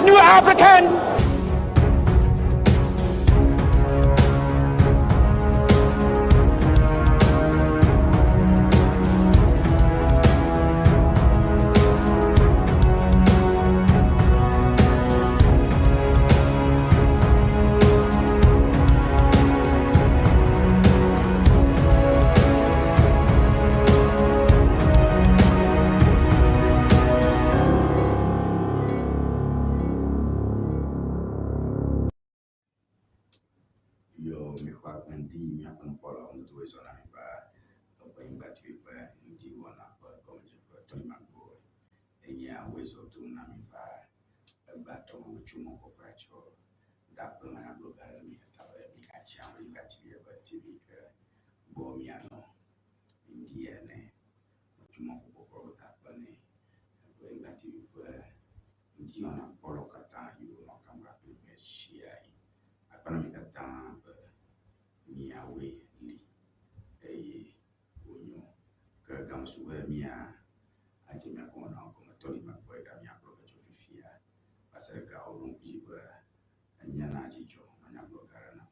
that new African. Yo mixɔ agbe ŋdi míaƒe nukpɔlawo ŋdo zɔ na mi va Eʋenyigba TV ƒe ŋdi wɔna ƒe gɔmedzeƒe Tony Magboe enye awɔe zɔ dom na mi va egbea tɔ me metso mɔ kɔkɔe tsɔ da akpe manyagblɔ gã ɖe mi katã be migatsi Eʋenyigba TV ƒe TV ke gbɔ mianɔ ŋdi ene. Metso mɔ kɔkɔe da akpe nɛ Eʋenyigba TV ƒe ŋdi wɔna kpɔlawo katã yiwo nɔ kamera kple mi ɣesiaɣi. Akpe na mi katã be miawoe li eye wònyo. Ke game su be mía adze míaƒe wɔnawo gɔme. Tony Magboe ga míagblɔ be tso fifia va se ɖe gawo ɖo ŋku dzi be enyana dzidzɔ manyagblɔ gã ɖe nam.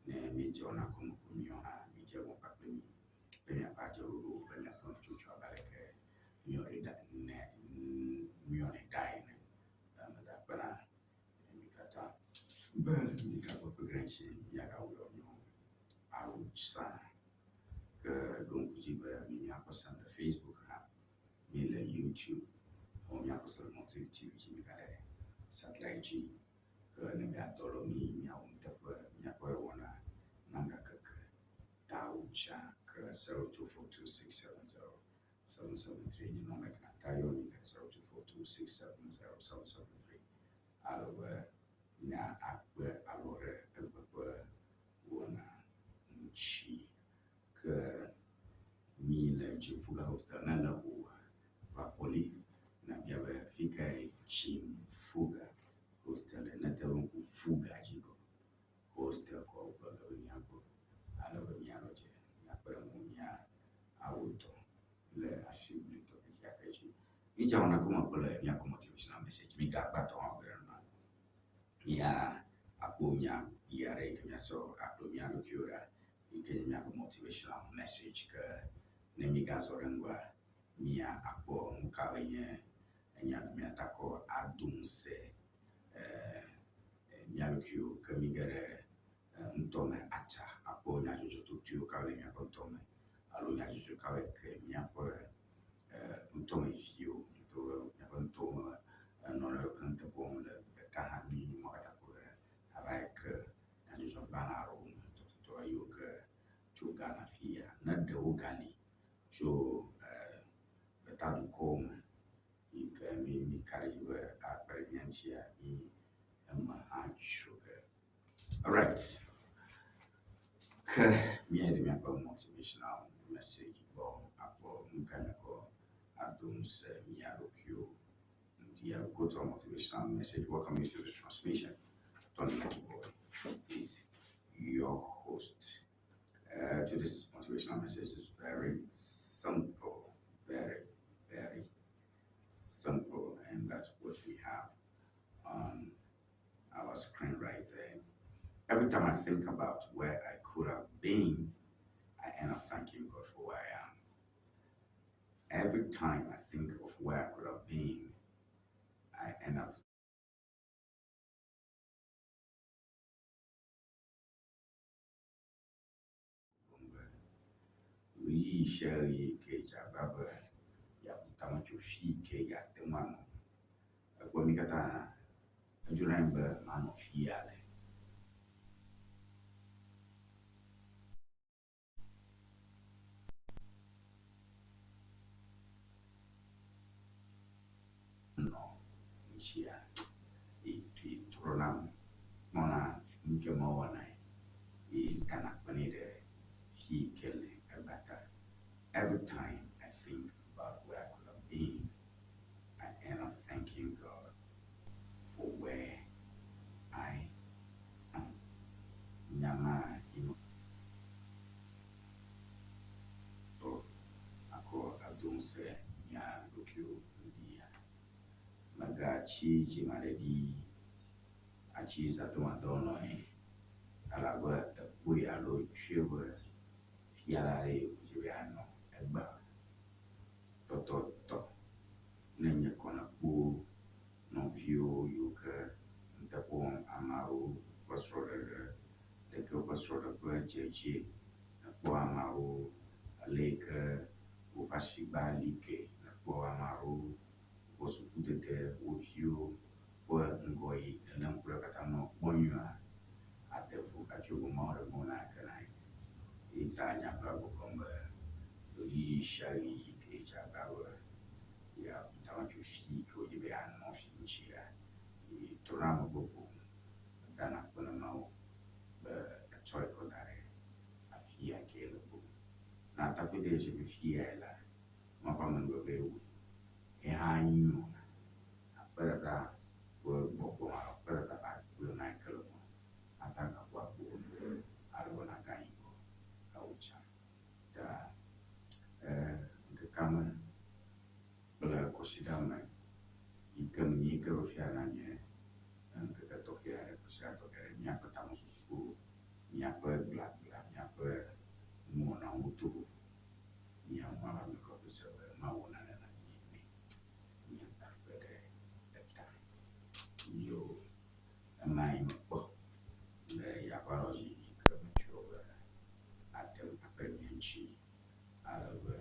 Ne míedze wɔna gɔme ko míawo hã mídze mɔ kpakple mi be míaƒe adzeɖoɖo kple míaƒe nutsotso abe aleke míewɔnɛ ɖa ne míewɔnɛ ɖa ene. Meda akpe na mi katã be migagbɔ kpekpe ɖe ŋuti míagawɔ míawo awu sa. Ke ɖo ŋku dzi be mi míakpɔ sem le Facebook hã, mi le YouTube, alo míakpɔ sem le Multi TV dzi, migale satellite dzi. Ke ne miadɔ lɔ mi miawɔ nuteƒe míaƒe wɔna nagakeke tawo tsã ke 0242670773 nye nɔnɔme ke nata yɔ mi le 0242670773 alo be nya akpe alɔ ɖe egbe ƒe wɔna ŋuti. Ke mi le Jimfuga Hostel ne le ʋu va kpɔli nabia be fi kae Jimfuga Hostel le ne te ɖo ŋku Fuga dzi ko hostel kɔ wogblɔ le be miagbɔ ale be mianɔ dze miakpe ɖe ŋu mia awɔ dɔ le asi nyuitɔ kekeake dzi. Mídze wɔna gɔme kple míaƒe motivational message. Migakpe atɔ hã gbe ɖe nua. Mía akpɔ nya kpui aɖe yi ke míasɔ akplɔ mía ɖokuiwo ɖa yi ke nye míaƒe motivational message ke ne mígazɔ ɖe ŋgɔa mía akpɔ nu kawoe nye enya ke míata kɔ ado ŋusẽ mía ɖokuiwo ke míge ɖe ŋutɔme atsa akpɔ nyadzɔdzɔ totoewo kawoe le míaƒe ŋutɔme alo nyadzɔdzɔ kawoe ke míaƒe ŋutɔme viwo míaƒe ŋutɔme nɔnɔewo keŋ teƒe wɔm le gbeta hã mi mɔ katã kpɔ ge ɖe abe ke nyadzɔdzɔgbalẽ aɖewo me tɔtɔtɔ yiwo ke tso Ghana fia ne ɖewo gali tso gbetadukɔwo me yi ke mi mika ɖe edzi be akpe ɖe mía ŋutia mi eme hã dzro ge. Alright. Ke míayi ɖe míaƒe motivational message gbɔ akpɔ nu ka míakɔ ado ŋusẽ mía ɖokuiwo. Ndia, we go to our motivational message. Welcome you to the transmission. Tony Magboe is your host. To this motivational message is very simple, very, very simple, and that's what we have on our screen right there. Every time I think about where I could have been, I end up thanking God for where I am. Every time I think of where I could have been, I end up ɣeyiɣi sia ɣeyiɣi ke dze agbagba be yeabu tame tso fi ke yeate ŋu anɔ. Ekpɔ mí katã edzrona be manɔ fi ya le. Nɔ ŋutsia trɔnam kpɔna nu ke mewɔnae ye dana kpenɛ ɖe fi yi ke le egbea ta. Every time I think about where I could have been, I end up thanking God for where I am. Nyama yi tɔ akɔ ado ŋusẽ mía ɖokuiwo ŋdi ya. Atsi dzimaɖeɖi, atsi zãdomadɔlɔ̃e elabe ekpɔe alo tsɔe be fiala aɖee wòdzi be yeanɔ egbea tɔtɔtɔ. Ne nye kɔ nekpɔ nɔviwo yiwo ke nuteƒe wɔm ameawo ƒe srɔ̃ɖeɖe, ɖeke woƒe srɔ̃ɖeƒe dze edzie. Nekpɔ ameawo ale yi ke woƒe asigba li ke. Nekpɔ ameawo woƒe sukudede, wo viwo ƒe ŋgɔyiyi. Nene ŋku ɖe katã nɔ kpɔ nyuia, ate ŋu atso be Mawu ɖe mɔ na ke na ye. Eyi ta nya gblɔ gbɔgblɔm be ɣeyiɣi sia ɣeyiɣi ke dze agbagba be yeabu tame tso fi yi ke wòdzi be yeanɔ fi ŋutia, yi trɔna megbe boŋ edana akpe na Mawu be etsɔe kɔ da ɖe afi ya ke le boŋ. Na takpui de dzesi be fiyae la, Mawu ƒe amenuvevee wui. Ye hã nyo na akpedada ƒe gbɔgbɔ alo akpedada ƒe agbe ma yi ke le mɔ ate ŋu agaƒo akpo alo be nagayi ŋgɔ awu tsã. Ta e ŋkekea me kple kɔsiɖa me yi ke nu yi ke fia na nye ŋkeke tɔxɛ aɖe, kɔsiɖa tɔxɛ aɖe, míaƒe tamesusuwo, míaƒe gblagblã, míaƒe nuwɔnawo to vovo. Míawo hã va míekɔ se be Mawu nane na mí ne míada akpe ɖe eta. Yo emae mekpɔ le yaʋalɔdzi yi ke metsɔ be ate ŋu akpe ɖe mía ŋuti ale be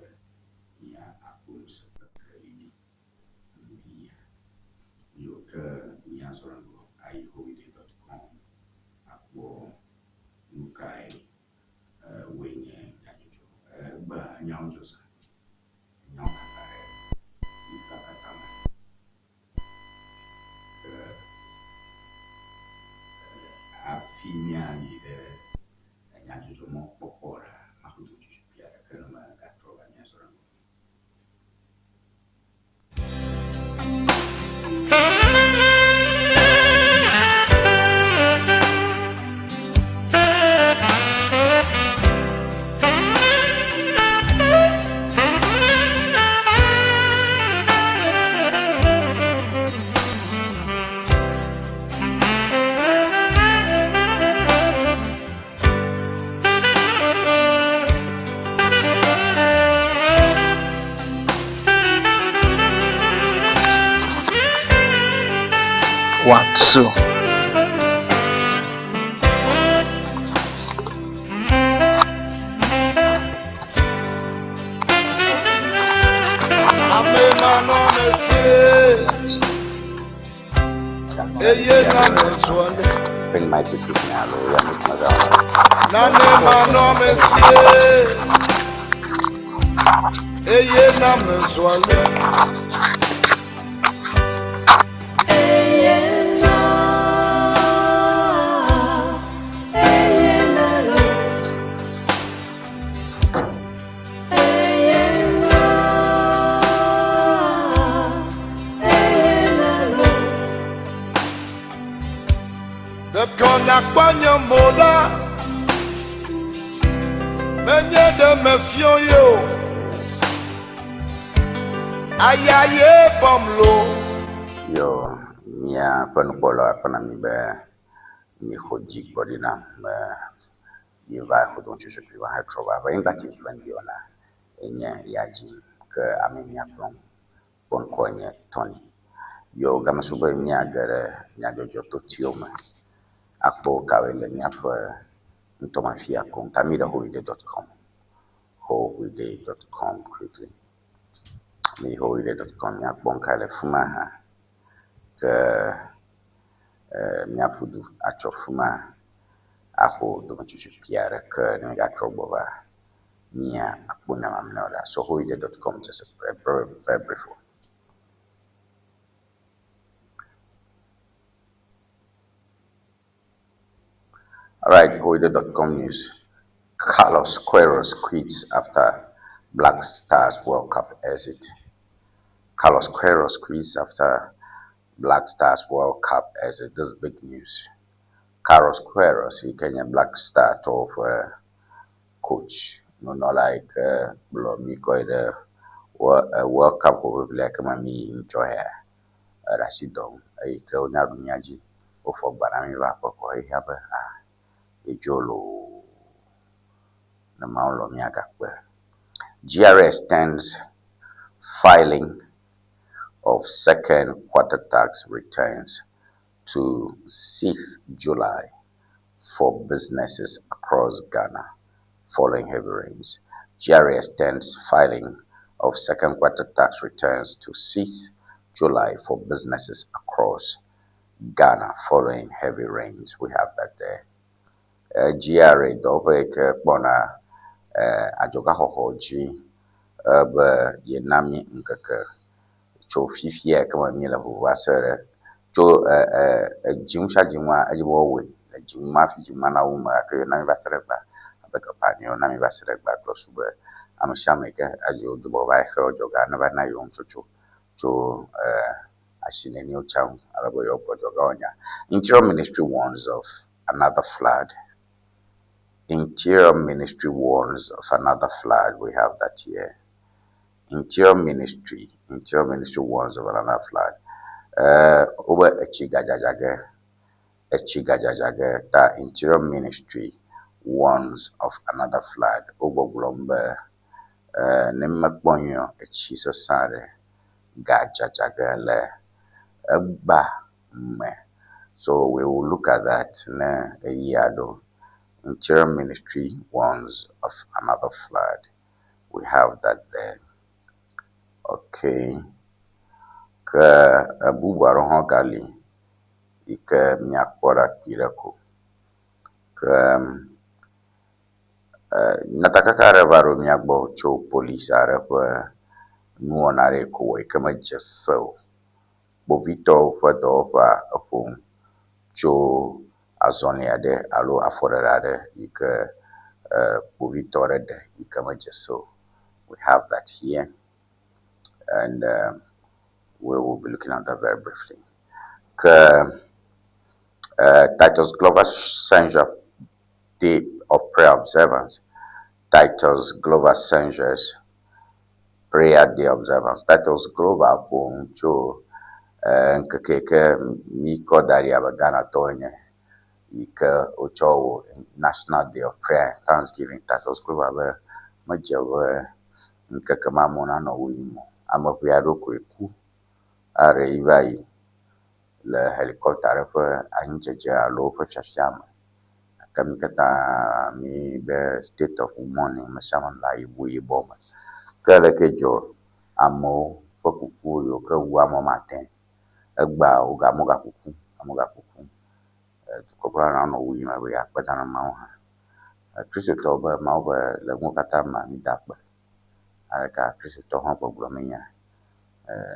míakpɔ ŋusẽ kple kelili ŋdi ya. Yo ke míazɔ ŋgɔ ayi holiday.com akpɔ nu kae woe nye nyadzɔdzɔ. Egbea nyawo dzɔ zã. Nyawo kaka ɖe xexea katã me. Ke hafi míayi ɖe nyadzɔdzɔ mɔkpɔkpɔ ɖa, maxɔ dzodzodzoe aɖeke ne megatrɔ va míazɔ ɖe ŋgɔ. One, two. Bring my quickly now, Nane manɔmesie eye na mezɔle. Ɖeko nakpɔ nye mo ɖa, menye ɖe mefiɔ ye o. Aya ye bɔm lo. Yo, míaƒe nukpɔla akpe na mi be mixɔ dzi gbɔ ɖi nam be mieva ƒodo ŋutsu va hetrɔ va ƒe anyigba tsi ƒe ŋdi wɔna enye ya dzi ke ame miakplɔm ƒe ŋkɔe nye Tony. Yo, game su be míage ɖe nyadzɔdzɔ totiwo me akpɔ kawoe le míaƒe ŋutɔmafia koŋ ta mi ɖe holiday.com holiday.com quickly. Mi holiday.com míakpɔ ŋka le fi ma hã ke míaƒu du atsɔ fi ma axɔ dometsotso kpui aɖe ke ne mígatrɔ gbɔ va mía akpɔ nya mamlɛawo ɖa. So holiday.com just a very, very brief one. All right, holiday.com news. Carlos Queiroz quits after Black Stars World Cup exit. Carlos Queiroz quits after Black Stars World Cup exit. This is big news. Carlos Queiroz, he Kenya Black Star top coach. No, not like Miko the World Cup over Black Mami enjoy here. Eɖe asi dɔ ŋu eyi ke wonya ɖu mía dzi. Wofɔ gba na mí va aƒe kɔ xexea be hã edzo loo. Ne Mawu lɔ̃ míagakpe. GRA extends filing of second quarter tax returns to 6th July for businesses across Ghana following heavy rains. GRA extends filing of second quarter tax returns to 6th July for businesses across Ghana following heavy rains. We have that there. GRA dɔwɔƒe yi ke kpɔna adzɔgaxɔxɔ dzi be yena mí ŋkeke tso fifia yi ke me míele ʋuʋu va se ɖe tso dziŋu sia dziŋua edzi be woawɔe le dziŋu ma hafi dziŋu ma nawu eme gake yena mí va se ɖe egbea abe teƒea ene yena mí va se ɖe egbea gblɔ su be ame sia ame yi ke edzi wodo be wòava xe adzɔga ne va na yewo nutsotso tso asi neni wotsa ŋu ale be yewoakpɔ adzɔgawo nya. Interior Ministry warns of another flood. Interior Ministry warns of another flood. We have that here. Interior Ministry warns of another flood. Wobe etsi gadzadza ge, etsi gadzadza ge ta Interior Ministry warns of another flood. Wogbɔgblɔm be ne mekpɔ nyuie o, etsi sesẽ aɖe gadzadza ge le egba me. So we will look at that ne ɣeyiɣi aɖo. Interior Ministry warns of another flood. We have that there. Okay. Ke bubu aɖewo hã gali yi ke míakpɔ ɖa kpui ɖe ko. Ke nyatakaka aɖe va ɖo mía gbɔ tso polisi aɖe ƒe nuwɔna aɖe yi ke wòwɔ yi ke medze se o. Kpovitɔwo ƒe dɔwɔƒea eƒo nu tso azɔli aɖe alo afɔɖeɖe aɖe yi ke kpovitɔ aɖe ɖe yi ke medze se o. We have that here and we will be looking at that very briefly. Ke Titus Glover Sanger Day of Prayer Observance. Titus Glover Sanger's Prayer Day Observance. Titus Glover ƒo nu tso ŋkeke yi ke míkɔ da ɖi abe Ghanatɔwo ene yi ke wotsɔ wɔ National Day of Prayer and Thanksgiving. Titus Glover be medze be ŋkeke ma amewo nanɔ wo yim o. Ame ʋɛ aɖewo koe ku aɖe yi va yi le helicopter aɖe ƒe anyidzedze alo woƒe fiafia me. Gake mí katã mí be state of mourning ame sia ame le awu yibɔ me. Ke leke dzɔ amewo ƒe kuku yiwo ke wu ame woame ade egbea woga amewo gakuku amewo gakuku. Dukɔkplɔla nanɔ wu yim abe yeakpe ta na Mawu hã. Kristotɔwo be Mawu be le nuwo katã mea mída akpe. Aleke Kristotɔwo hã gbɔgblɔm nye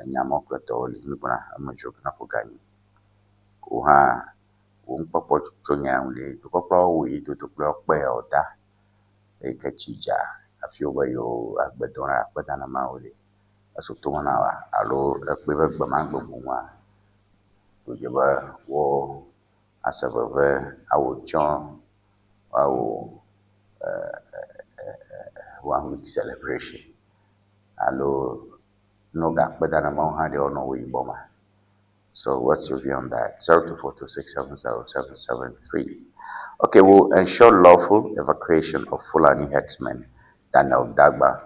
nya mawo kple tɔwo li mígbɔna eme dzro ge na ƒo ganyi. Wò hã wò nukpɔkpɔ tso nya ŋu ɖe dukɔkplɔlawo wɔ yi dodo kple kpe ya woda eyi ke tsi dza hafi wobe yewo agbe dɔm ɖe akpe ta na Mawu ɖe. Eso tome na woa alo ekpɔe be gbe ma gbe ʋuʋua wòdze be wo ase veve awɔ tsɔ woawɔ one week celebration alo ne wogakpe da na Mawu hã ɖe woanɔ wo yibɔ ma. So what's your view on that? 0242670773. Okay, we'll ensure lawful evacuation of Fulani herdsmen. Daniel Dagba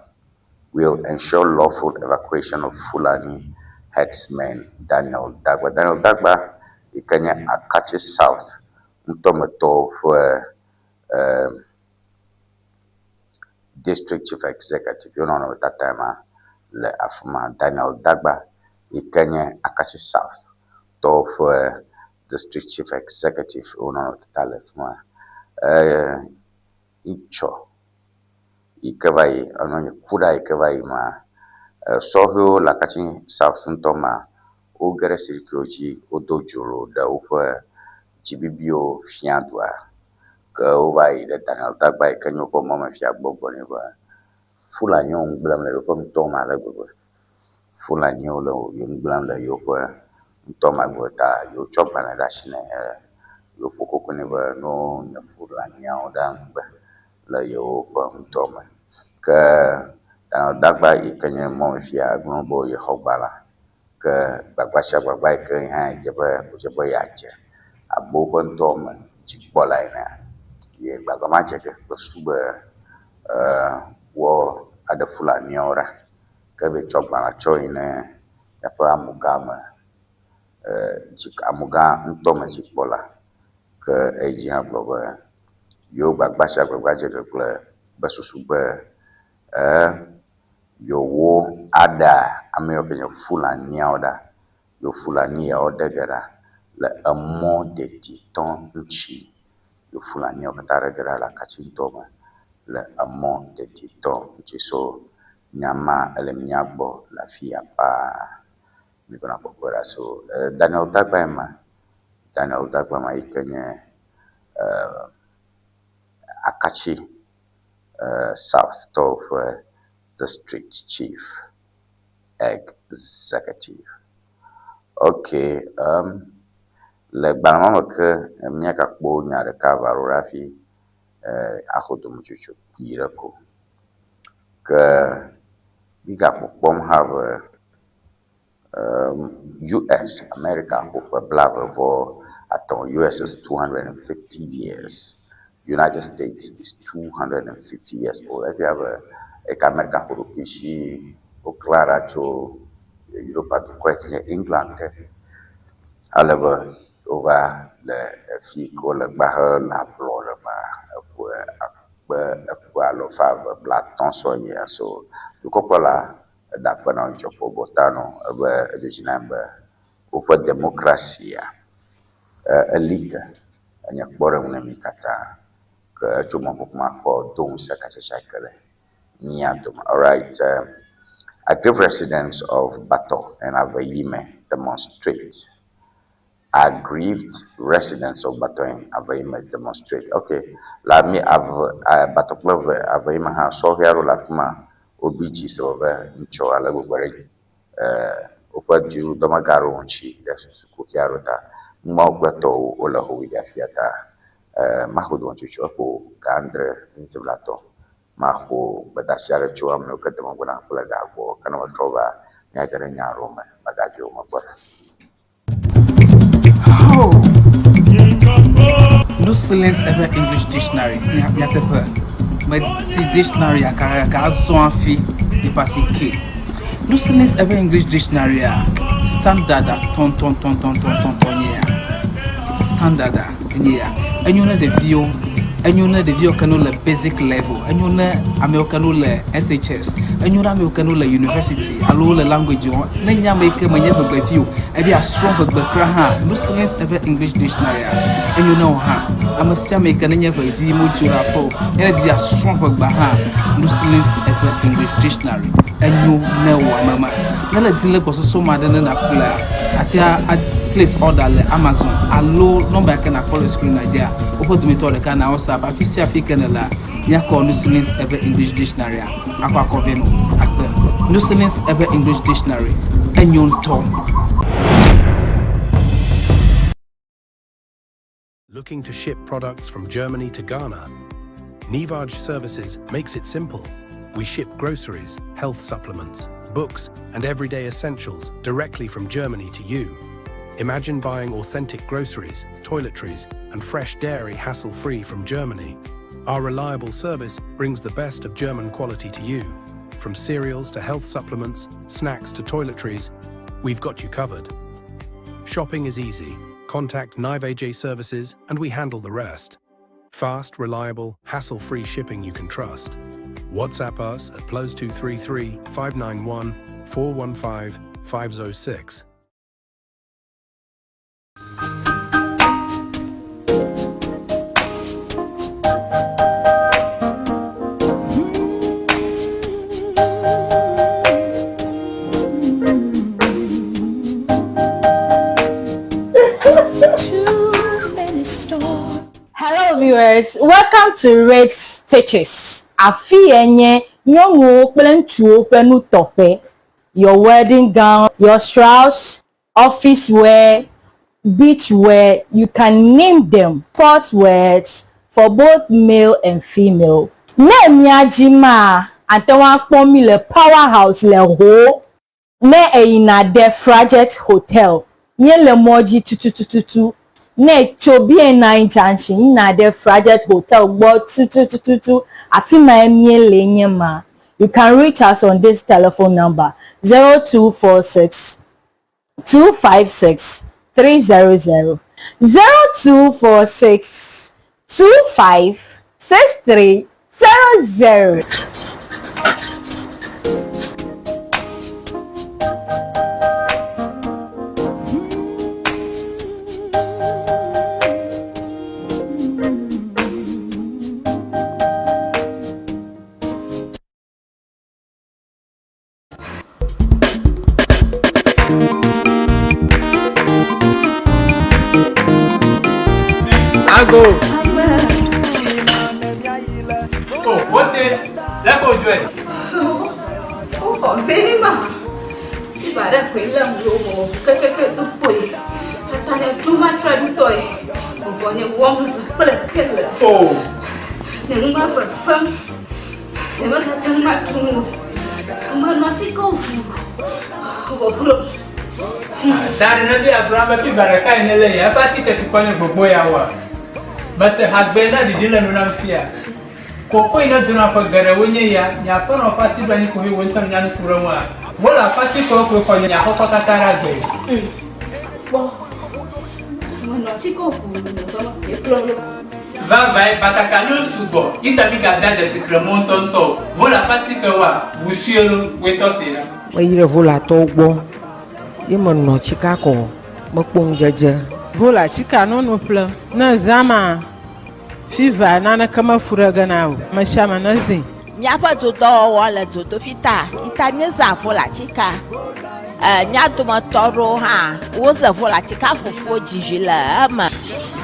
will ensure lawful evacuation of Fulani herdsmen. Daniel Dagba. Daniel Dagba, yi ke nye Akatsi South ŋutɔmetɔwo ƒe district chief executive yewo nɔnɔmetata ma le afi ma. Daniel Dagba yi ke nye Akatsi South tɔwo ƒe district chief executive wo nɔnɔmetata le afi ma. Itsɔ yi ke va yi alo nye kuɖa yi ke va yi ma sɔhewo le Akatsi South ŋutɔ ma woge ɖe sirikio dzi wodo dzolo ɖe woƒe dzibibiwo fia dua. Ke wova yi ɖe Daniel Dagba yi ke nye woƒe mɔmefia gbɔ gblɔ nɛ be Fulaniwo nu gblẽm le yewoƒe ŋutɔ me ale gbegbe. Fulaniwo le nu gblẽm le yewoƒe ŋutɔ me ale gbegbe ta yewotsɔ agbalẽ ɖe asi nɛ yewoƒo koko nɛ be ne wonye Fulaniawo ɖe ŋugbe le yewoƒe ŋutɔ me. Ke Daniel Dagba yi ke nye mɔmefia egblɔ be yexɔ gbalẽa. Ke gbagba sia gbagba yi ke hã dze be wòdze be yeadze abe woƒe ŋutɔ me dzikpɔla enea, ye gbagba ma dze ge kple susu be eh, woaɖe Fulaniawo ɖa. Ke be tsɔ agbalẽ tsɔ yi ne míaƒe amugã me eh, dzi amugã ŋutɔ me dzikpɔla. Ke edzi hã gblɔ be yewo gbagba sia gbagba dze ge kple be susu be eh, yewo aɖe ame yiwo ke nye Fulaniawo ɖa. Yewo Fulani yawo ɖe ge ɖa le emɔ deditɔ ŋuti. Yewo Fulaniawo katã ɖe ge ɖa le akatsi ŋutɔ me le emɔ deditɔ ŋuti. So nya ma ele mía gbɔ le afi ya paa. Mígblɔna kpɔkpɔe ɖa. So eh, Daniel Dagba ma, Daniel Dagba ma yi ke nye eh, Akatsi eh, South tɔwo ƒe district chief executive. Okay, le gbalẽ ma me ke míagakpɔ nya ɖeka va ɖo ɖe hafi eh, axɔ dometsotso kpui ɖe ko. Ke mígakpɔkpɔm hã be US, America ƒo ƒe 350. US is 250 years. United States is 250 years old. Efia be eke America ƒo ɖokui si wokla ɖa tso Europa dukɔ yi ke nye England te. Ale be wova le fi yi ke wole gba hele ablɔ ɖe mea eƒe akpe eƒe alafa eve blatɔ̃ sɔ nyia. So dukɔkplɔla eda akpe na Dzidzɔkpɔ Bɔta nɔ ebe edzo dzi na be woƒe demokrasia eli ke enye kpɔɖeŋu na mí katã. Ke etso mɔkpɔkpɔ ma kɔ do ŋusẽ katsatsa ke le mía dome. Alright, aggrieved residents of Battor and Aveyime demonstrate. Aggrieved residents of Battor and Aveyime demonstrate. Okay, la mi ave Battor kple eve Aveyime hã sɔhɛ aɖewo le afi ma wobi dzi se be ŋutsɔ ale gbegbe ɖe woƒe dɔmega aɖewo ŋuti ɖe sukuxi aɖewo ta. Numawo kple tɔwo wole howi ɖe afia ta maxɔ dometsotso eƒo ga adre ŋuti blatɔ̃. Maxɔ gbedeasi aɖe tso ame yiwo ke de megbe nam kple ga gbɔ ke ne metrɔ va míage ɖe nya aɖewo me. Megadzo megbe. Oh. No Silence Ewe English Dictionary. Nyateƒe. Meti dictionary aka azɔ hafi nipa si ke. No Silence Ewe English Dictionary a standard a tɔntɔntɔntɔntɔntɔn nye ya. Standard a nye ya. Enyo ne ɖeviwo, enyo ne ɖeviwo ke no le basic level, enyo ne amewo ke no le SHS, enyo ne amewo ke no le university alo le language wɔm. Ne nye ame yi ke menye ʋegbevi o, ebi asrɔ̃ ʋegbe kura hã, No Silence Ewe English Dictionary a enyo ne wò hã. Ame sia ame yi ke nenye ʋevi modzo ɖe aƒe o, ne ɖevi asrɔ̃ ʋegbe hã, No Silence Ewe English Dictionary enyo ne wò ame ma. Ne le di le gbɔsɔsɔ ma ɖe ne nàƒlea, atea a place order le Amazon alo nɔmba yi ke nàkpɔ le screen dzia, woƒe dometɔ ɖeka na WhatsApp afi sia afi ke nèlea, míakɔ No Silence Ewe English Dictionary a akɔ akɔ vɛ nɔ akpe. No Silence Ewe English Dictionary enyo ŋutɔ. Looking to ship products from Germany to Ghana? Nivaj Services makes it simple. We ship groceries, health supplements, books, and everyday essentials directly from Germany to you. Imagine buying authentic groceries, toiletries, and fresh dairy hassle-free from Germany. Our reliable service brings the best of German quality to you. From cereals to health supplements, snacks to toiletries, we've got you covered. Shopping is easy. Contact Nivaj Services and we handle the rest. Fast, reliable, hassle-free shipping you can trust. WhatsApp us at +233 591 415 506. Too many storms. Hello viewers, welcome to Red Stitches. Afi ye nye nyɔnuwo kple ŋutsuwo ƒe nutɔƒe. Your wedding gown, your strauss, office wear, beach wear, you can name them. Sport wears for both male and female. Ne mia dzi maa, ate ŋu akpɔ mi le Power House le Ho. Ne èyina ɖe Frajet Hotel, míele mɔ dzi tutututu. Ne ètso BNI Junction yina ɖe Frajet Hotel gbɔ tutututu, afi mae míele nye ma. You can reach us on this telephone number, 0246 256 300, 0246 25 63 00. Ago. Oh, wote, lẹ́kọ̀ọ́ ojú ẹ̀. Ó bema. Ibada kwela mlomo kekeke tukwe. Atane duma traditoy. Ubonye womz kple kele. Oh. Ne ngma fefem. Ne meka teng ma tumu. Ma no chi ko. Bo kuro. Dari na bí Abraham fi baraka yi nílẹ̀ yẹn, ẹ bá ti tẹ̀tù kọ́ ní gbogbo ya wa. Bẹ́sẹ̀ àgbẹ̀ náà dìde lẹ́nu náà fi à. Kòkó iná dunu afɔ gɛrɛ wo nye ya, nyafɔ nɔ fasi bɛ ni kohi wo ŋutɔ nyanu ku ɖe ŋua. Wo le afasi kɔ ko xɔ nyakɔkɔ katã ɖe agbe. Bo. Ma no chi ko ku. Ne ko lo. Vavae batakaliwo sugbɔ ita mi gada dzesi kremo ŋutɔŋutɔ o. Wo le afasi ke wa wusue lo woetɔ se la. Meyi ɖe Volatɔwo gbɔ ye menɔ tsika kɔ mekpɔ ŋudzedze. Vola tsika nunu ƒle ne zã ma fiva naneke mefu ɖe ge na o. Ame sia ame ne zĩ. Míaƒe dodɔwɔwɔ le dzodoƒi ta ita míezã Vola tsika. Mía dometɔ aɖewo hã woze Vola tsika fufuwo dzidzi le eme.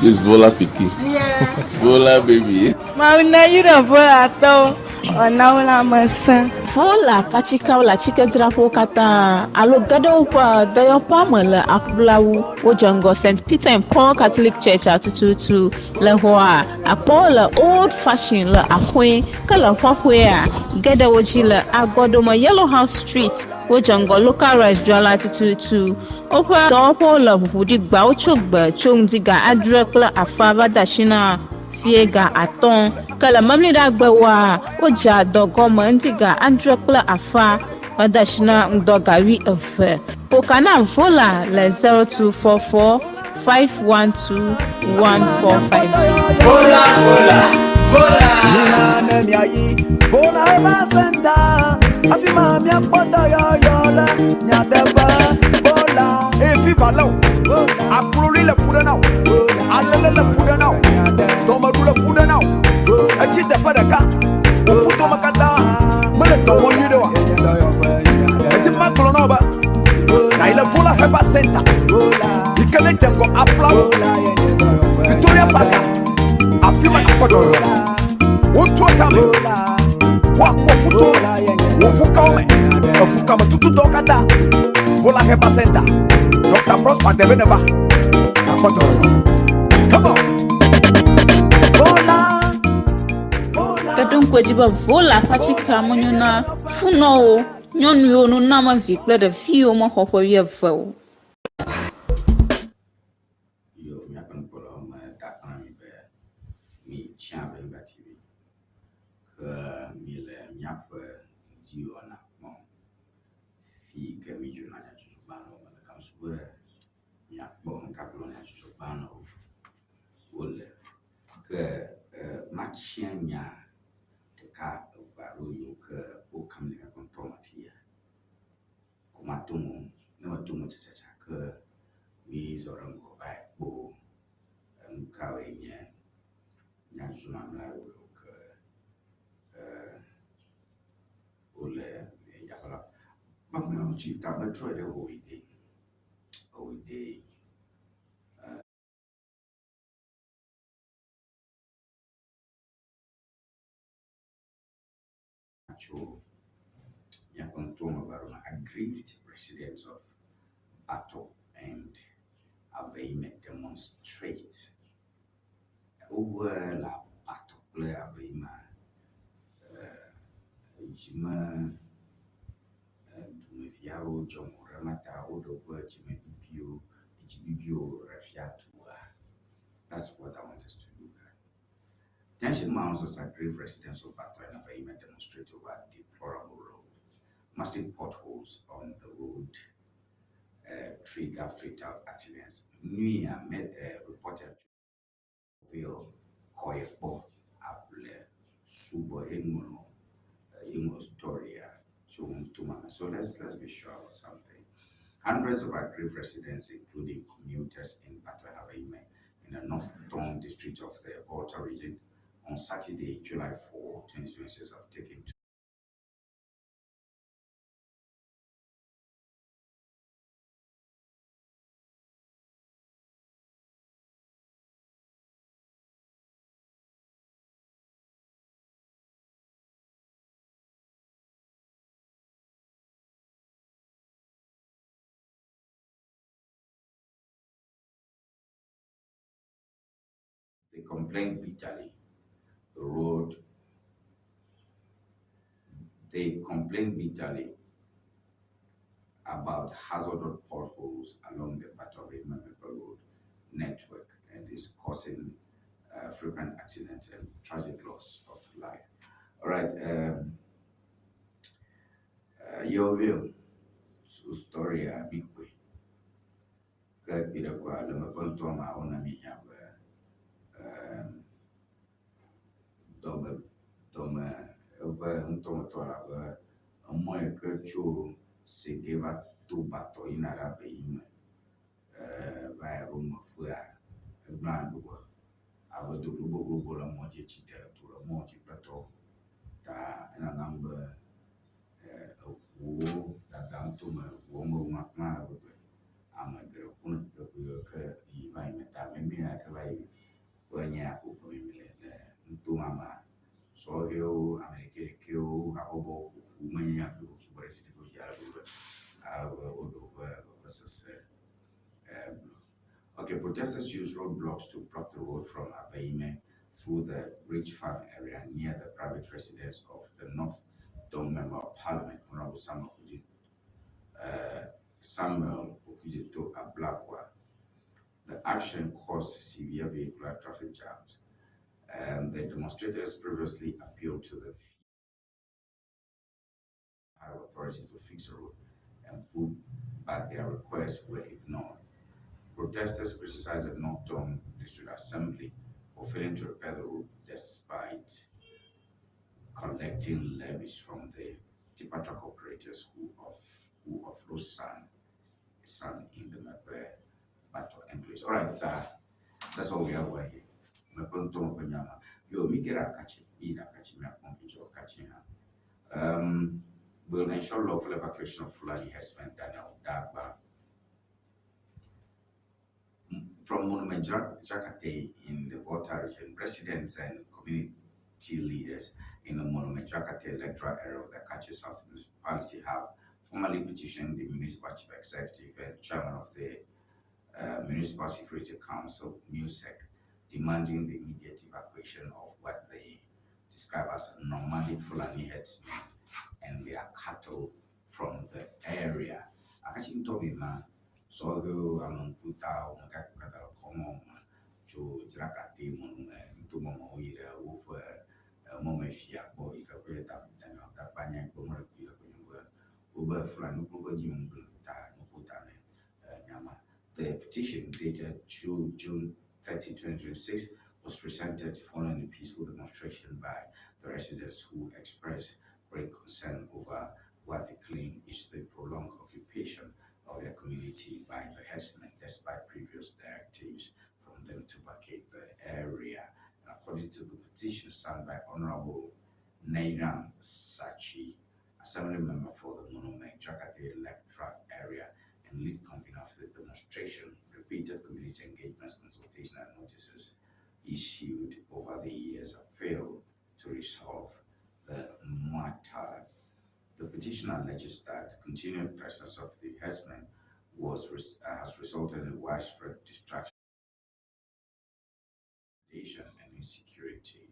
This Vola pikin. Yeah. Vola baby. Mawu ne yra Volatɔwo, wòana wo lãmesẽ. Vola ƒe le atsikedzraƒewo katã alo ge ɖe woƒe dɔyɔƒea me le aƒlawu. Wodze ŋgɔ St. Peter and Paul Catholic Church atututu le xɔa akpɔwo le old fashion le axɔe ke le xɔxɔea ge ɖe wo dzi le agɔdome Yellow House Street. Wodze ŋgɔ local rice dzrala tututu. Woƒe dɔwɔƒewo le ʋuʋuɖigba wotso gbe tso ŋdi ga adre kple afa va de asi na fie ga atɔ̃ ke le memleɖagbewoa wodzea dɔ gɔme ŋdi ga adre kple afa va de asi na ŋdɔ ga wuieve. Ƒoka na Vola le 0244 512 1452. Vola, vola, vola. Mina ne miayi Vola Herbal Center. Afi ma miakpɔ dɔyɔyɔ le miateƒe Vola. Eye fifa lé o, akloli le fu ɖe na o, alele le fu ɖe na o, dɔmeɖu le fu ɖe na o, etsi teƒe ɖeka, wò ƒutome katã mele dɔ wɔm nyuie ɖe oa. Edi ma gblɔ na wo be na yi le Vola Herbal Center yi ke ne dze ŋgɔ aplawo Victoria Park afi ma nakpɔ dɔyɔyɔ le. Wotu tame woakpɔ ƒuto me, wò ʋukawo me, eʋukame tututɔwo katã. Vola Herbal Center, Dr. Prosper Debe neva nakpɔ dɔyɔyɔ. Come on. Vola. Ke ɖo ŋku edzi be Vola ƒe atsika menyo na funɔwo, nyɔnu yiwo nona vi kple ɖevi yiwo mexɔ ƒe wuieve o. Yo míaƒe nukpɔlawo me da akpe na mi be mi tsia Avengba TV ke mi le míaƒe ŋdiwɔna kpɔm fi yi ke mi dzrona nyadzɔdzɔgbalẽwo me le kam su be miakpɔ nu ka gblɔm nyadzɔdzɔgbalẽwo wole ke matsia nya ɖeka eve alo yiwo ke wokam le míaƒe ŋutɔ me fia ko mato mo ne meto mo tsatsa ke mi zɔ ɖe ŋgɔ va yi kpɔ nu kawoe nye nyadzɔdzɔ mamlɛawo yiwo ke wole yaƒe la kpɔkpɔmewo dzi ta metrɔe ɖe holiday holiday tso míaƒe ŋutɔ me va ɖo na aggrieved residents of Battle and Aveyime demonstrate. Wobe le Battle kple Aveyime dzime Dumevi aɖewo dze ŋgɔ ɖe ema ta woɖe woƒe dzimebibiwo, edzibibiwo ɖe fia dua. That's what I want us to look at. Tension mounts as aggrieved residents of Battor and Aveyime demonstrate over deplorable road. Massive potholes on the road trigger fatal accidents. Nuya met, reported Ville Koyepo Able Subo Eŋlɔ eŋlɔ story tso ŋutoma me. So let's be sure about something. Hundreds of aggrieved residents, including commuters in Battor and Aveyime, in the North Tongu district of the Volta region, on Saturday, July 4, 2026, have taken to They complained bitterly. The road. They complained bitterly about hazardous potholes along the Battor-Aveyime Road network and is causing frequent accidents and tragic loss of life. All right. Your view, so story a big way. Ke kpi ɖe koa le meƒe ŋutɔ ma wona mi nya be dɔme dɔme eƒe ŋutɔŋutɔ la be emɔ yi ke tso Sege va to Batɔ yina ɖe Aveyime va yi ɖo meƒea egblã ɖoƒe abe do globogloboo le mɔ dzi tsi ɖe do le mɔ dzi kple tɔwo ta enanam be eʋuwo dadam tome ʋuwo me ŋu ale gbegbe. Ame geɖe kuna teƒe ke yi va yi me ta mimi ya ke va yi ƒe nye akoko mi le le ŋutoma mea sɔhɛwo, ame ɖekɛɖekɛwo, habɔbɔwo ƒoƒu menye nya blibo sugbɔ ɖe si ɖe dzi ale gbegbe ale be woɖe woƒe vevesese gblɔ. Okay, protesters used roadblocks to block the road from Aveyime through the Ridge Farm area near the private residence of the North Tongu Member of Parliament, Honorable Samuel Okudzeto Ablakwa. The action caused severe vehicular traffic jams. And the demonstrators previously appealed to the highway authority to fix the road and put, but their requests were ignored. Protesters criticized the North Tongu District Assembly for failing to repair the road despite collecting levies from the tipper truck operators who offload sand in the Mepe Battor enclaves. All right, that's all we have over here. Mepe ŋutɔ meƒe nyama. Yo, mi ke ɖe akatsi, mi yi ɖe akatsi miakpɔ ŋkitsɔ akatsi hã. Will ensure lawful evacuation of Fulani herdsman Daniel Dagba from Monument Jakate in the Volta region. Residents and community leaders in the Monument Jakate electoral area of the Akatsi South Municipality have formally petitioned the Municipal Chief Executive and Chairman of the Municipal Security Council, MUSEC, demanding the immediate evacuation of what they describe as nomadic Fulani herdsmen and their cattle from the area. Akatsi ŋutɔ be ma sɔhɛwo ame ŋkutawo mekakaka le kɔmɔ me tso Dzrakate mɔnume ŋutomɔmɔwo yi ɖe woƒe mɔmefia gbɔ yi ke ƒe Daniel Dagba nye kpɔ mɔ ɖe kpui ɖe kpui be wobe Fulani kple woƒe dziŋu gblẽ ta nuƒo ta ne nyama. The petition dated June 30, 2026 was presented following a peaceful demonstration by the residents who expressed great concern over what they claim is the prolonged occupation of their community by the herdsmen, despite previous directives from them to vacate the area. And according to the petition signed by Honorable Nairam Sachi, Assembly member for the Monument Jakate electoral area and lead convener of the demonstration, repeated community engagements, consultation, and notices issued over the years have failed to resolve the matter. The petition alleges that continued presence of the herdsmen has resulted in widespread destruction and insecurity.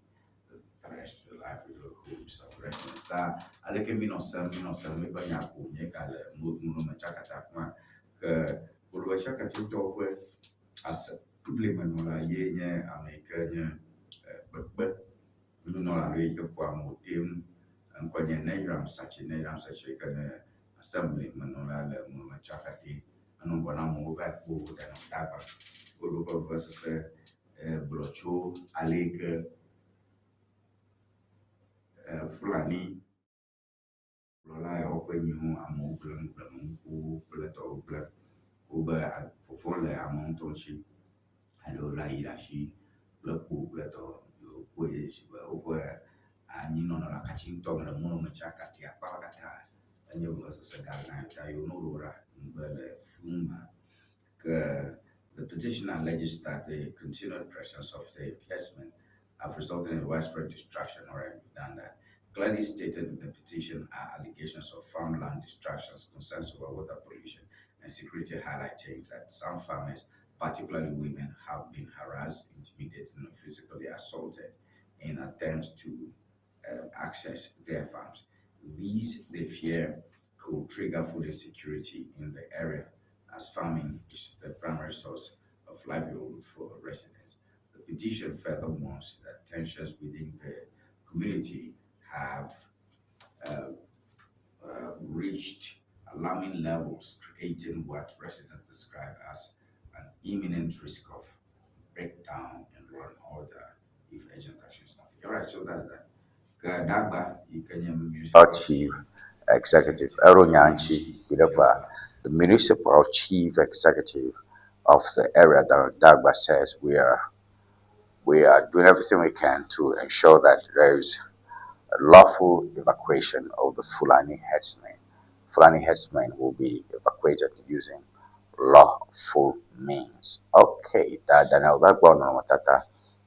The Threats to the livelihoods of residents. Ta aleke mi nɔ sem, mi nɔ sem míaƒe nya ko nye ka le ŋuɖoɖo me tsakata kuma ke Kpolube tsakatitɔwo ƒe assemblymenɔla ye nye ame yi ke nye kpekpe nunɔla alo yi ke kpɔa amewo te ŋu. Eŋkɔe nye Neyram Sachi. Neyram Sachi yi ke nye assemblymenɔla le ŋuɖoɖo tsakati. Enɔ ŋgɔ na amewo va kpo Daniel Dagba. Woɖo woƒe vevesese gblɔ tso ale yi ke Fulani kplɔla yawo ƒe nyiwo amewo gblẽm, gblemenukuwo kple tɔwo gblẽm. Wobe fofo le amewo ŋutɔ ŋuti alo le ayi ɖe asi kple kpo kple tɔ wokpɔe dze be woƒe anyinɔnɔ le akatsi ŋutɔ me le mɔnu me tsa kati akpa katã enye vevesese gã gã ta yewo no ɖo ɖa ŋugbe le fi ma. Ke the petition alleges that the continued presence of the herdsmen have resulted in widespread destruction. All right, we've done that. Clearly stated in the petition are allegations of farmland destructions, concerns over water pollution, and security, highlighting that some farmers, particularly women, have been harassed, intimidated, and physically assaulted in attempts to access their farms. These, they fear, could trigger food insecurity in the area, as farming is the primary source of livelihood for residents. The petition further warns that tensions within the community have reached alarming levels, creating what residents describe as an imminent risk of breakdown in law and order if urgent action is not taken. All right, so that's that. Dagba, you can music. Chief Executive Ero Nyanchi Bidopa, the municipal chief executive of the area, Dagba, says we are doing everything we can to ensure that there is a lawful evacuation of the Fulani herdsmen. Fulani herdsmen will be evacuated using lawful means. Okay, Daniel Dagba no matata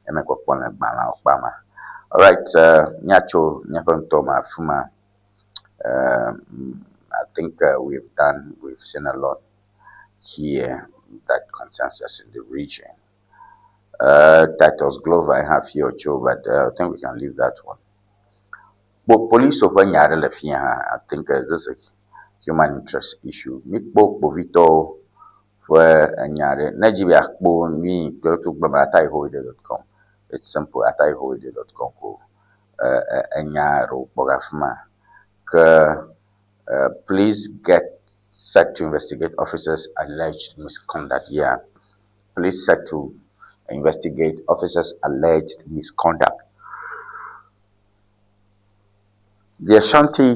emekwa kpɔne gbala okpama. All right, nyacho nyafantoma fuma. I think we've seen a lot here that concerns us in the region. Titus Glover, I have here too, but I think we can leave that one. But police over Nyare I think this is a human interest issue. Mikpo Bovito for Nyare Nigeria kpo mi go to ataihoide.com. It's simple, ataihoide.com ko Nyaro Bogafma. Please get set to investigate officers' alleged misconduct. Yeah, police set to investigate officers' alleged misconduct. The Ashanti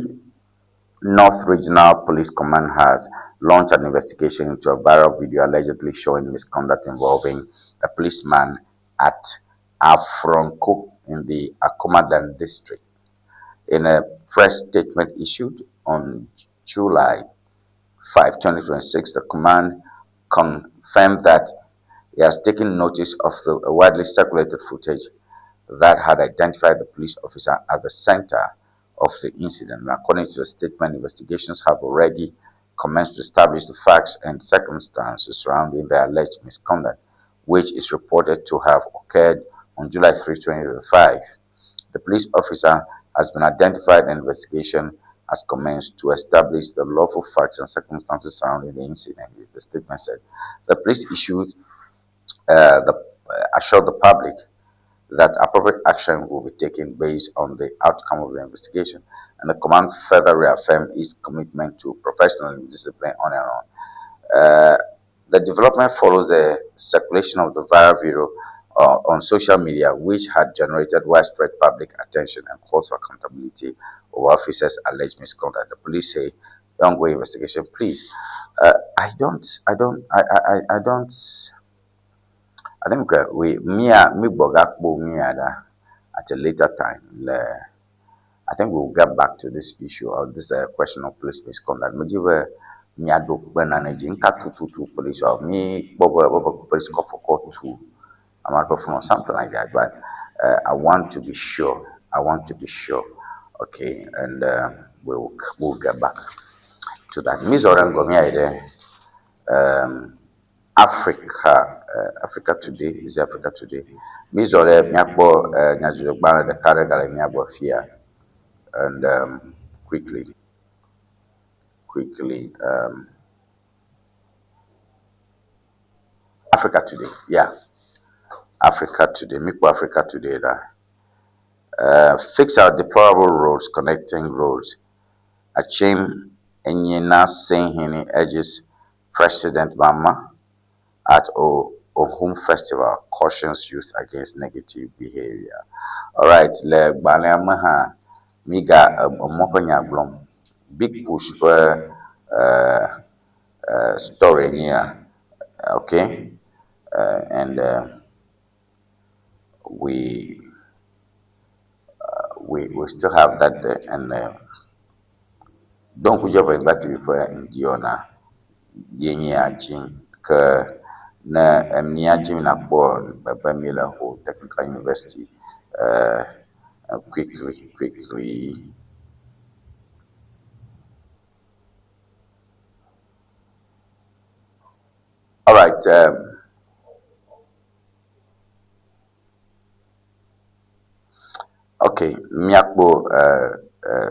North Regional Police Command has launched an investigation into a viral video allegedly showing misconduct involving a policeman at Afranko in the Akomadan district. In a press statement issued on July 5, 2026, the command confirmed that it has taken notice of the widely circulated footage that had identified the police officer at the center of the incident. And according to the statement, investigations have already commenced to establish the facts and circumstances surrounding the alleged misconduct, which is reported to have occurred on July 3, 2025. The police officer has been identified and investigation has commenced to establish the lawful facts and circumstances surrounding the incident, the statement said. The police issued the assured the public that appropriate action will be taken based on the outcome of the investigation, and the command further reaffirmed its commitment to professional discipline on and on. The development follows the circulation of the viral video on social media, which had generated widespread public attention and calls for accountability over officers' alleged misconduct. The police say the ongoing investigation. Please, I don't, I don't. I think we me me boga me at a later time. Le, I think we'll get back to this issue or this question of police misconduct. Me give miaɖo kpe nane dzi ŋka tututu police or mi kpɔ be be police kɔ tu ame aɖe ƒe or something like that. But I want to be sure. I want to be sure. Okay, and we'll get back to that. Mizoram gɔmea yi ɖe. Africa, Africa Today, is it Africa Today? Mízɔ ɖe míakpɔ nyadzɔdzɔgbalẽ ɖeka ɖe gale mía gbɔ fia and quickly, quickly, Africa Today, yeah. Africa Today, míkpɔ Africa Today ɖa. Fix our deplorable roads connecting roads. Akyem Enyina Senhene urges President Mahama at Ohum Festival, cautions youth against negative behavior. Alright, le gbalẽa me hã, míga emɔ ƒe nya gblɔm. Big Push ƒe story nye ya. Okay, and we still have that there and Ɖo ŋku dzi Eʋenyigba TV ƒe ŋdiwɔna ye nye ya dzi ke ne emía dzi nakpɔ be míele Ho Technical University quickly quickly. All right. Okay, míakpɔ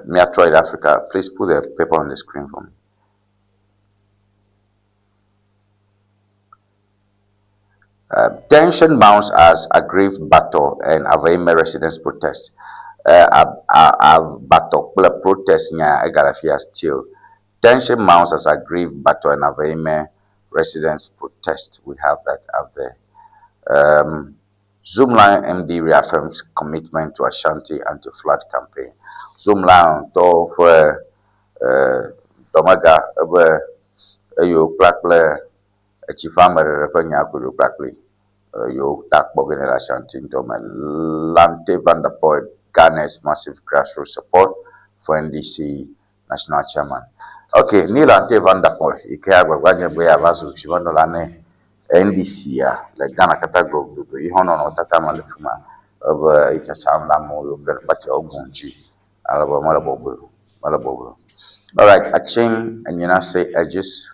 míatrɔ yi ɖe Africa. Please put the paper on the screen for me. Tension mounts as aggrieved Battor and Aveyime residents protest. Battor kple protest nya egale fia still. Tension mounts as aggrieved Battor and Aveyime residents protest. We have that up there. Zoomlion MD reaffirms commitment to Ashanti anti-flood campaign. Zoomlion tɔwo ƒe dɔmega ebe eyiwo kpla kple etsi ƒe ameɖeɖe ƒe nya koe wokpla kpli yewo ta kpɔ ge nɛ le Ashanti ŋutɔ me. Lante Vanderpuye garners massive grassroots support for NDC national chairman. Ok, Nii Lante Vanderpuye yi ke agbagba dze be yeava zu zimenɔla ne NDC-a le Ghana katã gɔgɔdodo yi hã nɔnɔmetata me le fi ma ebe yi tsatsam le amewo yiwo ke le kpatsia wo gɔm dzi ale be mele bɔbɔe o, mele bɔbɔe o. Alright, Akyem Anyinase urges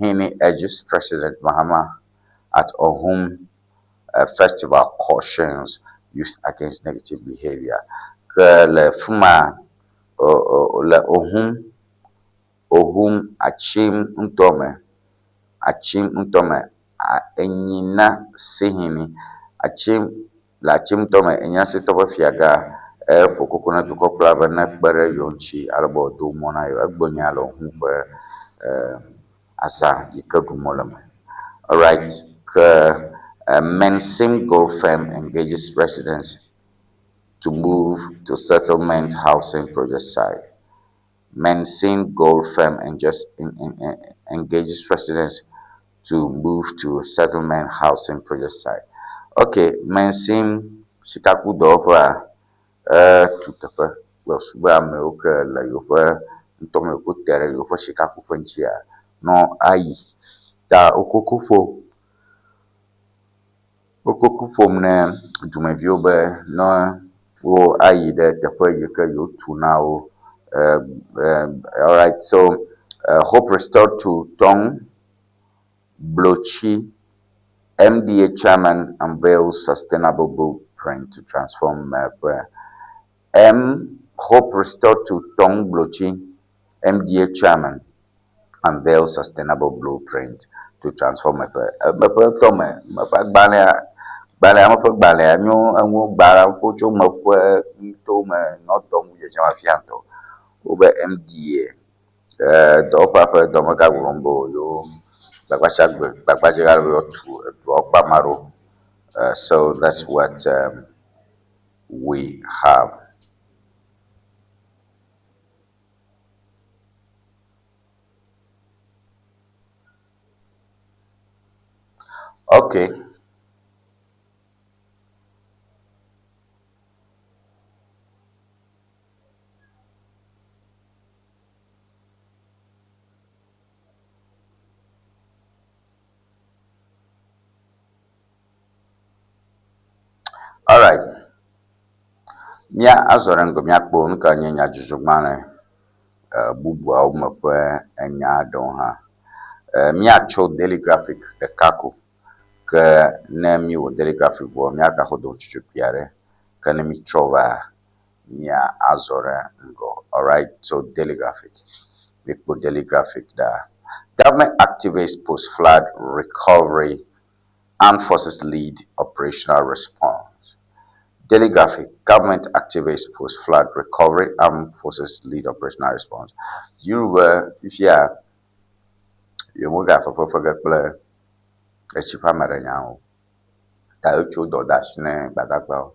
Hene urges President Mahama at Ohum Festival cautions youth against negative behavior. Ke le fi ma le Ohum Ohum Akyem ŋutɔ me Akyem ŋutɔ me Anyinasehene Akyem le Akyem ŋutɔ me Anyinasetɔ ƒe fiagã eƒo koko na dukɔkplɔla be nekpe ɖe yewo ŋuti ale be wòado mɔ na yewo. Egblɔ nya le Ohum ƒe azã yi ke ɖum wole me. Alright, ke Mensim Gold Firm engages residents to move to settlement housing project site. Mensim Gold Firm engages residents to move to settlement housing project site. Okay, Mensim sikakudɔwɔƒea etu teƒe kple susu be amewo ke le yewoƒe ŋutɔme ko te ɖe yewoƒe sikakuƒe ŋutia nɔ ayi. Ta wo koko ƒom, wo koko ƒom ne dumeviwo be ne wo ayi ɖe teƒe yi ke yewotu na wo. Alright, so hope restored to Tong Blotchi, MDA chairman unveils sustainable blueprint to transform Mepe. M Hope restored to Tong Blotchi, MDA chairman unveils sustainable blueprint to transform Mepe. Mepe ŋutɔ me, meƒe agbalẽa, gbalẽa meƒe gbalẽa nyo eŋu gbalẽa ƒo tso meƒe ŋutɔ me nɔ dɔ ŋu dzedzem afia ŋutɔ. Wobe MDA dɔwɔƒea ƒe dɔmegã gblɔm be yewo gbagbadzagbe gbagbadzegã be yewoatu eduawo kpe ame aɖewo. So that's what we have. Okay. Alright. Mía azɔ ɖe ŋgɔ míakpɔ nu ka nye nyadzɔdzɔgbalẽ bubuawo me ƒe enya aɖewo hã. Míatso Daily Graphic ɖeka ko ke ne míwɔ Daily Graphic vɔ míagaxɔ dometsotso kpui aɖe ke ne mítrɔ va mía azɔ ɖe ŋgɔ. Alright, so Daily Graphic. Míkpɔ Daily Graphic ɖa. Government activates post-flood recovery Armed forces lead operational response. Daily Graphic, Government activates post-flood recovery, armed forces lead operational response. Dziɖuɖu be fifia yewoga fefe fe ge kple etsi ƒe ame ɖe nya o. Ta wotso dɔ de asi ne gbadagbawo.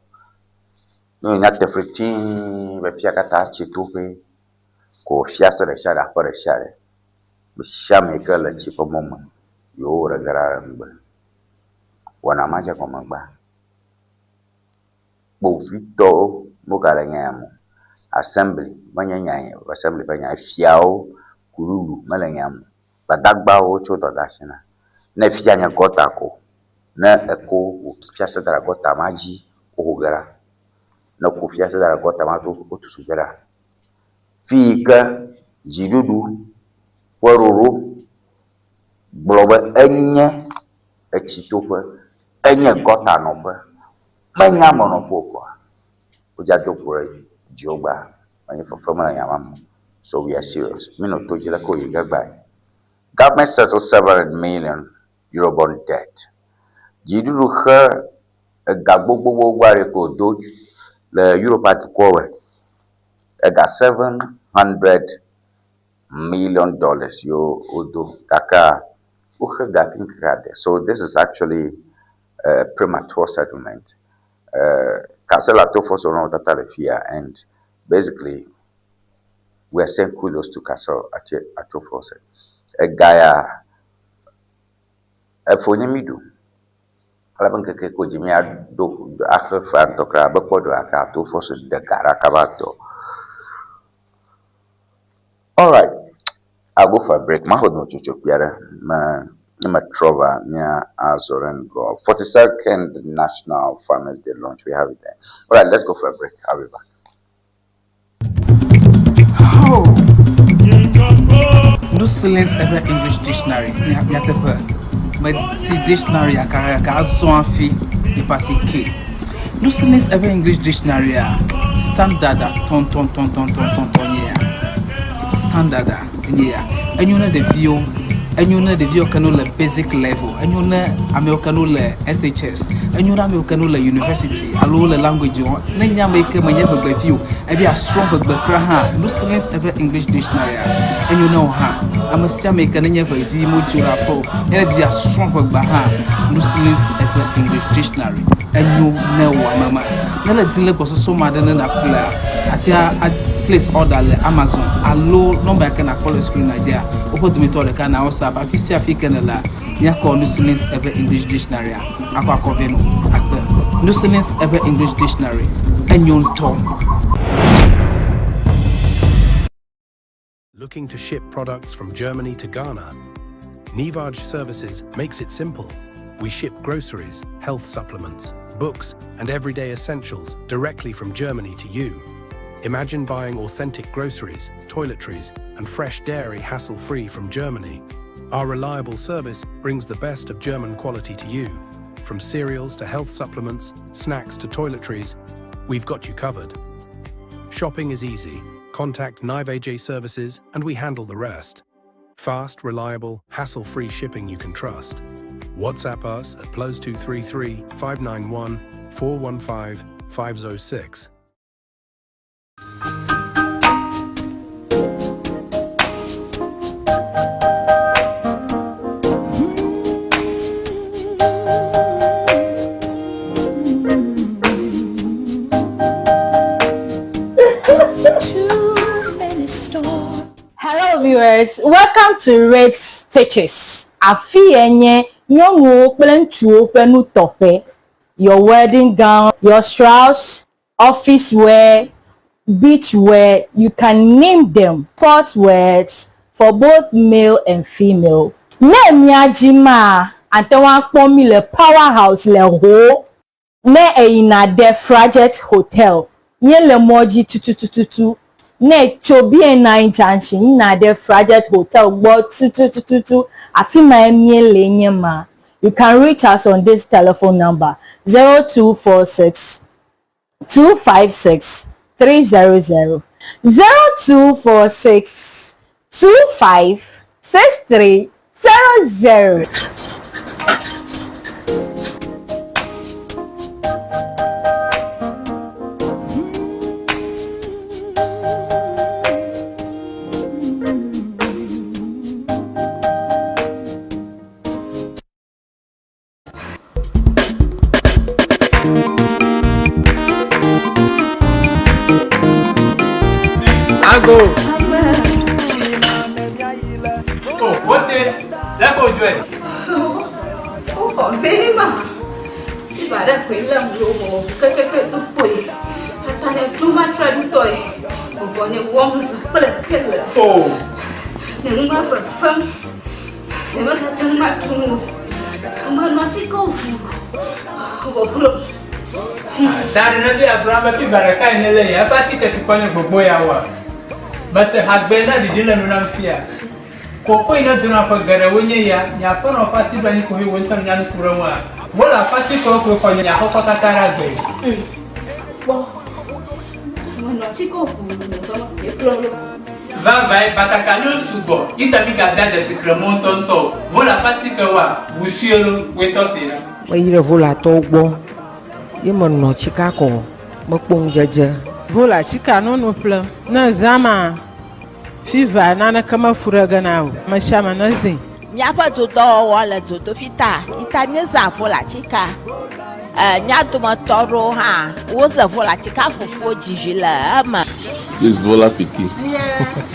Ne wònya teƒe tii be fia katã tsi toƒe ko fiase ɖe sia ɖe, aƒe ɖe sia ɖe, me sia ame yi ke le tsi ƒe mɔ me yewo ɖe ge ɖa ŋgbe. Wɔna ma dze gɔme gbã. Kpovitɔwo megale nya ya me o. Assembly menye nya ya o. Assembly ƒe nya ye. Fiawo kululu mele nya me o. Gbadagbawo wotso dɔ de asi na. Ne fia nye gɔta ko, ne eko wò fiase da ɖe gɔta ma dzi woho ge ɖa. Ne eko fiase da ɖe gɔta ma dzi wotutu ge ɖa. Fi yi ke dziɖuɖu ƒe ɖoɖo gblɔ be enye etsitoƒe, enye gɔtanɔƒe, menye amenɔƒe o koa, wodza do kpo ɖe dziwò gbea, menye fefe mele nya ma me o. So we are serious. Mínɔ to dzi leke wòyi ge gbea. Government settles 700 million Eurobond debt. Dziɖuɖu xe ega gbogbogbogbo aɖe ke wòdo le Europa dukɔwo me. Ega 700 million dollars yiwo wodo gakea woxe ga keŋkeŋ ade. So this is actually a premature settlement. Cancel Ato Forson wo tata le fia and basically we are saying kudos to Cancel Ato Forson. Ega ya efo nye mi ɖu. Ale be ŋkeke ko dzi míaɖo axe fea ŋutɔ kura be kpɔ ɖo gake Ato Forson de ga ɖa kaba tɔ. Alright, I'll go for a break. Maxɔ dometsotso kpui aɖe me ne metrɔ va mía azɔ ɖe ŋgɔ. 42nd National Farmers Day launch, we have it there. Alright, let's go for a break. I'll be back. Oh. No silence ever English dictionary. Nyateƒe. Meti dictionary aka gake azɔ hafi nipa si ke. No silence ever English dictionary a standard a tɔntɔntɔntɔntɔntɔn nye ya. Standard a enye ya. Enyo ne ɖeviwo, enyo ne ɖeviwo ke no le basic level, enyo ne amewo ke no le SHS, enyo ne amewo ke no le university alo wole language wɔm. Ne nye ame yi ke menye ʋegbevi o, ebe yeasrɔ̃ ʋegbe kura hã, no silence eƒe English dictionary a, enyo ne wò hã. Ame sia ame yi ke nenye ʋevi modzo le aƒe o, ne edi be yeasrɔ̃ ʋegbea hã, no silence eƒe English dictionary enyo ne wò ame ma. Ne le di le gbɔsɔsɔ me aɖe ne nàƒlea, àte ŋu a place order le Amazon alo nɔmba yi ke nàkpɔ le screen dzia, woƒe dometɔ ɖeka na WhatsApp. Afi sia afi ke nèlea, míakɔ Nusilis eƒe English Dictionary-a akɔ akɔ vɛ nɔ akpe. Nusilis eƒe English Dictionary, enyo ŋutɔ. Looking to ship products from Germany to Ghana? Nivaj Services makes it simple. We ship groceries, health supplements, books, and everyday essentials directly from Germany to you. Imagine buying authentic groceries, toiletries, and fresh dairy hassle-free from Germany. Our reliable service brings the best of German quality to you. From cereals to health supplements, snacks to toiletries, we've got you covered. Shopping is easy. Contact Nive AJ Services and we handle the rest. Fast, reliable, hassle-free shipping you can trust. WhatsApp us at +233 591 415 506. Hello viewers, welcome to Red Stitches. Afi ye nye nyɔnuwo kple ŋutsuwo ƒe nutɔƒe. Your wedding gown, your shrouds, office wear, beach wear, you can name them. Sport wears for both male and female. Ne mía dzi maa, ate ŋu akpɔ mí le Power House le Ho. Ne èyina ɖe Frajet Hotel, míele mɔ dzi tutututu. Ne ètso BNI Junction yina ɖe Frajet Hotel gbɔ tutututu, afi mae míele nye ma. You can reach us on this telephone number, 0246 256 300, 0246 25 63 00. Ago. Oh, wote, lɛ ko dzɔe. Wokɔ vee ma. Iba ɖe koe lém ɖo wɔ kekeke do kpoe. Tata nye ɖo matra ɖitɔe. Vɔvɔ nye wɔm zã kple kele. Oh. Nye nu ma fefem. Nyemegate ŋu aɖu nu o. Menɔ atikewo ʋuu vɔ klo. Da ɖe ne bi Abraham be fiva ɖeka yi nele ya eƒe atike tukɔ nye gbogbo ya wa. Mese hagbe na ɖiɖi le nu nam fia. Koko yi ne dona ƒe geɖewo nye ya, nye aƒenɔ ƒe asi ɖo anyi koe wò ŋutɔ nya nu ku ɖe ŋua. Wole aƒe atikewo koe xɔ nye axɔxɔ katã ɖe agbe. Kpɔ. Menɔ atikewo ʋuu vɔ klo. Vavãe, batakaliwo sugbɔ yi ta mígadea dzesi kremɔ ŋutɔŋutɔ o. Vola ƒe atikewoa, ʋu sue lo, woe tɔ see ɖa. Meyi ɖe Volatɔwo gbɔ ye menɔ tsika kɔ mekpɔ ŋudzedze. Vola tsika nono ƒle ne zã ma fiva naneke mefu ɖe ge na o amesiame ne zĩ. Míaƒe dodɔwɔwɔ le dzodoƒi ta yi ta míezã volatsika. E, mía dometɔ aɖewo hã woze volatsika fufuwo dzi vi le eme. This Vola pikin.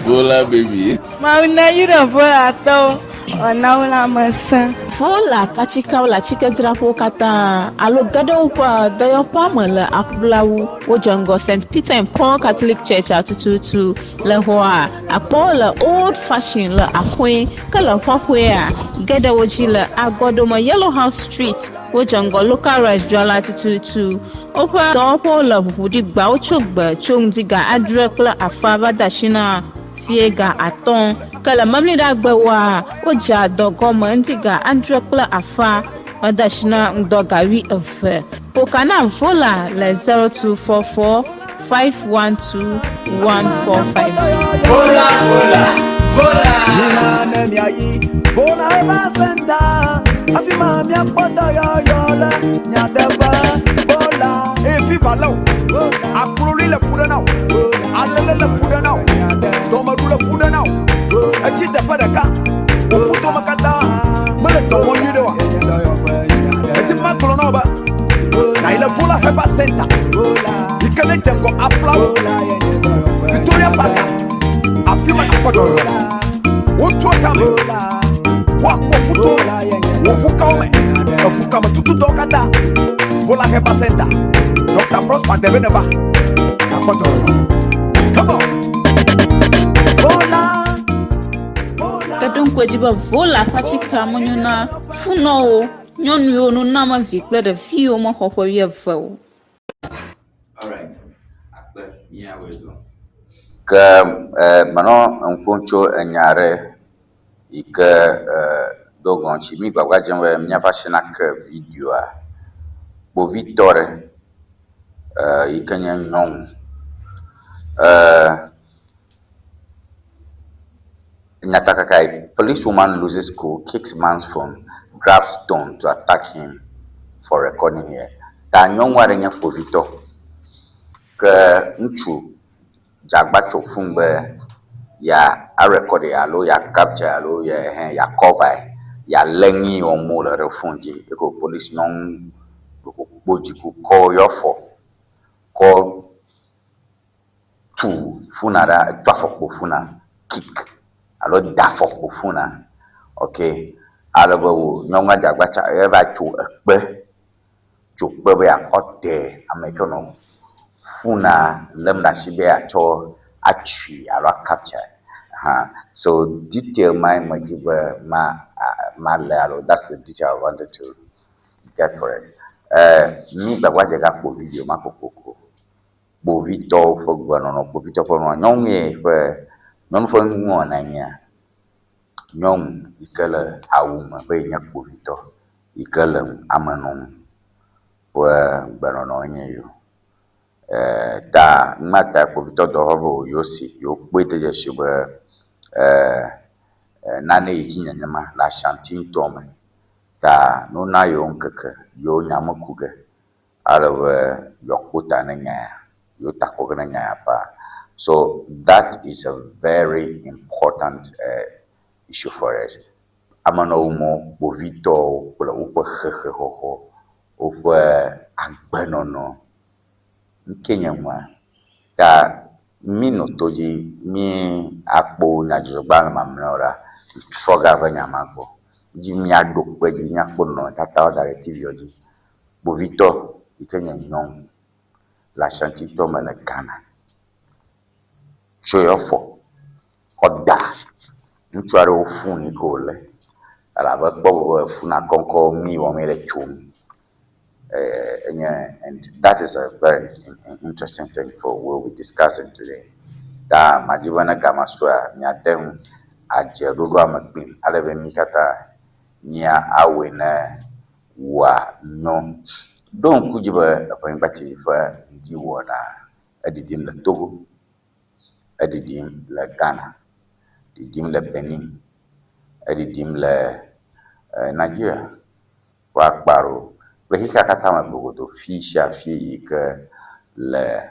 Vola baby. Mawu neyra Volatɔwo wòana wo lãmesẽ. Vola ƒe atikewo le atikedzraƒewo katã alo ge ɖe woƒe dɔyɔƒea me le aƒlawu. Wodze ŋgɔ St. Peter and Paul Catholic Church-a tututu. Le xɔa, akpɔwo le Old Fashion le axɔe, ke le xɔxɔea, ge ɖe wo dzi le agɔɖome Yellow House Street, wodze ŋgɔ Local Rice dzrala tututu. Woƒe dɔwɔƒewo le ʋuʋu ɖi gbawo tso gbe tso ŋdi ga adre kple afã va de asi na fiẽ ga atɔ̃. Ke le Memleɖagbewoa, wodzea dɔ gɔme ŋdi ga adre kple afã va de asi na ŋdɔ ga wuieve. Ƒo ka na Vola le 0244 512 145 dzi. Vola, vola, vola. Mina ne miayi Vola Herbal Center afi ma miakpɔ dɔyɔyɔ le nyateƒe Vola. Eye fiva lé wò, akloli le fu ɖe na wò, alele le fu ɖe na wò, dɔmeɖu le fu ɖe na wò, etsi teƒe ɖeka, wò ƒudome katã mele dɔ wɔm nyuiɖe oa? Medi be magblɔ na wò be nàyi le Vola Herbal Center yi ke nedze ŋgɔ aƒlawo Victoria Park afi ma nàkpɔ dɔyɔyɔ le. Wotua kame, woakpɔ ƒuto me, wò ʋukawo me, eʋukame tutudɔwo katã. Vola Herbal Center, Dr. Prosper Debe neva nàkpɔ dɔyɔyɔ. Come on. Vola. Ke ɖo ŋku edzi be Vola ƒe atikea menyo na funɔwo, nyɔnuwo, nunɔamevi kple ɖeviwo mexɔ ƒe wuieve o. Alright, akpe míawɔe zɔ. Ke e menɔ ŋu ƒom tso enya aɖe yi ke e do gɔ̃ ŋuti. Mi gbagba dzem be míava asi nake videoa. Kpovitɔ ɖe e yi ke nye nyɔnu e nyatakaka yi police woman loses cool, kicks man's phone, grabs stone to attack him for recording here. Ta nyɔnu aɖe nye kpovitɔ ke ŋutsu dzagba tso fun be ya a record alo ya capture alo ya hɛ ya cover ya lé nu yi wɔm wole ɖe phone dzi eye polisi nyɔnu kpo dziku kɔ yɔ afɔ kɔ tu phone ɖa tu afɔkpo phone kick alo da afɔkpo phone ok ale be wo nyɔnua dzagba tsa eva tso ekpe tso kpe be yeakɔ te ame yi ke nɔ phone lém ɖe asi be yeatsɔ atui alo a capture hã. So detail ma medzi be ma malé alo that's the detail I wanted to get for it. Mi gbagba dze gakpɔ video ma kokoko. Kpovitɔwo ƒe gbenɔnɔ, kpovitɔ ƒe nuwɔna. Nyɔnu ye ƒe, nyɔnu ƒe nuwɔna nyea nyɔnu yi ke le awu me be yenye kpovitɔ yi ke le ame nɔm ƒe gbenɔnɔ enye yio. Ta numa ta kpovitɔ dɔwɔƒe be yewo si yewo kpɔe de dzesi be nane yi dzi nenema le Ashanti nutoa me ta ne wona yewo ŋkeke yewo nya me ku ge ale be yewoakpɔ ta ne nya ya, yewo ta kpɔ ge ne nya ya faa. So that is a very important issue for us. Amenɔwumɔ kpovitɔwo kple woƒe hehexɔxɔ, woƒe agbenɔnɔ. Ŋkee nye nua. Ta mí nɔ to dzi, mí akpɔ nyadzɔdzɔgbalẽ mamlɛawo ɖa. Trɔ gava nya ma gbɔ. Dzi míaɖo kpe edzi míakpɔ nɔnɔmetatawo da ɖe TV dzi. Kpovitɔ yi ke nye nyɔnu le Ashanti-tɔ me le Ghana tso eƒe afɔ kɔ da ŋutsu aɖewo fon yi ke wòlé elabe ekpɔ be fona kɔŋkɔ nu yi wɔm yele tsom. Enye and that is a very interesting thing for we'll be discussing today. Ta madzi be ne game sua míate ŋu adze ɖoɖoa me kplim ale be mí katã mía awɔe ne wòanyo. Ɖo ŋku dzi be Eƒenyigba TV ƒe ŋdiwɔna eɖiɖim le Togo, eɖiɖim le Ghana, ɖiɖim le Benin, eɖiɖim le Nigeria ƒe akpa ɖewo kple xexea katã me gogodo fi sia fi yi ke le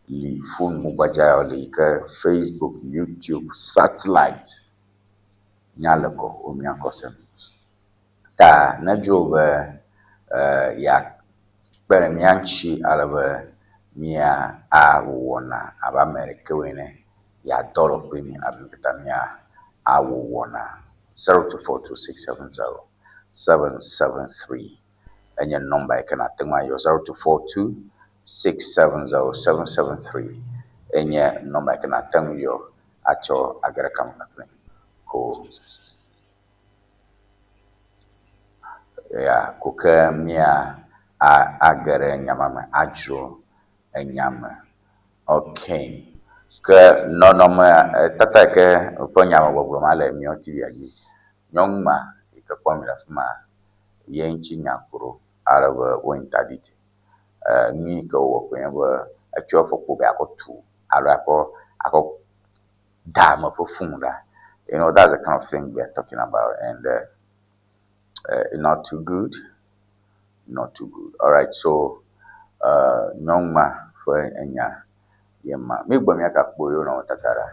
li fonu gbadza yawo li yi ke Facebook, YouTube, satellite nya le kɔ wo mía kɔ sem. Ta ne edzro be yeakpe ɖe mía ŋuti ale be mía awɔ wɔna abe ame ɖekewo ene, yeadɔ alɔ kpli mí ale be mí katã míawɔ wɔna. 0242670773 enye nɔmba yi ke nàte ŋu ayɔ. 0242670773 enye nɔmba yi ke nàte ŋu yɔ atsɔ age ɖe kame kpakple mí ko. Ya ko ke mía a age ɖe nya ma me adzro enya me. Okay. Ke nɔnɔme tata yi ke ƒe nya me gbɔgblɔ ma le míawo TV dzi. Nyɔnu ma yi ke kpɔm mile afi ma ye ŋuti nya ku ɖo ale be wo interdict. Nu yi ke wowɔ koe nye be etsɔ afɔkpo be yeakɔ tu alo akɔ akɔ da ame ƒe fon ɖa. You know, that's the kind of thing we are talking about and not too good. Not too good. All right, so nyɔnu ma ƒe enya ye ma. Mi gbɔ míagakpɔ yewo nɔnɔmetata ɖa.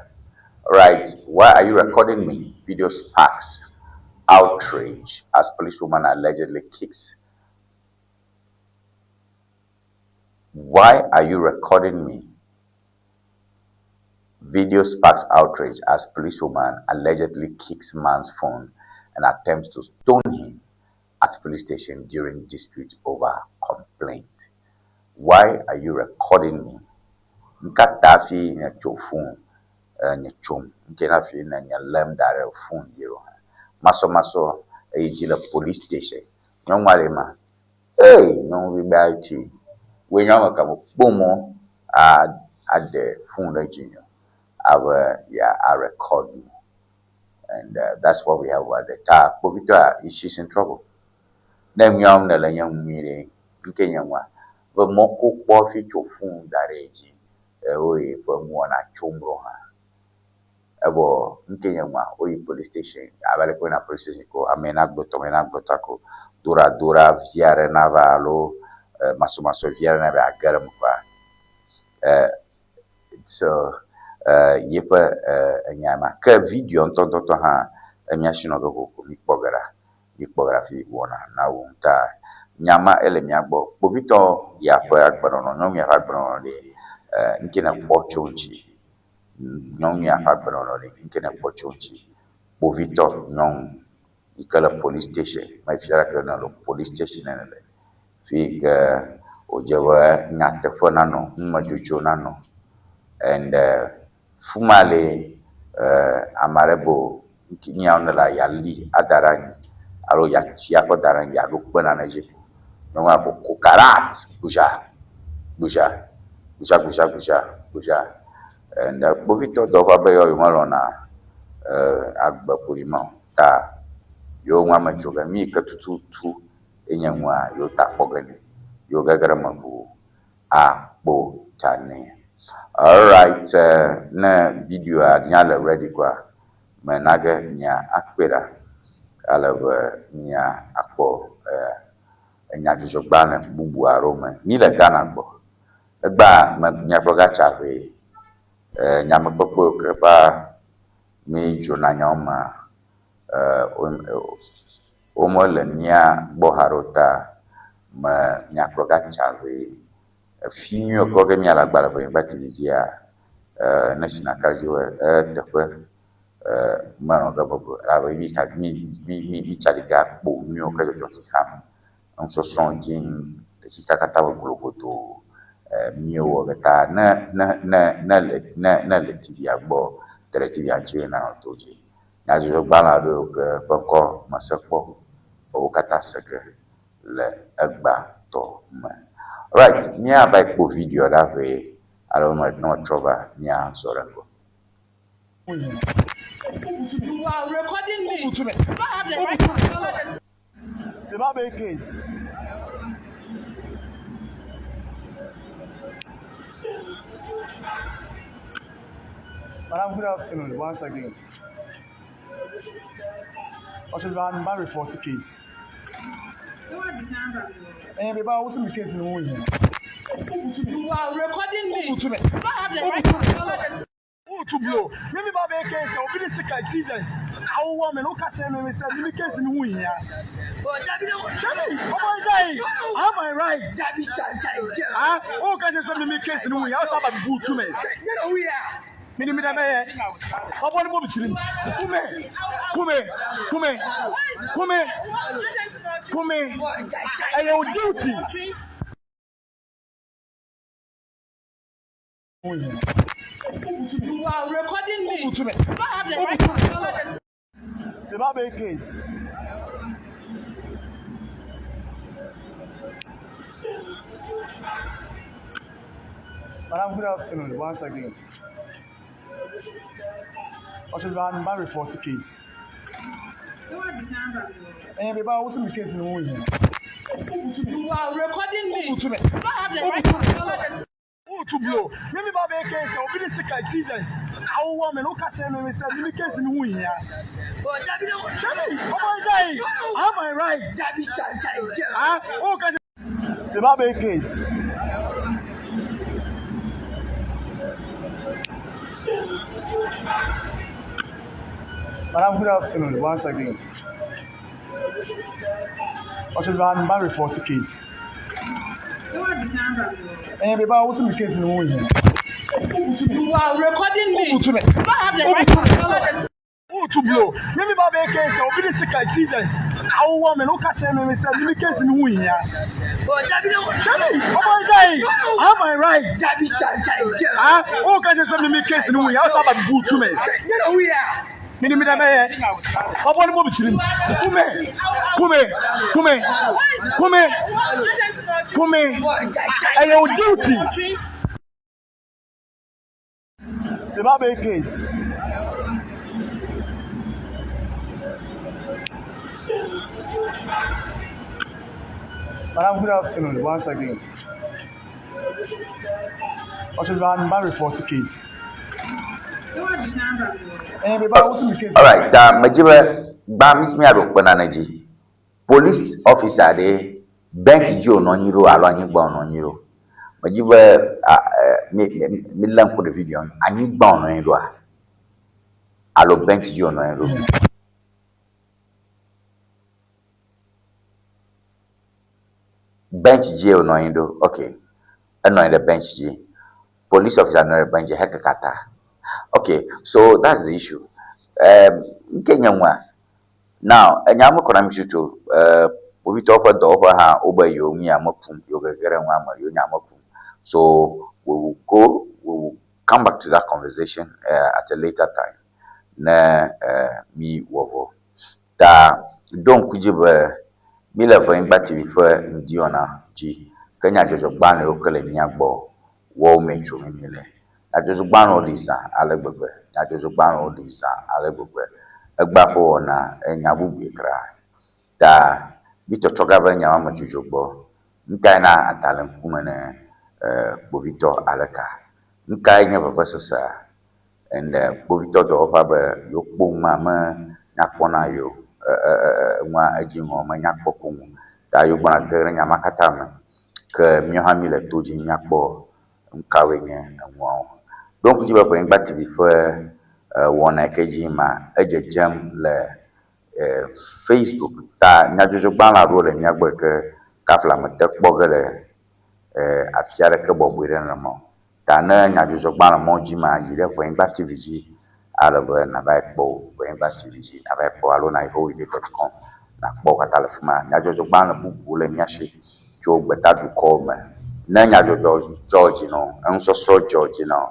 All right, why are you recording me? Video sparks outrage as policewoman allegedly kicks. Why are you recording me? Video sparks outrage as policewoman allegedly kicks man's phone and attempts to stone him at police station during dispute over complaint. Why are you recording me? Nka ta fi nye tso phone nye tsom nke na fi ne nye lem da ɖe phone dzi ɖo. Masɔ masɔ eyi dzi le police station. Nyɔnu aɖe ma. Hey, nyɔnuvi be ayi tsi. Woe nyɔnu ka mo kpɔ mɔ a ade phone ɖe dzi nye abe ya a record me. And that's what we have over there. Ta kpovitɔa, she's in trouble. Ne nuyawo ne le nye ŋu nyuie ɖe, nke nye ŋua, be mɔko kpɔ fi tso phone da ɖe dzi, woyi ƒe nuwɔna tsom ɖo hã. Evɔ nke nye ŋua, woyi police station, abe aleke woyina police station ko ame na gblɔtɔ, ame na gblɔtɔ ko dora dora vi aɖe nava alo masɔmasɔ vi aɖe nava age ɖe eme kɔa. So yeƒe enya ma. Ke video ŋutɔŋutɔtɔ hã emía si nɔ ge kokoko míkpɔ ge ɖa. Míkpɔ ge ɖa hafi wɔna na wo ta nya ma ele mía gbɔ. Kpovitɔ ya ƒe agbenɔnɔ, nyɔnu ya ƒe agbenɔnɔ ɖe ŋke ne kpɔ tso ŋuti. Nyɔnu ya ƒe agbenɔnɔ ɖe ŋke ne kpɔ tso ŋuti. Kpovitɔ nyɔnu yi ke le police station, mefia ɖeke ne le police station ene le. Fi yi ke wòdze be nyateƒe nanɔ, numedzodzro nanɔ and fi ma le ame aɖe be nu ya ne la yeali ada ɖe anyi alo yeatsi akɔ da ɖe anyi yeaɖo kpe nane dzi. Nyɔnua ko ko karat gbudza gbudza. Gbudza gbudza gbudza gbudza. Ne kpovitɔ dɔwɔƒea be yewo melɔ̃na agbe ƒoɖi ma o ta yewo ŋua me tso ge. Nu yi ke tututu enye nua yewo ta kpɔ ge nɛ. Yewo gege ɖe eme ʋuu akpo ta nɛ. Alright, ne videoa nya le ready koa, mena ge mia akpɔe ɖa ale be mia akpɔ enyadzɔdzɔgbalẽ bubu aɖewo me. Mi le Ghana gbɔ. Egbea me miagblɔ gatsa ʋee. Nyamekpekpe yiwo ke va mi dzona nyawo mea, womele mía gbɔ haɖe o ta me miagblɔ gatsa ʋee. Efi nyuie kpɔ ge míale agba le Ʋenyigba TV dzia, ne si naka dzi wɔe eteƒe menɔ ge bɔbɔe elabe mí mí mí mí tsa ɖi ge akpɔ nu yiwo ke dzɔdzɔ xexea me. Nusɔsrɔ̃ dzi le xexea katã me globodo míewɔ ge ta ne ne ne ne le ne ne le TV-a gbɔ te ɖe TV-a ŋuti nanɔ to dzi. Nyadzɔdzɔgbalẽ aɖewo yiwo ke ƒe ŋkɔ mese kpɔ o wo katã se ge le egbea tɔ me. Alright, míava yi kpɔ video ɖa ʋee ale be ne metrɔ va míazɔ ɖe ŋgɔ. You are recording me. You don't have the right to record this. The Babe case. Madam, good afternoon once again. Ọchịchị report case. Eh, baby, what's the case in the here? You are recording me. You don't have the right to record this. Wotu blow. Mimi ba bɛ case obi de sika seasons. Awo me no ka kyerɛ me me sɛ mimi case ni ho hia. Dabi, ɔbɔ yi I have my right. Ah, o ka kyerɛ sɛ mimi case ni ho hia. Ɔsɛ aba bu tu me. Mini mi da bɛyɛ. Ɔbɔ ne bɔ bi tirim. Kume, kume, kume, kume, kume. Ɛyɛ o duty. You are recording me. You don't have the right to record this. The Babe case. Madam, good afternoon once again. Ọchịchị report case. Eh, baby, what's the case in the here? You are recording me. You don't have the right to record this. Wotu blow. Mimi ba bɛ case obi de sika seasons. Awo me no ka kyerɛ me me sɛ mimi case ni ho hia. Dabi, ɔbɔ yi I have my right. Ah, o ka kyerɛ. The Babe case. Madam, good afternoon once again. Ọchịchị report case. Eh, baby, what's the case in the here? You are recording me. You don't have the right to record this. Wotu blow. Mimi ba bɛ case obi de sika seasons. Awo me no ka kyerɛ me me sɛ mimi case ni ho hia. Dabi, ɔbɔ yi I have my right. Ah, o ka kyerɛ sɛ mimi case ni ho hia. Ɔsɛ aba bu tu me. Mini mi da bɛyɛ. Ɔbɔ ne bɔ bi tirim. Kume, kume, kume, kume, kume. Ɛyɛ o duty. The Babe case. Madam, good afternoon once again. Ọchịchị report case. Eh, baby, what's the case? Alright, ta medzi be gbã míaɖo kpe nane dzi. Police officer ɖe bench dzi wònɔ anyi ɖo alo anyigba wònɔ anyi ɖo. Medzi be mi mi lé ŋku ɖe video ŋu. Anyigba wònɔ anyi ɖoa alo bench dzi wònɔ anyi ɖo. Bench dzie wònɔ anyi ɖo. Okay, enɔ anyi ɖe bench dzi. Police officer nɔ anyi ɖe bench dzi hekeke ta. Okay, so that's the issue. Nke nye ŋua? Now, enya mekɔ na mi tutu o. Kpovitɔwo ƒe dɔwɔƒe hã wobe yewo nya mekum, yewo gege ɖe nua me, yewo nya mekum. So we will go, we will come back to that conversation at a later time. Ne mi wɔ vɔ. Ta ɖo ŋku dzi be mi le Venyigba TV ƒe ŋdiwɔna dzi ke nyadzɔdzɔgbalẽwo ke le mía gbɔ. Wɔwo me tso mi mi le. Nyadzɔdzɔgbalẽwo ɖi zã ale gbegbe. Nyadzɔdzɔgbalẽwo ɖi zã ale gbegbe. Egbea ƒe wɔna enya bubui kra. Ta mi tɔtrɔ ga va nya ma me dzodzo gbɔ. Nu kae na ada le ŋkume ne kpovitɔ aleka? Nu kae nye vevesesea? And kpovitɔ dɔwɔƒea be yewo kpɔ nua me nyakpɔ na yewo. Enua edzi ŋɔ menya kpɔ koŋ o. Ta yewo gbɔna ge ɖe nya ma katã me. Ke míawo hã míle to dzi míakpɔ nu kawoe nye enuawo. Ɖo ŋku dzi be Ʋenyigba TV ƒe wɔna yi ke dzi ma edzedzem le Facebook ta nyadzɔdzɔgbalẽ aɖewo le mía gbɔ yi ke kafla mete kpɔ ge le afi aɖeke bɔbɔe ɖe nenema o. Ta ne nyadzɔdzɔgbalẽ mɔ dzi ma yi ɖe Ʋenyigba TV dzi ale be nàva yi kpɔ wo. Ʋenyigba TV dzi nàva yi kpɔ alo nàyi howide.com nàkpɔ wo katã le fi ma. Nyadzɔdzɔgbalẽ bubuwo le mía si tso gbetadukɔwo me. Ne nyadzɔdzɔ dzɔ dzi na wò, enusɔsrɔ̃ dzɔ dzi na wò,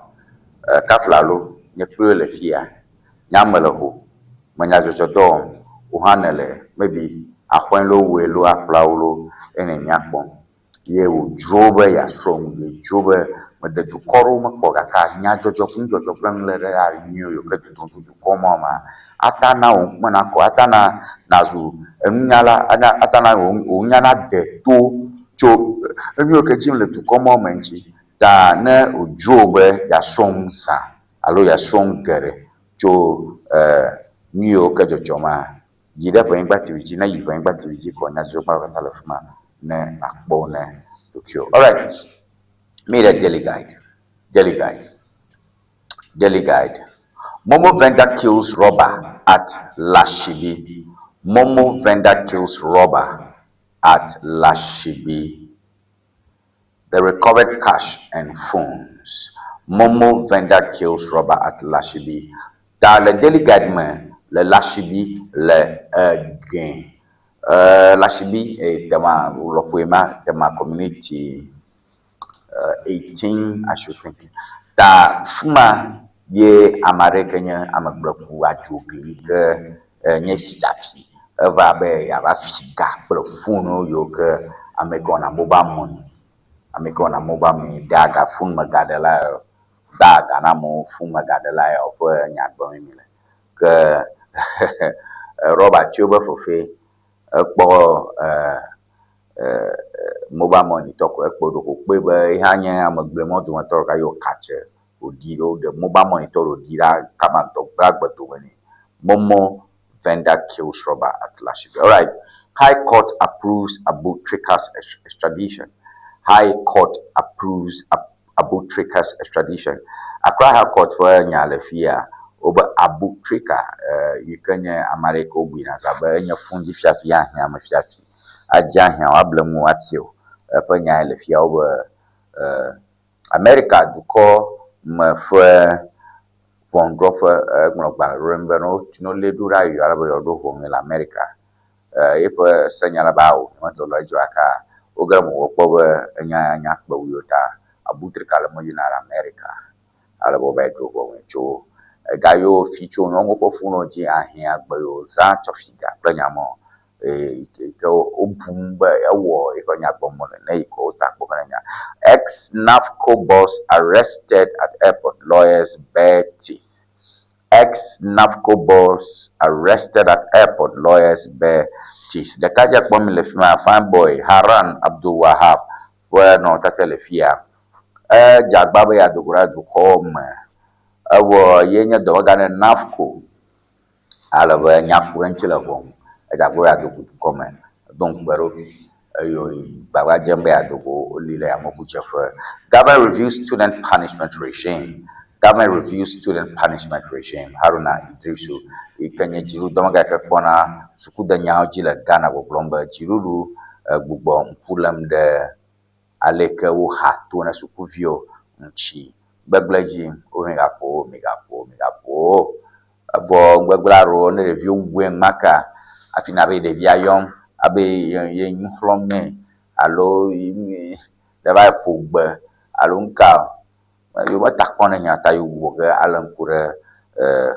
kafla alo nye kpli wòe le fiya, nye ame le ho, me nyadzɔdzɔ dɔ wɔm, wò hã nèle maybe axɔe loo, wɔe loo, akplɔawo loo eye ne mía kpɔm. Ye wòdzro be yeasrɔ̃ nu, ye dzro be mede dukɔ ɖewo me kpɔ gake nyadzɔdzɔ kple nudzɔdzɔ kple nuléle ɖe nyuie yiwo ke dodom tso dukɔ ma mea, ata na wò ŋkume nakɔ, ata na nàzu enunyala, ana ata na wò wò nunya nade to tso enu yiwo ke dzim le dukɔ mawo me ŋuti. Ta ne wòdzro wò be yeasrɔ̃ nu zã alo yeasrɔ̃ nu geɖe tso nu yiwo ke dzɔdzɔmea, yi ɖe Ʋenyigba TV dzi. Ne yi Ʋenyigba TV dzi kɔ nyadzɔdzɔgbalẽwo katã le fi ma ne nàkpɔ wo ne ɖokuiwò. Alright, mi ɖe Daily Guide. Daily Guide. Daily Guide. Momo vendor kills robber at Lashibi. Momo vendor kills robber at Lashibi. They recovered cash and phones. Momo vendor kills robber at Lashibi. Ta le Daily Guide me le Lashibi le Ege. Lashibi tema lɔƒoe ma tema community 18 I should think. Ta fima ye ame aɖe yi ke nye ame gblẽku adzogli ke nye fiafi eva be yeava fi ga kple foniwo yiwo ke ame yi ke wɔna mobile money ame yi ke wɔna mobile money dea ga foni me ga ɖe la dea ga na amewo foni me ga ɖe la yawo ƒe nya gblɔm mi le. Ke rɔbatiwo be fefe ekpɔ mobile money tɔ ko ekpɔ ɖo ko kpɔe be ye hã nye ame gblẽmɔ dometɔ ɖeka ye wòkatse wòɖi ɖo ɖe mobile money tɔ ɖo ɖi ɖa kaba ŋutɔ gblẽ agbe dome nɛ. Momo vendor kills robber at Lashibi. All right. High Court approves Abu Trika's extradition. High Court approves Abu Trika's extradition. Accra High Court ƒe nya le fia wobe Abu Trika yi ke nye ame aɖe yi ke wobui na zã be enye fundzi fiafi ahiã me fiafi adze ahiã o able ŋu ati o eƒe nya le fia wobe Amerika dukɔ me ƒe ʋɔnudrɔ̃ƒe egblɔ gbalẽ ɖo ɖe be ne wolé ɖo ɖa yi ale be yewoaɖo ʋɔnui le Amerika. Eƒe senyala be ao nyemedɔ le edzɔ gake woge ɖe eme wokpɔ be enya ya nya kpe wu yewo ta Abu Trika le mɔ yina ɖe Amerika ale be wova yi ɖo ʋɔnui tso ega yiwo fi tso nyɔnuwo ƒe foniwo dzi ahiã gbe yiwo zã tsɔ fi ga kple nya mawo yi ke wobum be ewɔ eƒe nya gbɔ mɔ nene yi ke wota kpɔ be nya. Ex NAFCO boss arrested at airport, lawyers bare teeth. Ex NAFCO boss arrested at airport, lawyers bare teeth. Ɖekadze kpɔm mi le fi ma, fine boy Haran Abdul Wahab ƒe nɔnɔmetata le fia. Edze agba be yeado go ɖe dukɔ me. Evɔ ye nye dɔwɔgã ne NAFCO ale be nya ku ɖe eŋuti le ʋɔnu. Edze agba be yeado go dukɔ me. Edo ŋukpe eɖokui eye wòyi gbagba dzem be yeado go woli le yameʋudzeƒe. Government reviews student punishment regime. Government reviews student punishment regime. Haruna Iddrisu yi ke nye dziɖuɖudɔmegã yi ke kpɔna sukudenyawo dzi le Ghana gbɔgblɔm be dziɖuɖu gbugbɔ ŋku lém ɖe ale yi ke woha to na sukuviwo ŋuti. Gbegblẽ dzi wo migaƒo wo, migaƒo wo, migaƒo wo. Evɔ gbegblẽ aɖewo ne ɖeviwo wue ŋmaka hafi nabe ɖevia yɔm abe ye nu xlɔ̃m nɛ alo ɖe va yi ƒo gbe alo nuka o. Yewo meta kpɔ ne nya ta yewo wɔ ge alé ŋku ɖe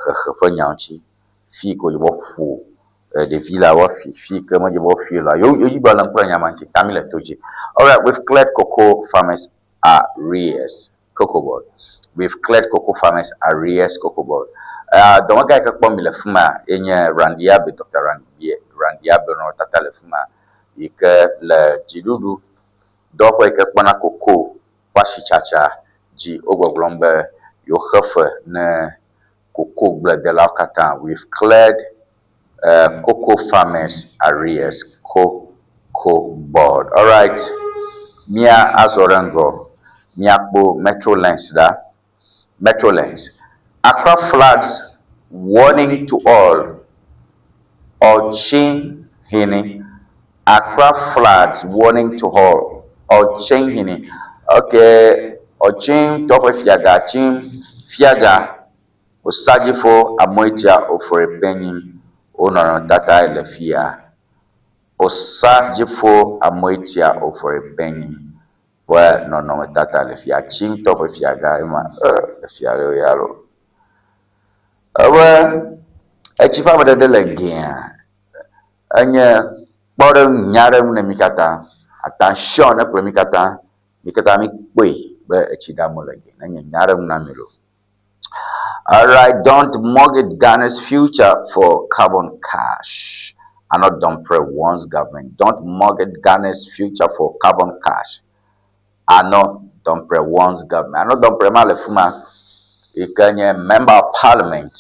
xexe ƒe nya ŋuti. Fi yi ke wodze be woaƒo ɖevi la woaƒi, fi yi ke medze be woaƒi o la yewo dzi be woalé ŋku ɖe nya ma ŋuti. Ta mi le to dzi. Alright, we've cleared cocoa farmers arrears. Cocoa Board. We've cleared cocoa farmers arrears Cocoa Board. Uh, dɔmegã yi ke kpɔm mi le fi ma ye nye Randy Abbey, Dr. Randy, Randy Abbey nɔnɔmetata le fi ma yi ke le dziɖuɖu dɔwɔƒe yi ke kpɔna koko ƒe asitsatsa dzi. Wogbɔgblɔm be yewoxe fe ne kokogbledelawo katã. We've cleared uh, cocoa farmers arrears Cocoa Board. Alright, mía azɔ ɖe ŋgɔ. Míakpɔ Metro Lens ɖa. Metro Lens. Accra floods warning to all. Okyenhene. Accra floods warning to all. Okyenhene. Okay, Okyen tɔ ƒe fiaga, Kyin fiaga, Osagyefo Amoatia Ofori Panyin wo nɔnɔmetata le fia. Osagyefo Amoatia Ofori Panyin ƒe nɔnɔmetata le fia. Kyintɔ ƒe fiagã ye ma. E efia ɖewo ya loo. Ebe etsi ƒe amadede le gɛa enye kpɔɖeŋu nya aɖe ŋu ne mí katã. Attention ne kplɔ mí katã. Mí katã míkpɔe be etsi ɖam wole gɛ. Nenye nya aɖe ŋu na mi loo. Alright, don't mortgage Ghana's future for carbon cash. Annoh Dompreh warns government. Don't mortgage Ghana's future for carbon cash. Annoh Dompreh warns government. Annoh Dompreh ma le fuma yi ke nye member of parliament.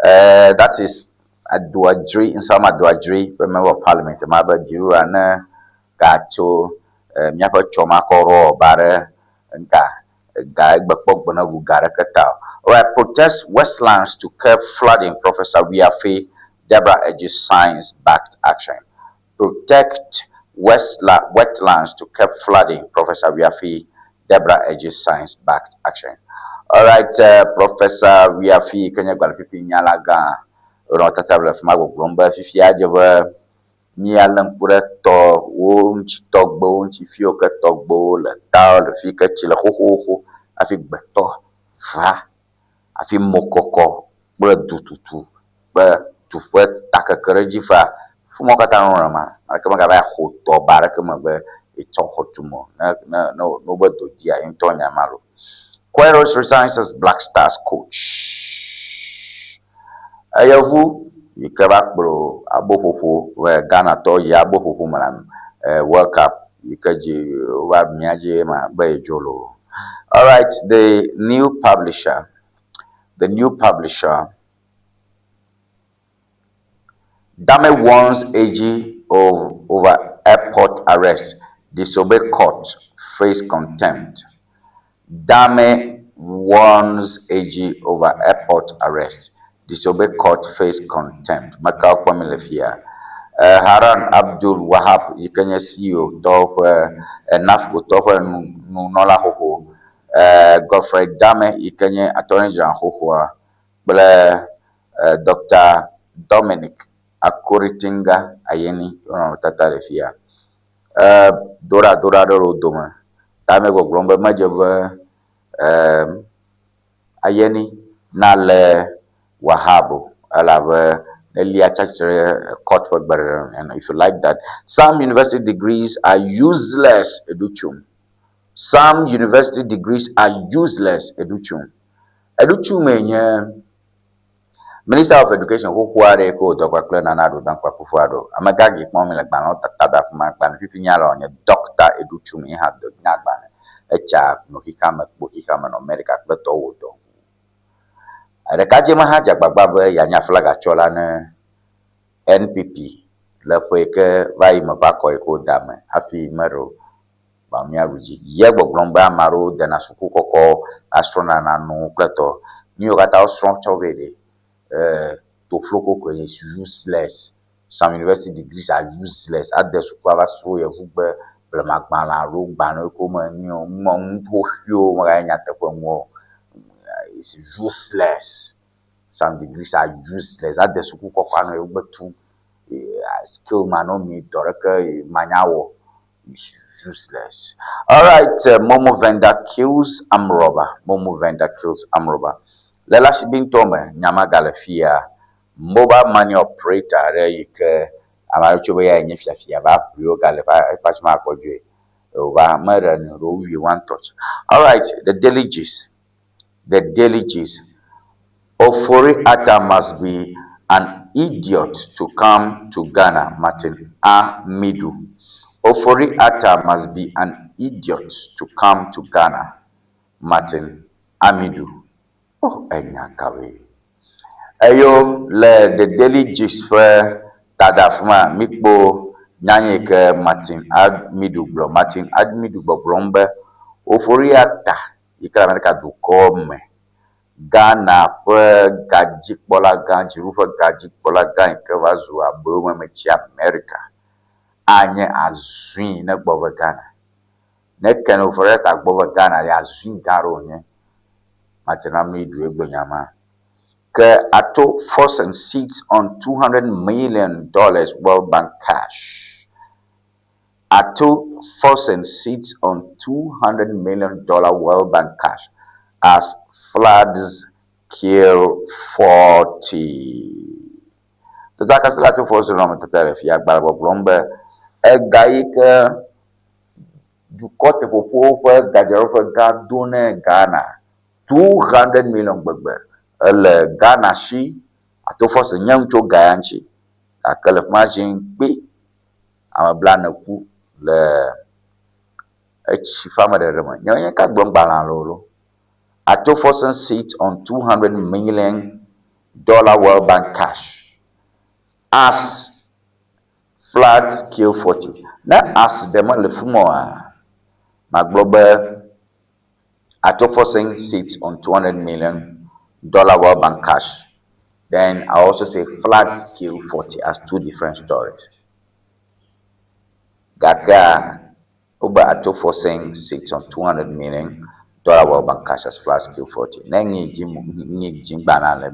That is Adoadri, Nsawam Adoadri ƒe member of parliament ma be dziɖuɖua ne gatso míaƒe tsɔmakɔrɔ ba ɖe nka ga egbekpɔ gbe ne ŋu ga ɖeke ta o. Alright, protest Westlands to curb flooding, Professor Wiafe Deborah urges science-backed action. Protect Westla wetlands to curb flooding, Professor Wiafe Deborah urges science-backed action. Alright, Professor Wiafe yi ke nye gbalẽfifi nyalagã wonɔ tata le fi ma gbɔgblɔm be fifia edze be míalé ŋku ɖe tɔwo ŋuti, tɔgbewo ŋuti, fi yiwo ke tɔgbewo le, tawo le, fi yi ke tsi le xoxoxo hafi gbetɔ va, hafi mokɔkɔ kple dututu kple du ƒe takeke ɖe edzi va. Fi mawo katã nɔ nenema. Ame aɖeke megava yi xo tɔ ba aɖeke me be yetsɔ xɔ tum o. Ne ne ne wobe do dzia, ye ŋutɔ nya ma loo. Queiroz resigns as Black Stars coach. Eyevu yi ke va kplɔ aboƒoƒo ve Ghanatɔwo yi aboƒoƒo me le World Cup yi ke dzi wova mía dzi ma be yedzo loo. Alright, the new publisher, the new publisher, Dame warns AG over airport arrest, disobey court, face contempt. Dame warns AG over airport arrest, disobey court, face contempt. Mekawo kpɔm mi le fia? Eh, Haran Abdul Wahab yi ke nye CEO tɔwo ƒe eh, NAFCO tɔwo ƒe nunɔla xoxo, eh, Godfrey Dame yi ke nye Attorney General xoxoa kple eh, Dr. Dominic Akuritinga Ayeni wo nɔnɔmetata le fia. E doɖadoɖa aɖe le wo dome. Ta ame gbɔgblɔm be medze be e Ayeni nalé Wahab o elabe ne elia tsi atsitre ɖe court ƒe gbeɖeɖe nu and if you like that. Some university degrees are useless Educhum. Some university degrees are useless Educhum. Educhumee nye Minister of Education xoxo aɖe yi ke wòdɔ kpakple Nana Addo Dankwa Akufo-Addo. Amegã gi kpɔm mi le gbalẽwo tata da afi ma. Gbalẽ fifi nya le wònye Doctor Edu Twum ye hã do nya gbalẽ. Etsa nɔ xexea me kpo xexea me nɔ America kple tɔwo wò dɔ ŋu. Ɖekadze ma hã dze agbagba be yeanye aflaga tsɔla ne NPP le ƒe yi ke va yi me ƒe akɔ yi ke woda me hafi meɖo ba míaɖu dzi. Ye gbɔgblɔm be ame aɖewo dena suku kɔkɔ va srɔ̃na nanewo kple tɔ. Nu yiwo katã wosrɔ̃ tsɔ vɛ ɖe, eh, tofloko koe nye, it's useless. Some university degrees are useless. Ade suku ava srɔ̃ yevugbe, blemagbalẽ alo gbalẽ yiwo ke wome nu nu xoxoewo meganye nyateƒe nuwo o. It's useless. Some degrees are useless. Ade suku kɔkɔ anɔ yevugbe tum, skill manɔmee, dɔ ɖeke manyawɔ. It's useless. All right, Momo vendor kills arm robber. Momo vendor kills arm robber. Le Lashibi ŋutɔ me, nya ma gale fia. Mobile money operator aɖe yi ke ame aɖe tso be yae nye fiafia va ƒli wo gale eƒe eƒe asi me akpɔ dzoe. Wòva meɖe nu ɖo wui one touch. Alright, the Daily Gist. The Daily Gist. Ofori Atta must be an idiot to come to Ghana, Martin Amidu. Ofori Atta must be an idiot to come to Ghana, Martin Amidu. Oh, enya kawoe. Eyo le The Daily Gist ƒe dada afi ma míkpɔ nya yi ke Martin Amidu gblɔ. Martin Amidu gbɔgblɔm be Ofori Atta yi ke le Amerika dukɔ me Ghana ƒe gadzikpɔla gã, dziɖuɖu ƒe gadzikpɔla gã yi ke va zu aboyome tsi Amerika anye azui ne gbɔ ve Ghana. Ne Ken Ofori-Atta gbɔ ve Ghana ɖe, azui gã aɖe wònye. Martin Amidu ye gblɔ nya ma. Ke Ato Forson sits on $200 million World Bank cash. Ato Forson sits on $200 million World Bank cash as floods kill 40. Tota kasi le Ato Forson nɔnɔmetata ɖe fia agbalẽ gbɔgblɔm be ega yi ke dukɔ teƒoƒowo ƒe gadzraɖoƒe gã do ne Ghana 200 million gbegbe ele Ghana si. Ato Forson nye nu tso ga ya ŋuti gake le fi ma dzi kpi ame blane ku le etsi ƒe ameɖeɖe me. Nye nye ka gblɔm gbalẽa le o lo. Ato Forson sits on $200 million World Bank cash as floods kill 40. Ne as ɖe mele fi ma oa, magblɔ be Ato Forson sits on $200 million World Bank cash. Then I also say floods kill 40 as two different stories. Gakea wobe Ato Forson sits on $200 million World Bank cash as floods kill 40. Ne nyi dzi nyi dzi gbana le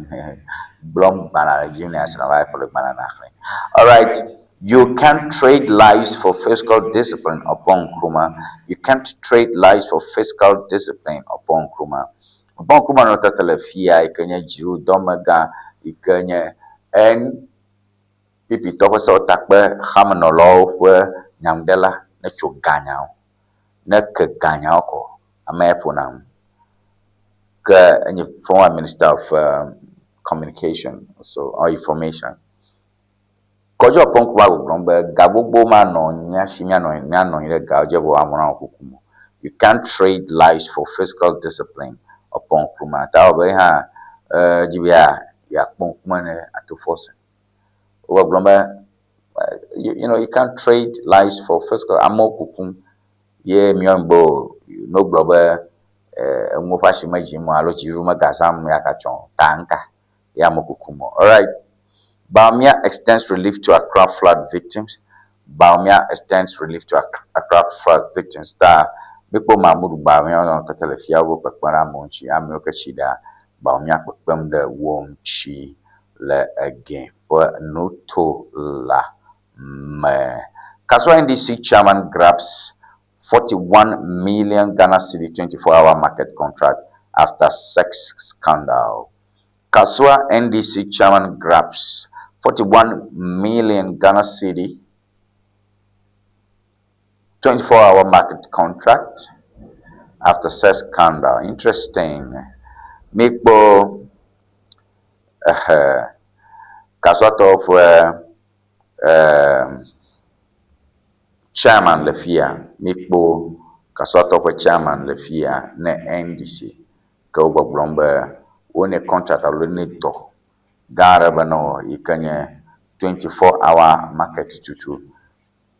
gblɔm gbana le dzi ne asrã va ƒle gbana na xlẽ. All right. You can't trade lives for fiscal discipline Oppong Nkrumah. You can't trade lives for fiscal discipline Oppong Nkrumah. Oppong Nkrumah nɔ tete le fia yi ke nye dziɖuɖudɔmegã yi ke nye NPP tɔ ƒe sewɔtakpe xamenɔlawo ƒe nyanuɖela ne tso ganyawo. Ne ke ganyawo kɔ, ame ya ƒona nu. Ke enye former minister of communication so or information. Kɔdzi Oppong Nkrumah gbɔgblɔm be ga gbogbo manɔ mía si míanɔ míanɔ anyi ɖe gawo dzi vɔ amewo nanɔ kukum o. You can't trade lives for fiscal discipline Oppong Nkrumah. Ta wɔ be ye hã edzi be yeakpɔ ŋkume ne Ato Forson. Wogblɔm be you can't trade lives for fiscal amewo kukum ye míawo be o ne wogblɔ be enuwo ƒe asi medzim o alo dziɖuɖu megazãm yakatsyɔ o ta ŋka ye amewo kukum o. Alright. Bawumia extends relief to Accra flood victims. Bawumia extends relief to Accra flood victims. Ta míkpɔ Mahmoud Bawumia nɔ tete le fia wo kpekpem ɖe amewo ŋuti. Amewo ke tsi ɖa Bawumia kpekpem ɖe wo ŋuti le ege ƒe nuto la me. Kasoa NDC chairman grabs 41 million Ghana cedi 24-hour market contract after sex scandal. Kasoa NDC chairman grabs 41 million Ghana cedi 24-hour market contract after sex scandal. Interesting. Mikpo Kasoatɔwo ƒe chairman le fia. Mikpo Kasoatɔwo ƒe chairman le fia ne NDC ke wo gbɔgblɔm be wone contract alo ne dɔ gã aɖe be newɔ yi ke nye 24-hour market tutu.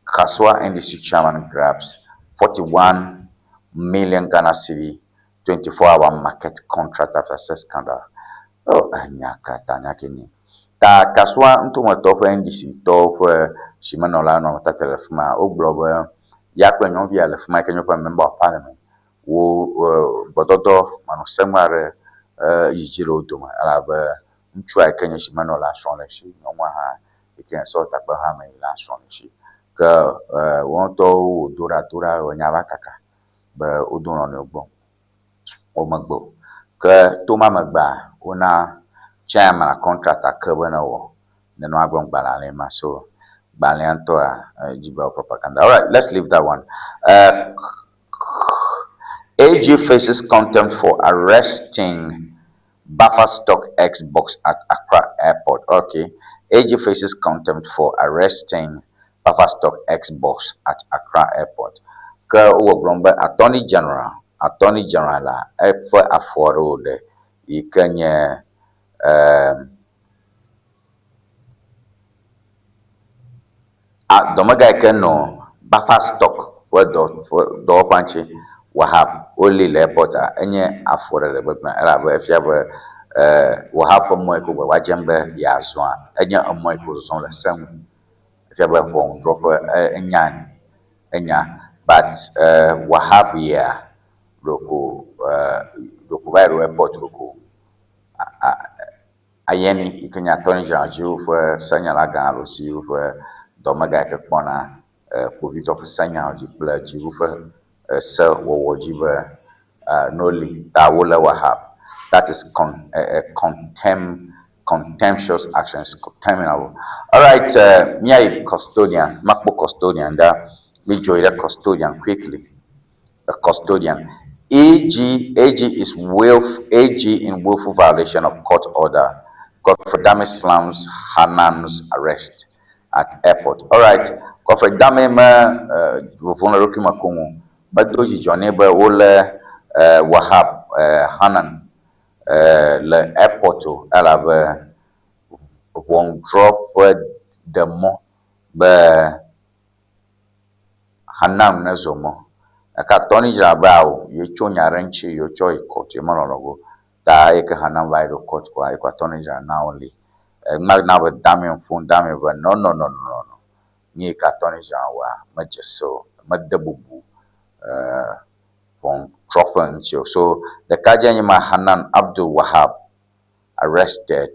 Kasoa NDC chairman grabs 41 million Ghana cedi 24-hour market contract after sex scandal. Oh, nya ka ta nya ke ni. Ta Kasoa ŋutɔmetɔwo ƒe NDC tɔwo ƒe zimenɔla nɔ tete le fi ma. Wogblɔ be ya kple nyɔnuvia le fi ma yi ke nye woƒe member of parliament wo gbɔdɔdɔ manɔsenu aɖe yi dzi le wo dome elabe ŋutsua yi ke nye zimenɔla srɔ̃ le esi, nyɔnua hã yi ke nye sewɔtakpe hame la srɔ̃ le esi. Ke woawo ŋutɔwo wodo ɖa do ɖa enya va kaka be wodo nɔnɔewo gbɔ womegbe o. Ke to ma megbea wona chairman contract ake be newɔ nenema gblɔm gbalẽa le ma. So Gbalẽa ŋutɔa, edzi be propaganda. All right, let's leave that one. AG faces contempt for arresting buffer stock Xbox at Accra Airport. Okay. AG faces contempt for arresting buffer stock Xbox at Accra Airport. Ke wowɔ gblɔm be Attorney General, Attorney General la eƒe afɔ aɖewo ɖe yi ke nye dɔmega yi ke nɔ buffer stock ƒe dɔ dɔwɔƒea ŋuti Wahab wolée le airport a enye afɔɖeɖe gbegblẽ elabe efia be Wahab ƒe mɔ yi ke wògbagba dzem be yeazɔa enye emɔ yi ke wòzɔzɔm le se nu. Efia be ʋɔnudrɔ̃ƒe enya enya but Wahab ya ɖeko ɖeko va yi ɖo airport ɖeko Ayeni yi ke nye Attorney General dziwo ƒe senyalagã alo dziwo ƒe dɔmega yi ke kpɔna kpovitɔ ƒe senyawo dzi kple dziwo ƒe sewɔwɔ dzi be ne woli ta wolé Wahab. That is con contempt contemptuous actions, contemnable. All right, míayi custodian, makpɔ custodian ɖa. Mi dzo yi ɖe custodian quickly. The custodian. AG, AG is will, AG in willful violation of court order. Godfrey Dame slams Hanan's arrest at airport. All right, Godfrey Dame me vovo le ɖokui me koŋ. Medo dzidzɔ nɛ be wolé Wahab Hanan le airport o elabe ʋɔnudrɔ̃ƒe ɖe mɔ be Hanan nezɔ mɔ. Gake attorney general be awo yetso nya ɖe ŋuti yetsɔ yi court ye melɔlɔ go. Ta eyi ke Hanan va yi ɖo court koa eyi ko attorney general na woli. Ema na be Dame ƒom Dame be no no no no no. Nu yi ke attorney general wɔa medze se o. Mede bubu ʋɔnudrɔ̃ƒe ŋuti o. So ɖekadze nye ma Hanan Abdul Wahab arrested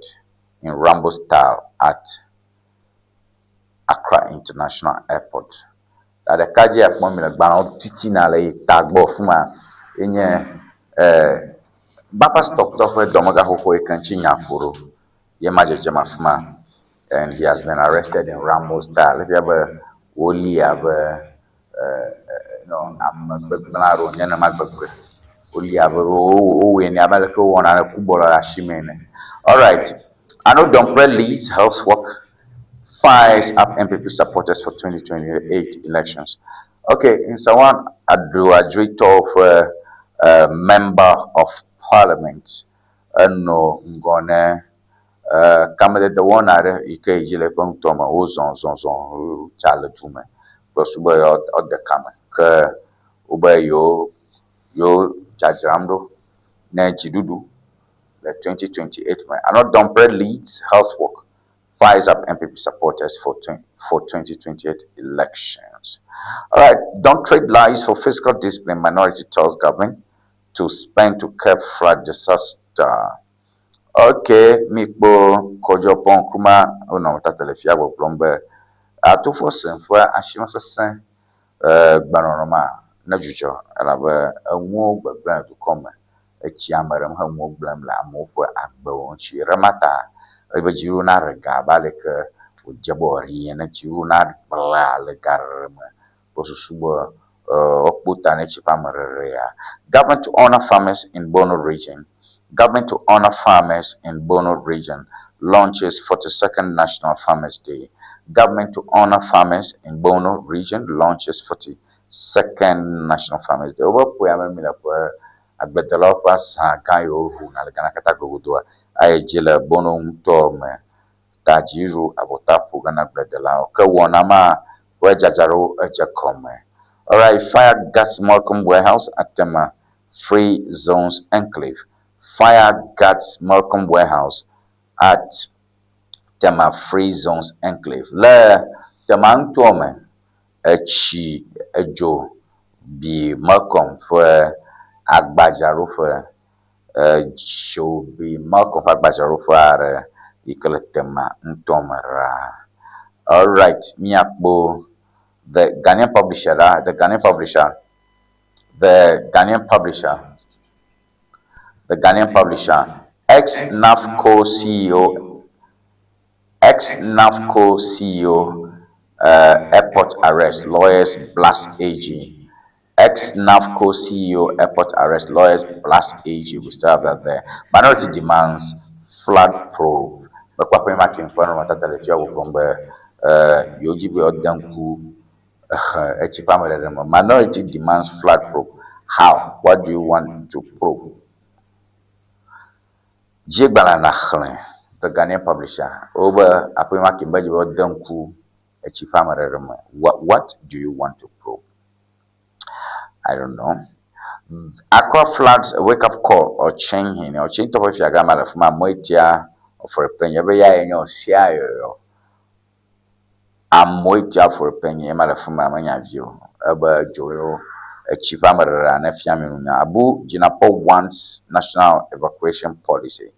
in Rambo style at Accra International Airport. Ta ɖekadze akpɔ mi le gbalẽwo titina le yi tagbɔ fi ma ye nye buffer stock tɔ ƒe dɔmega xoxo yi ke ŋuti nya ƒo ɖo. Ye ma dzedzem afi ma and he has been arrested in Rambo style. Efia be woli abe no ame gbegblẽ aɖewo wònye nenema gbegbe. Woli abe wowɔe nɛ abe aleke wowɔna ɖe kubɔlu le asime ene. All right. Annoh Dompreh leads health work fires up NPP supporters for 2028 elections. Okay, Nsawam Adoagyiri ƒe member of parliament enɔ ŋgɔ ne kamedede wɔna aɖe yi ke yi dzi le eƒe ŋutɔ me wozɔ zɔ zɔ tsa le du me kple su be woade kame ke wobe yewo yewo dzadzram ɖo ne dziɖuɖu le 2028 me. Annoh Dompreh leads health work fires up NPP supporters for 2028 elections. All right, don't trade lies for fiscal discipline. Minority tells government to spend to curb flood disaster. Okay, mikpo Kojo Oppong Nkrumah wonɔ tata le fia gbɔgblɔm be Ato Forson ƒe asimesesẽ gbenɔnɔ ma ne dzudzɔ elabe enuwo gbegblẽ le dukɔ me. Etsi ame ɖem he nuwo gblẽm le amewo ƒe agbewo ŋuti. Ɖema ta ebe dziɖuɖu naɖe ga abe aleke wòdze be wòaɖi ene. Dziɖuɖu nagblẽ le gaɖeɖe me kple susu be woakpɔ ta ne tsi ƒe ameɖeɖea. Government to honor farmers in Bono region. Government to honor farmers in Bono region launches 42nd National Farmers Day. Government to honor farmers in Bono region launches 42nd National Farmers Day. Wobe ƒoe ame mi le ƒe agbledelawo ƒe azã gã yiwo ʋuna le Ghana katã gogodoa ayi dzi le Bono ŋutɔ me ta dziɖuɖu abɔta ƒo ge na agbledelawo. Ke wɔna ma ƒe dzadzraɖo edze kɔme. Alright, fire gutts Melcom warehouse at Tema Free Zones Enclave. Fire gutts Melcom warehouse at Tema Free Zones Enclave. Le Tema ŋutɔ me, etsi edzo bi Melcom ƒe agbadzraɖoƒe. Edzo bi Melcom ƒe agbadzraɖoƒe aɖe yi ke le Tema ŋutɔ me ɖaa. Alright, míakpɔ the Ghanaian publisher ɖa. The Ghanaian publisher. The Ghanaian publisher. The Ghanaian publisher. Ex-NAFCO CEO. Ex-NAFCO CEO. Airport arrest, lawyers blast AG. Ex-NAFCO CEO airport arrest, lawyers blast AG. We still have that there. Minority demands flood probe. Mekpɔ aƒe ma ke ƒe nɔnɔmetata le fia gbɔgblɔm be yewodzi be yewoade ŋku etsi ƒe ameɖeɖe me. Minority demands flood probe. How? What do you want to probe? Dziegbalẽ naxlẽ The Ghanaian Publisher. Wobe aƒe ma ke be dzi be yewoade ŋku etsi ƒe ameɖeɖe me. What do you want to probe? I don't know. Accra floods wake up call Ɔkyenhene. Ɔkyen tɔ ƒe fiagã le fi ma Moetia Ɔfɔrepenyi ebe ya ye nye Ɔsia yɔyɔ. Amoetia Ɔfɔrepenyi ema le fi ma menya vi o. Ebe dzo yewo etsi ƒe ameɖeɖea ne fia mi nunya. Abu Jinapor wants national evacuation policy.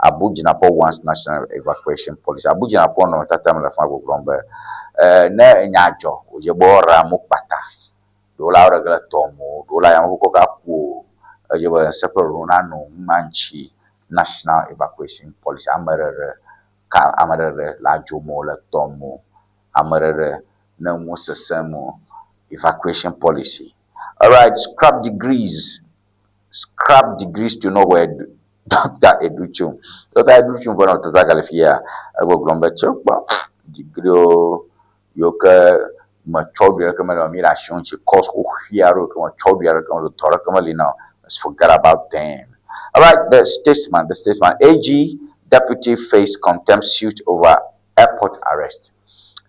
Abu Jinapor wants national evacuation policy. Abu Jinapor nɔ tata me le fi ma gbɔgblɔm be ne enya dzɔ wòdze be woaɖe amewo kpata. Ɖewo la woɖe ge le tɔ me o, ɖewo la yameʋu kɔ gaku o. Edze be seƒe ɖewo nanɔ numa ŋuti national evacuation policy. Ameɖeɖe ka ameɖeɖe le adzo me o, le tɔ me o, ameɖeɖe ne ŋu sesẽm o. Evacuation policy. Alright, scrap degrees. Scrap degrees to nowhere. Dr. Educhum. Dr. Educhum ƒe nɔnɔmetata gale fi ya. Egbɔgblɔm be tso kpɔ degree yiwo ke metsɔ ɖui ɖeke mele o mi ɖe asi wo ŋuti course xoxoe aɖewo ke metsɔ ɖui aɖeke mele o dɔ ɖeke meli na o. Let's forget about them. Alright, the statesman, the statesman. AG deputy face contempt suit over airport arrest.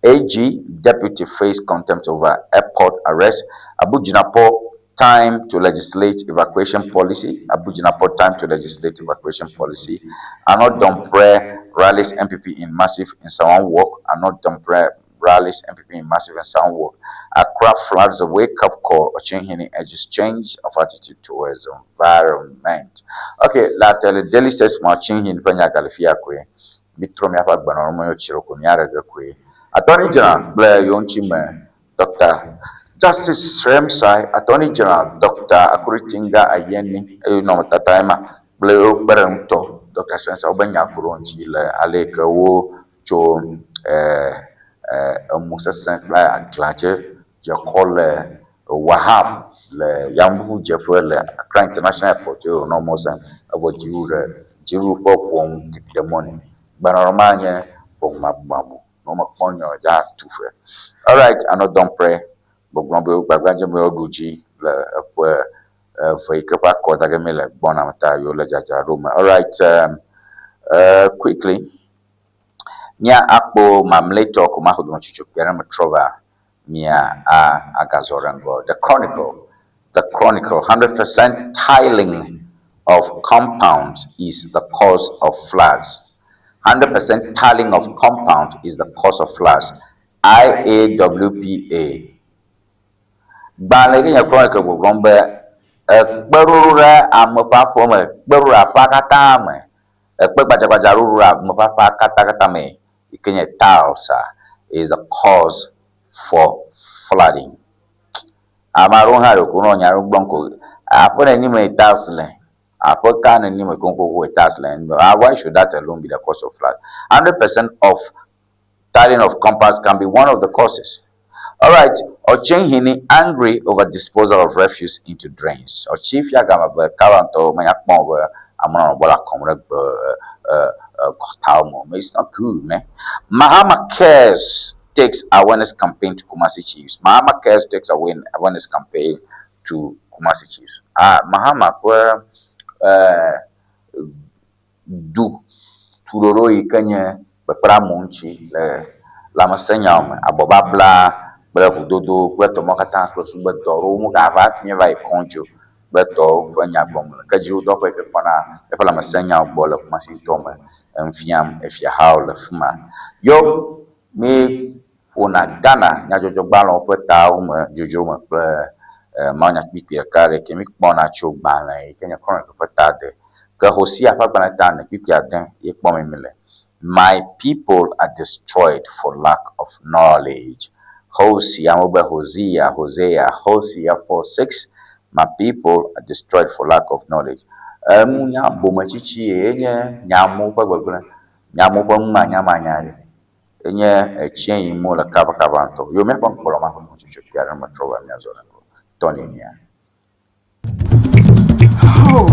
AG deputy face contempt over airport arrest. Abu Jinapor time to legislate evacuation policy. Abu Jinapor time to legislate evacuation policy. Annoh Dompreh rallies NPP in massive Nsawam walk. Annoh Dompreh rallies NPP in massive Nsawam walk. Accra floods a wake-up call. Okyenhene urges change of attitude towards environment. Okay, la tele Daily Statesman Okyenhene ƒe nya gale fia koe. Mitrɔ miaƒe agbenɔnɔ me tsi ɖe ko miaɖe ge koe. Attorney General kple yewo ŋutime Dr. Justice Srem-Sai, Attorney General Dr. Akuritinga Ayeni eye nɔnɔmetata ema kple yewo kpeɖeŋutɔ Dr. Srem-Sai wobe nya ku ɖe wo ŋuti le ale yi ke wo tso emu sesẽ kple aglãdze dze kɔ le Wahab le yameʋudzeƒe le Accra International Airport eye wònɔ mɔ zãm evɔ dziɖuɖu ɖe dziɖuɖu ƒe ʋɔnu ɖe mɔ nɛ. Gbenɔnɔ ma nye ʋɔnumabumabu ne womekpɔ nyɔ dza tu fe. Alright, Annoh Dompreh gbɔgblɔm be wogbagba dzem be yewoɖu dzi le eƒe eve yi ke ƒe akɔ da ge mi le gbɔna me ta yewo le dzadzraɖo me. Alright, quickly mía akpɔ mamlɛtɔ ko maxɔ dometsotso kpui aɖe me trɔ va mía a agazɔ ɖe ŋgɔ. The Chronicle, The Chronicle, 100% tiling of compounds is the cause of floods. 100% tiling of compound is the cause of floods. IAWPA. Gbalẽ yi ke nye Chronicle gbɔgblɔm be ekpeɖoɖo ɖe ame ƒe aƒe me, kpeɖoɖo ɖe aƒea katã me, ekpe gbadzagbadza ɖoɖo ɖe ame ƒe aƒea katã katã me yi ke nye tiles is the cause for flooding. Ame aɖewo hã ɖeko wonɔ nya ɖewo gblɔm ko aƒe neni me tiles le, aƒe ka neni me koŋkoŋ tiles le. Why should that alone be the cause of flood? 100% of tiling of compounds can be one of the causes. All right, Okyenhene angry over disposal of refuse into drains. Ɔkye fiagame be kaba ŋutɔ menya kpɔm be amewo nɔ bɔla kɔm ɖe gbe gɔtawo me. It's not good, man. Mahama Cares takes awareness campaign to Kumasi Chiefs. Mahama Cares takes awareness campaign to Kumasi Chiefs. Ah, Mahama ƒe du tuɖoɖo yi ke nye kpekpeɖeamewo ŋuti le lãmesẽnyawo me, abɔbabla kple ʋudodo kple tɔmɔ katã kple sugbedɔ ɖewo megava hafi míava yi kɔdzi o kple tɔwo ƒe nya gblɔm le. Ke dziɖuɖudɔwɔƒe yi ke kpɔna eƒe lãmesẽnyawo gbɔ le Kumasi ŋutɔ me enu fiam efiahawo le fi ma. Yo mi ƒona Ghana nyadzɔdzɔgbalẽwo ƒe tawo me dzodzro me kple mawunyakpukpui ɖeka ɖe ke mi kpɔna tso gbalẽ yi ke nye Chronicle ƒe ta de. Ke Hosea ƒe agbalẽ ta ene kpukpui ade ye kpɔm mi le. My people are destroyed for lack of knowledge. Hosea, be Hosea, Hosea, Hosea 4 6. My people are destroyed for lack of knowledge. Enu nya bometsitsi ye nye nyamewo ƒe gbegblẽ, nyamewo ƒe numanyamanya ɖe. Enye etsie yim wole kabakaba ŋutɔ. Yo míaƒe ŋkplɔ ma ƒe nutsotso kpui aɖe metrɔ va míazɔ ɖe ŋgɔ. Tɔni mía. Oh.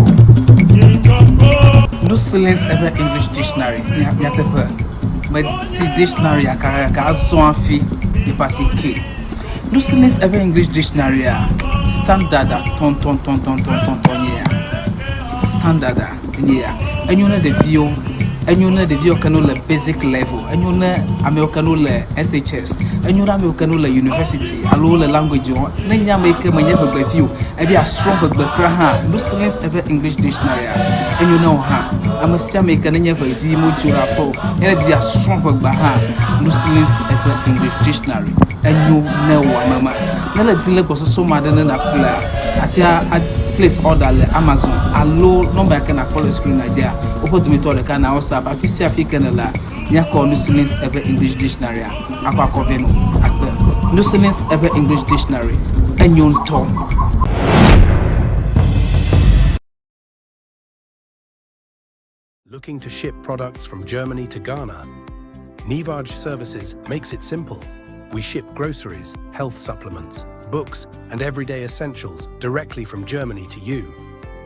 No silence ever English dictionary. Nyateƒe. Meti dictionary aka gake azɔ hafi yeƒe asi ke. No silence ever English dictionary a standard a tɔntɔntɔntɔntɔntɔn nye ya. Standard a enye ya. Enyo ne ɖeviwo, enyo ne ɖeviwo ke no le basic level, enyo ne amewo ke no le SHS, enyo ne amewo ke no le university alo wole language wɔm. Ne nye ame yi ke menye ʋegbevi o, ebe yeasrɔ̃ ʋegbe kura hã, no silence ever English dictionary a enyo ne wò hã. Ame sia ame yi ke nenye ʋevi modzo ɖe aƒe o, ye ne di be yeasrɔ̃ ʋegbea hã, no silence eƒe English dictionary enyo ne wò ame ma. Ne le di le gbɔsɔsɔ ma ɖe ne nàƒlea, àte a place order le Amazon alo nɔmba yi ke nàkpɔ le screen dzia, woƒe dometɔ ɖeka na WhatsApp. Afi sia afi ke nèlea, míakɔ Nusilis eƒe English dictionary akɔ akɔ vɛ nɔ akpe. Nusilis eƒe English dictionary enyo ŋutɔ. Looking to ship products from Germany to Ghana? Nivaj Services makes it simple. We ship groceries, health supplements, books, and everyday essentials directly from Germany to you.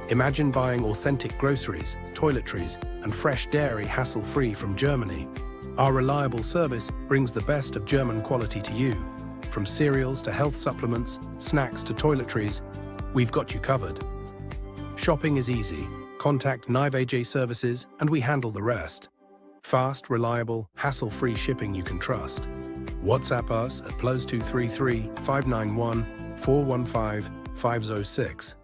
Imagine buying authentic groceries, toiletries, and fresh dairy hassle free from Germany. Our reliable service brings the best of German quality to you. From cereals to health supplements, snacks to toiletries, we've got you covered. Shopping is easy. Contact Nive AJ Services and we handle the rest. Fast, reliable, hassle-free shipping you can trust. WhatsApp us at +233 591 415 506.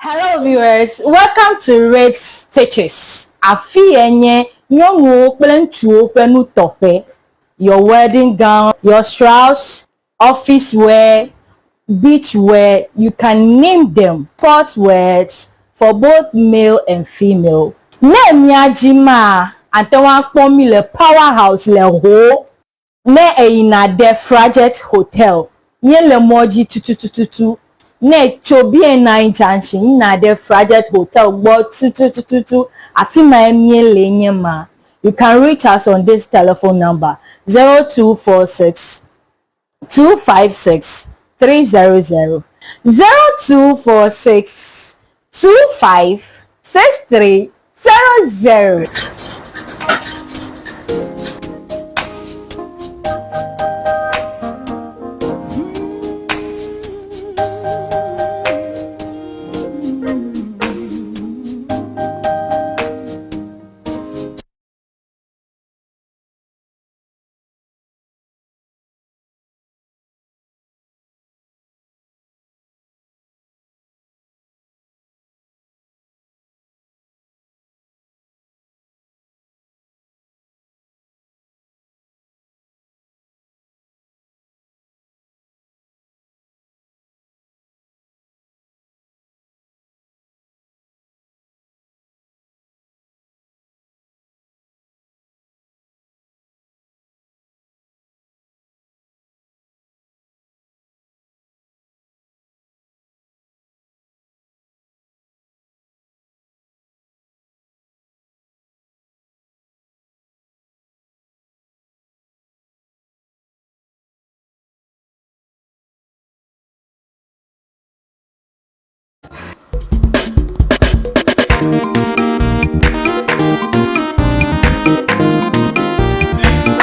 Hello viewers, welcome to Red Stitches. Afi ye nye nyɔnuwo kple ŋutsuwo ƒe nutɔƒe. Your wedding gown, your shrouds, office wear, beach wear, you can name them. Sport wears for both male and female. Ne mía dzi maa, ate ŋu akpɔ mí le Power House le Ho. Ne èyina ɖe Frajet Hotel, míele mɔ dzi tutututu. Ne ètso BNI Junction yina ɖe Frajet Hotel gbɔ tutututu, afi mae míele nye ma. You can reach us on this telephone number 0246 256 300 0246 25 63 00.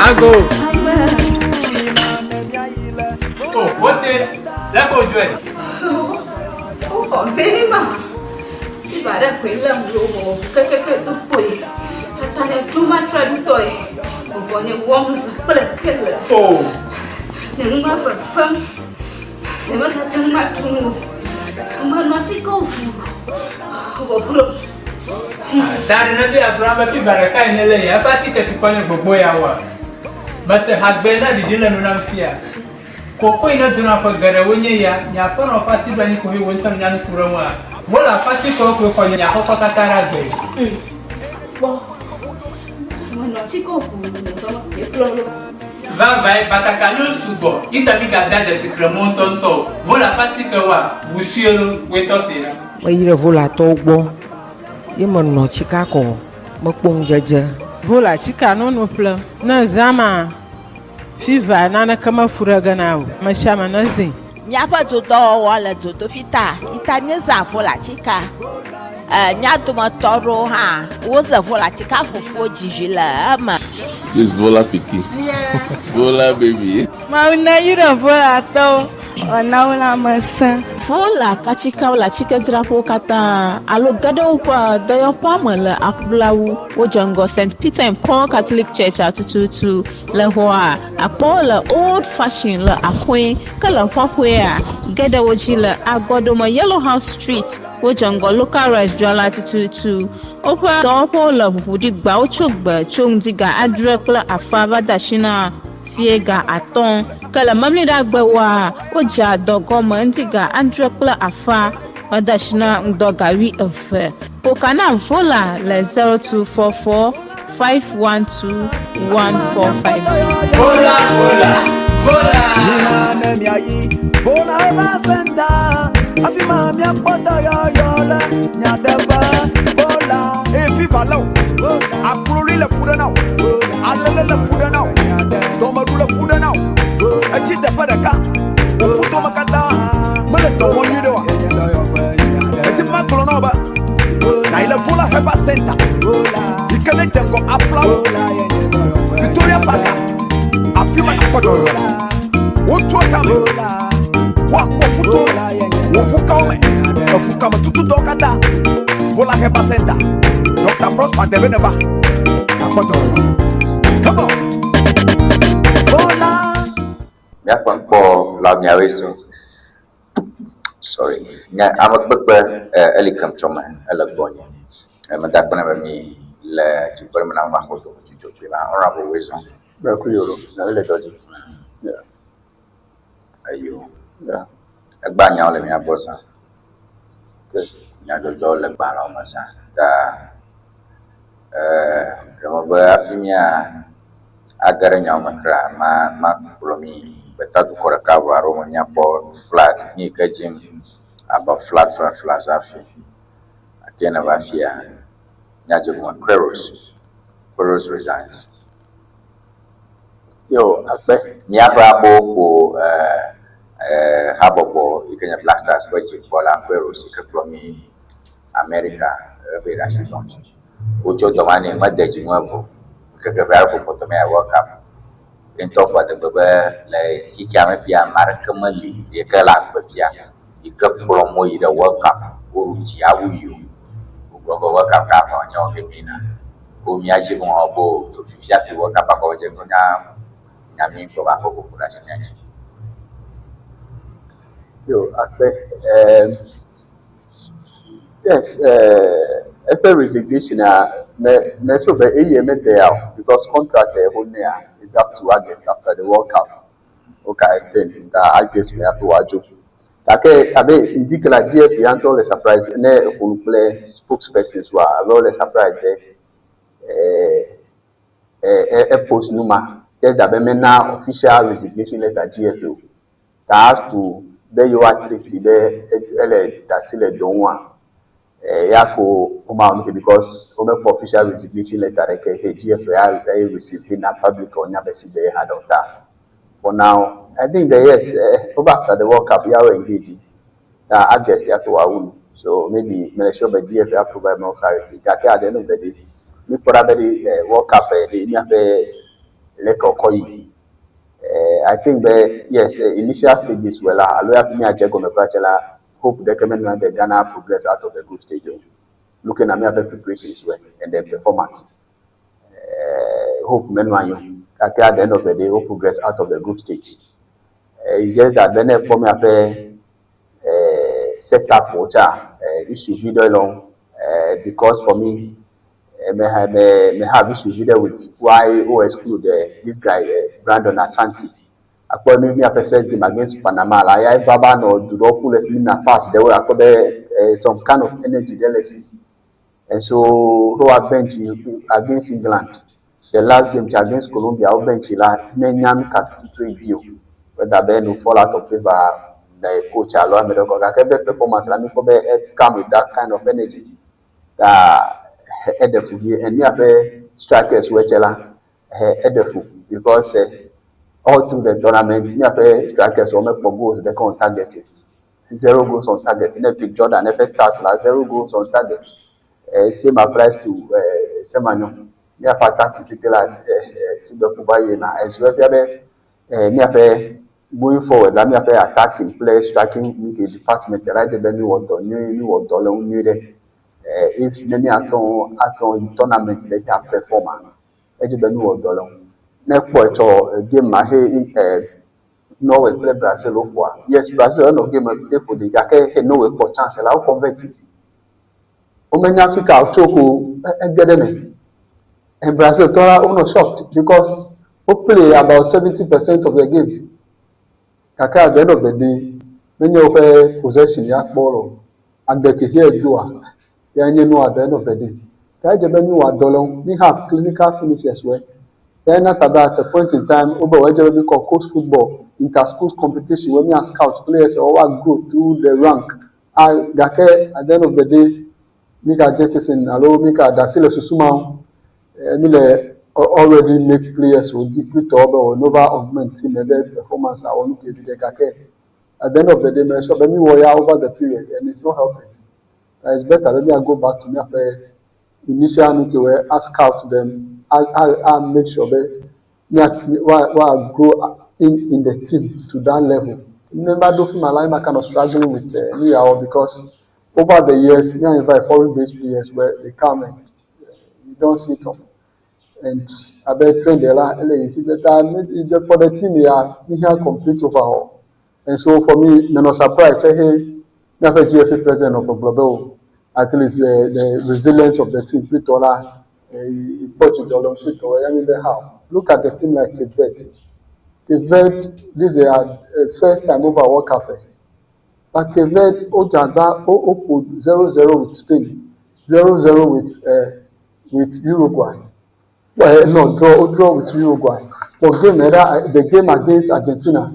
Ago. Oh, wote, lẹ́kọ̀ọ́ ojú ẹ̀. Wokɔ be ma. Fiva ɖe koe lém ɖo wɔ kekeke do kpoe. Tata nye ɖo matre ŋutɔe. Vɔvɔ nye wɔm zã kple kele. Oh. Nye nu ma fefem. Nye megate ŋu aɖu nu o. Menɔ atikewo ʋu vɔ glo. Da ɖe ne be Abraham be fiva ɖeka yi ne le ya eƒe atike tukɔ nye gbogbo ya wa. Mese hagbe na ɖiɖi le nu nam fia. Koko yi ne dona ƒe geɖewo nye ya, nye aƒenɔ ƒe asi ɖo anyi ko he wò ŋutɔ nya nu ku ɖe ŋua. Wole aƒe atikewo koe xɔ nye nye aƒekɔ katã ɖe agbe. Kpɔ. Menɔ atike ʋuu nye dɔme koe kplɔ ɖo. Vavãe, batakaliwo sugbɔ yi ta migade dzesi kremɔ ŋutɔŋutɔ o. Vola ƒe atikewoa, ʋu sue lo, woe tɔ see ɖa. Meyi ɖe Volatɔwo gbɔ ye menɔ tsika kɔ mekpɔ ŋudzedze. Vola tsika nono ƒle ne zã ma fiva naneke mefu ɖe ge na o. Amesiame nezĩ. Míaƒe dodɔwɔwɔ le dzodoƒi ta yi ta míezã volatika. E, mía dometɔ aɖewo hã woze volatika ƒoƒuwo dzi vi le eme. This Vola pikin. Vola baby. Mawu neyra Volatɔwo wòana wo lãmesẽ. Vola ƒe atikeawo le atikedzraƒewo katã alo ge ɖe woƒe dɔyɔƒea me le aƒlawu. Wodze ŋgɔ St. Peter and Paul Catholic Church tututu le xɔa akpɔ le Old Fashion le Akoe ke le xɔxɔea ge ɖe wo dzi le Agɔdome Yellow House Street. Wodze ŋgɔ Local Rice dzrala tututu. Woƒe dɔwɔƒewo le ʋuʋu ɖi gbawo tso gbe tso ŋdi ga adre kple afa va de asi na fie ga atɔ̃ ke le memleɖagbewoa wodzea dɔ gɔme ŋdi ga adre kple afa va de asi na ŋdɔ ga wuieve. Ƒo na Vola le 0244 512 1452. Vola, vola, vola. Mina ne miayi Vola Herbal Center afi ma miakpɔ dɔyɔyɔ le nyateƒe Vola. Eye fifa lé o akloli le fu ɖe na o alele le fu ɖe na o dɔmeɖu le fu ɖe na o etsi teƒe ɖeka wò ƒutome katã mele dɔ wɔm nyuie ɖe oa eti ma gblɔ na wo be na yi le Vola Herbal Center yi ke ne dze ŋgɔ aplawo Victoria Park afi ma nakpɔ dɔyɔyɔ le wotua tame woakpɔ ƒuto wò ƒukawo me eƒukame tututɔwo katã Vola Herbal Center Dr. Prosper Debe ne va nakpɔ dɔyɔyɔ come on. Míaƒe ŋkɔ la miawoe so. Sorry. Nye ame kpekpe eli kem trɔ me ele gbɔnye. Meda akpe na be mi le dziƒo ɖe me na ma xɔ do dzidzɔ kple la honorable Wezon. Bẹ́ẹ̀ yòrò, na le dɔ dzi. Yeah. Eyo. Yeah. Egba nyawo le mía gbɔ zã. Okay. Nyadzɔdzɔwo le gbalẽwo me zã. Ta ɖe me be hafi mía age ɖe nyawo me kra ma makplɔ mi gbeta dukɔ ɖeka vɔ alo me míakpɔ flag ni yi ke dzim abe flag flag flag hafi. Ate ne va fia míadze gɔme Queiroz. Queiroz resigns. Yo, akpe. Míaƒe amewo ƒo habɔbɔ yi ke nye Black Stars ƒe dzikpɔla Queiroz yi ke kplɔ mí America eƒe ɖe asi dɔm. Wotsɔ dɔ ma nɛ mede dzi ŋu evɔ. Ŋkeke ʋɛ aɖe ko kpɔtɔ me World Cup. Ye ŋutɔ ƒo adegbe be le xexea me fia ame aɖeke meli yi ke le agbe fia yi ke kplɔ mo yi ɖe World Cup woɖu dzi awu yi o. Wogblɔ be World Cup ka aʋa nye wɔ ke mina. Wo mía dzi ŋu hã bo to fifia fi World Cup akɔ dze nya nya mi ŋutɔ va ƒe ƒoƒo ɖe asi mía dzi. Yo, akpe. Yes, eƒe resignation a me me feel be eye me there because contract eh ho ne a is up to August after the World Cup. Okay, extend that August me have to wajo. Gake abe ŋdi ke la GFA ya ŋutɔ le surprise ne eƒo nu kple spokespersons wa abe wole surprise be eh post nu ma ke da be mena official resignation letter GFA o. Ta as to be yewoa treat be ele da asi le dɔ ŋua ya ko woma wɔ nu ke because womekpɔ official resignation letter ɖeke he GFA ya ya receive hena public wonya be si be ha ɖe ta. For now, I think that yes, over after the World Cup, ya engage. Ta August ya to wawu nu. So maybe me sure be GFA provide more clarity. Gake at the end of the day, mi kpɔra be the World Cup de miaƒe leke wòkɔ yi. I think that yes, initial stages were la alo ya fi miadze gɔme kura tse la hope ɖeke menɔ be Ghana progress out of the group stage o. Looking at miaƒe preparations well and then performance. Hope menɔ anyi o. Gake at the end of the day, wo progress out of the group stage. It's just that be ne ekpɔ miaƒe setup wo tsa issue vi ɖe le wo because for me me have issue vi ɖe with why wo exclude this guy Brandon Asante. Akpɔ mi miaƒe first game against Panama la ya eva va nɔ du ɖe ƒu le fi mi na pass ɖewo akpɔ be some kind of energy ɖe le si. And so woa bench against England, the last game against Colombia, wo bench la menya nu ka tututu dzi o. Whether be no fall out of favour the coach alo ame ɖe kɔ gake ebe performance la mi kpɔ be e come with that kind of energy. Ta eɖe fu vie and míaƒe strikers wo tse la eɖe fu because all through the tournament míaƒe strikers wo mekpɔ goals ɖeka on target o. Zero goals on target. Ne pick Jordan eƒe stars la zero goals on target. Same applies to Semenyo. Míaƒe attack tete la si be ƒo va yina. Ɛsɔ efia be míaƒe going forward la míaƒe attacking kple striking department la edze be míwɔ dɔ nyuie míwɔ dɔ le ŋu nyuie ɖe. If ne míatɔ atɔ yi tournament ɖe dza perform a edze be míwɔ dɔ le ŋu. Ne kpɔ etsɔ game ma he Norway kple Brazil woƒoa yes Brazil enɔ game eƒo ɖi gake he Norway kpɔ chance la wo convert. Womenya fi ka wotso ko ege ɖe me. And Brazil tɔ la wonɔ shocked because wo play about 70% of the game. Gake at the end of the day menye woƒe possession ya kpɔ o. Agbe ke he edoa ya nye nu at the end of the day. Ta edze be míwɔ dɔ le ŋu. Mi have clinical finishers wɛ. Ya na ta be at a point in time wobe wɔ edze be mi kɔ coast football inter schools competition where mi scout players or wa grow through the rank. Ah gake at the end of the day mi ka jettison alo mi ka da asi le susu ma ŋu. Mi le already make players wòdi kplitɔwo be wòne va augment team ebe performance awɔ nu ke vi ɖe gake at the end of the day me sure be mi wɔ ya over the period and it's not helping. It's better be mi go back to miaƒe initial nu ke wɔ a scout them a make sure be mia wa grow in the team to that level. Ne va ɖo fi ma la, ma kind of struggling with nu yawo because over the years mi invite foreign based players where they come and you don't see it up. And abe trend la ele yi ti ta for the team ya mi here complete overhaul. And so for me, me no surprise say hey, miaƒe GFA president of Global, at least the resilience of the team, Pretoria, Portugal, Pretoria, I mean, how. Look at the team like Cape Verde. Cape Verde, this is their first time over World Cup. But Cape Verde, Ojagba, o 0-0 with Spain, 0-0 with Uruguay. Well, no, draw with Uruguay. But game, the game against Argentina,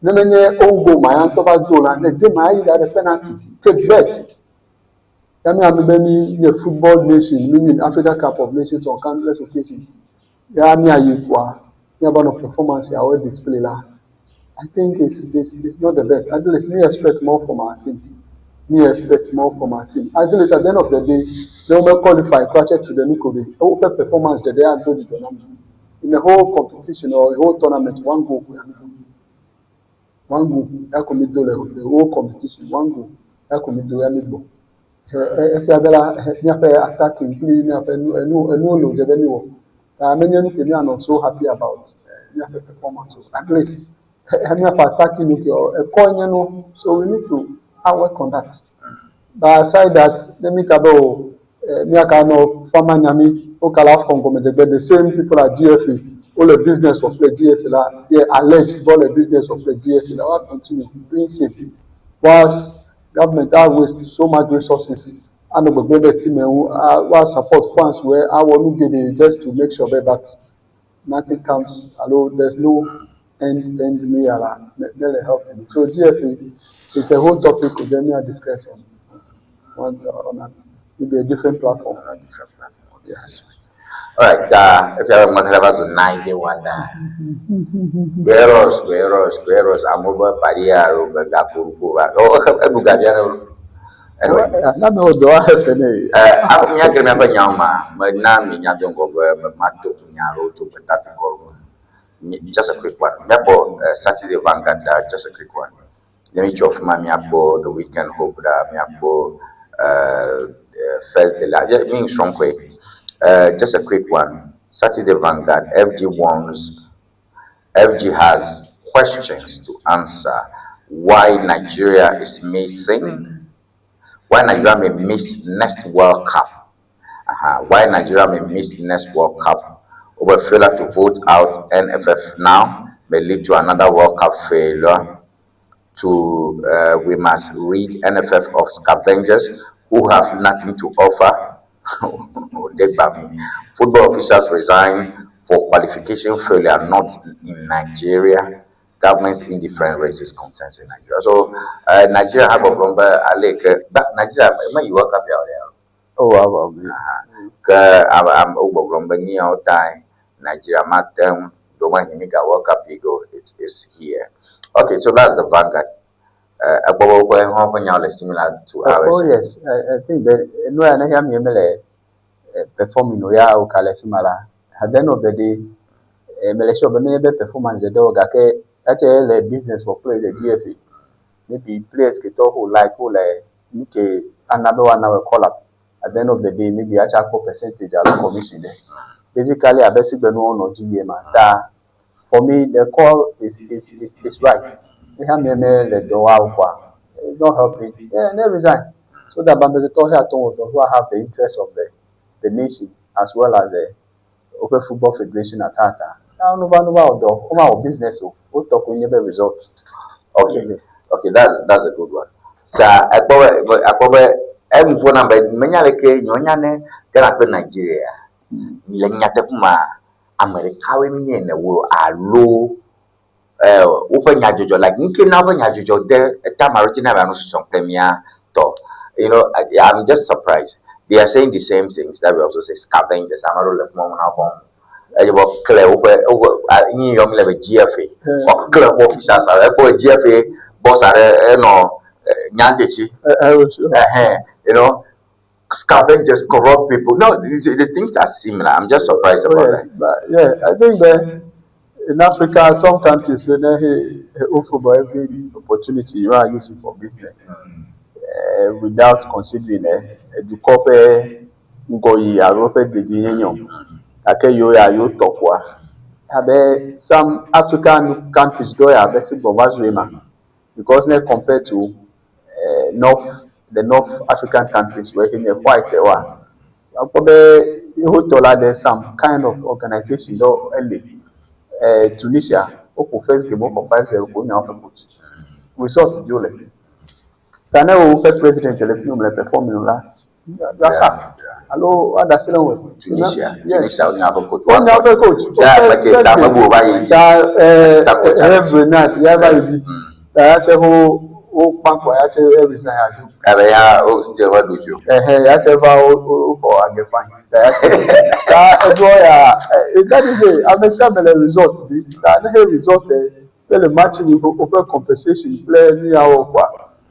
ne menye own goal ma ya ŋutɔ va do la ne game ma yi da ɖe penalty Cape Verde. Ya mi ame be mi nye football nation mi win Africa Cup of Nations on countless occasions. Ya mi ayi koa mi aba no performance ya wɔ display la. I think it's not the best. At least we expect more from our team. We expect more from our team. At least at the end of the day, they will qualify project to the Nukobe. Open performance that they are doing in the whole competition or the whole tournament, one goal. One goal. That could be the whole competition. One goal. That could be the goal. If you have attacking, play, no, no, I mean, you are so happy about your performance. At least, have attacking a coin, so we need to work on that. But aside that, let me go. Me farmer nyami, okala the same people at GFA, all the business of play GFA, la, yeah, alleged all the business of play GFA, la, continue doing same. Whilst government have waste so much resources, and the team will support funds where I want to get it just to make sure that nothing comes. Although there's no end me help. So GFA, it's a whole topic of them discuss on maybe a different platform. A different platform. Yes. All right. If you have a 91 Guerreros, Guerreros, Guerreros, Amoba, Paria, Ruba, Oh, Anyway. No, do I have any? Aku punya kena apa nyawa, mana minyak jongko matuk nyaru tu petati kor. Just a quick one. Miapo Saturday Vanguard, just a quick one. Let me drop my miapo the weekend hope da miapo first day la. Me strong way. Just a quick one. Saturday Vanguard, FG warns, FG has questions to answer why Nigeria is missing, why Nigeria may miss next World Cup. Why Nigeria may miss next World Cup. Over failure to vote out NFF now may lead to another World Cup failure. To we must rid NFF of scavengers who have nothing to offer. Football officials resign for qualification failure, not in Nigeria. Government's indifference raises concerns in Nigeria. So, Nigeria have a problem. Aleke, but Nigeria, me you work up here. Oh, wow, wow. Ke am am gbɔgblɔm be nyiawo tae Nigeria mate ŋu ɖewomahi mi ga World Cup yi go it's here. Okay, so that's the Vanguard. Egbɔ be woƒe hã ƒe nyawo le similar to ours. Oh yes, I think that nu ya ne hia mi mele performing o ya o ka le fi ma la. At the end of the day, mele sure be menye be performance ɖe o gake atse le business for play the GFA. Maybe players ke tɔ who like who le nu ke ana be woana wo call up. At the end of the day, maybe atse akpɔ percentage alo commission ɖe. Basically, abe si gbe nuwo nɔ dzi yie ma. Ta for me, the call is right. Ne hia mi me le dɔ wa o kɔa, it's not helping. Yeah, ne resign. So that Bambeto here who have the interest of the nation as well as the Open Football Federation at heart. Now, no no no no business o, o talk we never result. Okay, that's a good one. Sa akpɔ be emu ƒo na be menya leke nyonya ne Ghana kple Nigeria le nyateƒe ma ame ɖekawoe míenye ne wo alo woƒe nyadzɔdzɔ like nuke na woƒe nyadzɔdzɔ de eta ma ɖo dzi na be anu susɔm kple mía tɔ. I'm just surprised. They are saying the same things that we also say scavengers. Ame aɖewo le fi ma wona wɔm. Eye wɔ kle woƒe woƒe nyi yɔm le be GFA. Wɔ kle woƒe officers aɖe ekpɔ GFA boss aɖe enɔ nyadzetsi. Scavengers, corrupt people. No, the things are similar. I'm just surprised about Oh, yes, that. But yeah, I think that in Africa, some countries, when they offer every opportunity, you are using for business without considering dukɔ ƒe ŋgɔyiyi alo ƒe dedienyenye o. Gake yiwo ya yewo tɔ koa. Abe some African countries do ya abe si gbɔ va zu ema because ne compared to North the North African countries where nye white wa akpɔ be yewo tɔ la de some kind of organization ɖe ele. Tunisia woƒo first game woxɔ 5-0 ko wonya woƒe coach. Result dzo le. Ta ne woƒe president le fi le performing la, ya sack alo woada asi le ŋu. Tunisia, Yes. Tunisia wonya woƒe coach. Wonya woƒe coach. Ya, like ta me bu va yi. Ta Hervé Renard ya va yi dzi. Ta ya tse wo wo kpankɔ ya tse resign adzo. Ebe ya o still va ɖu dzi o. Ɛhɛ ya tse va wo wo xɔ age fine. Ta ya tse ta edoa ya that is it ame sia ame le result di. Ta ne he result kple le match with woƒe compensation kple nu yawo kɔa.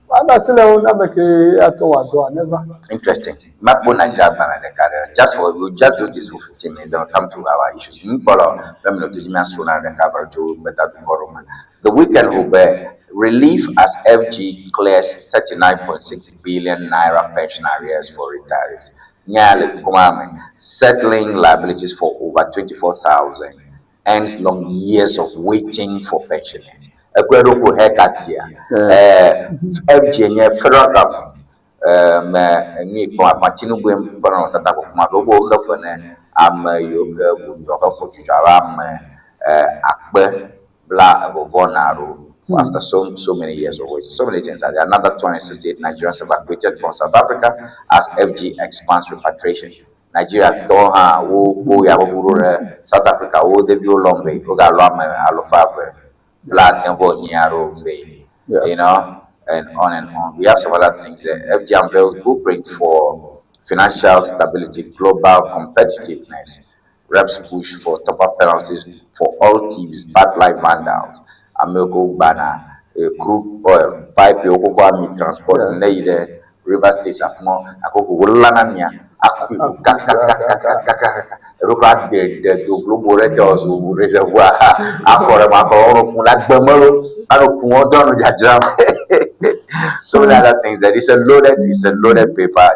Woada asi le wo na ame ke atɔ wɔ dɔa neva. Interesting. Makpo Nigeria gbalẽ ɖeka ɖe. Just for we just do this for 15 minutes, then we'll come to our issues. Nkpɔlɔ be mi to dzi miasro na ɖeka va tso gbeta dukɔ ɖo me. The weekend will be relief as FG clears 39.6 billion naira pension arrears for retirees. Nya le kuma me. Settling liabilities for over 24,000 ends long years of waiting for pensioners. Ekwe ɖo ko haircut here. FG nye federal government me nyi kpɔm afa Tinubu ƒe nɔnɔmetata kpɔkpɔm abe wobe woxe fe ne ame yiwo ke wòdɔ xeƒo dzudzɔ abe ame akpe bla evɔ vɔ ene aɖewo after so many years of waiting. So many things. Another 268 Nigerians evacuated from South Africa as FG expands repatriation. Nigeria tɔ hã wo wo ya wo ɖo ɖe South Africa wo ɖeviwo lɔm ve wogalɔ ame alafa 9 ade vɔ enyi aɖewo ve and on and on. We have some other things there. FG unveils blueprint for financial stability, global competitiveness. Reps push for tougher penalties for all thieves, bad life vandals. Ameko Bana, crude oil, pipe, yoko ami transport, ne yi ɖe River State afima, akoko wolana mia, aku kakakakakakaka. Eɖo de de do globo ɖe tɔ zu reservoir akɔ ɖe ma akɔ wɔn kun la gbemelo, anɔ kun wɔn dɔ nu dzadzram. So many other things that it's a loaded paper.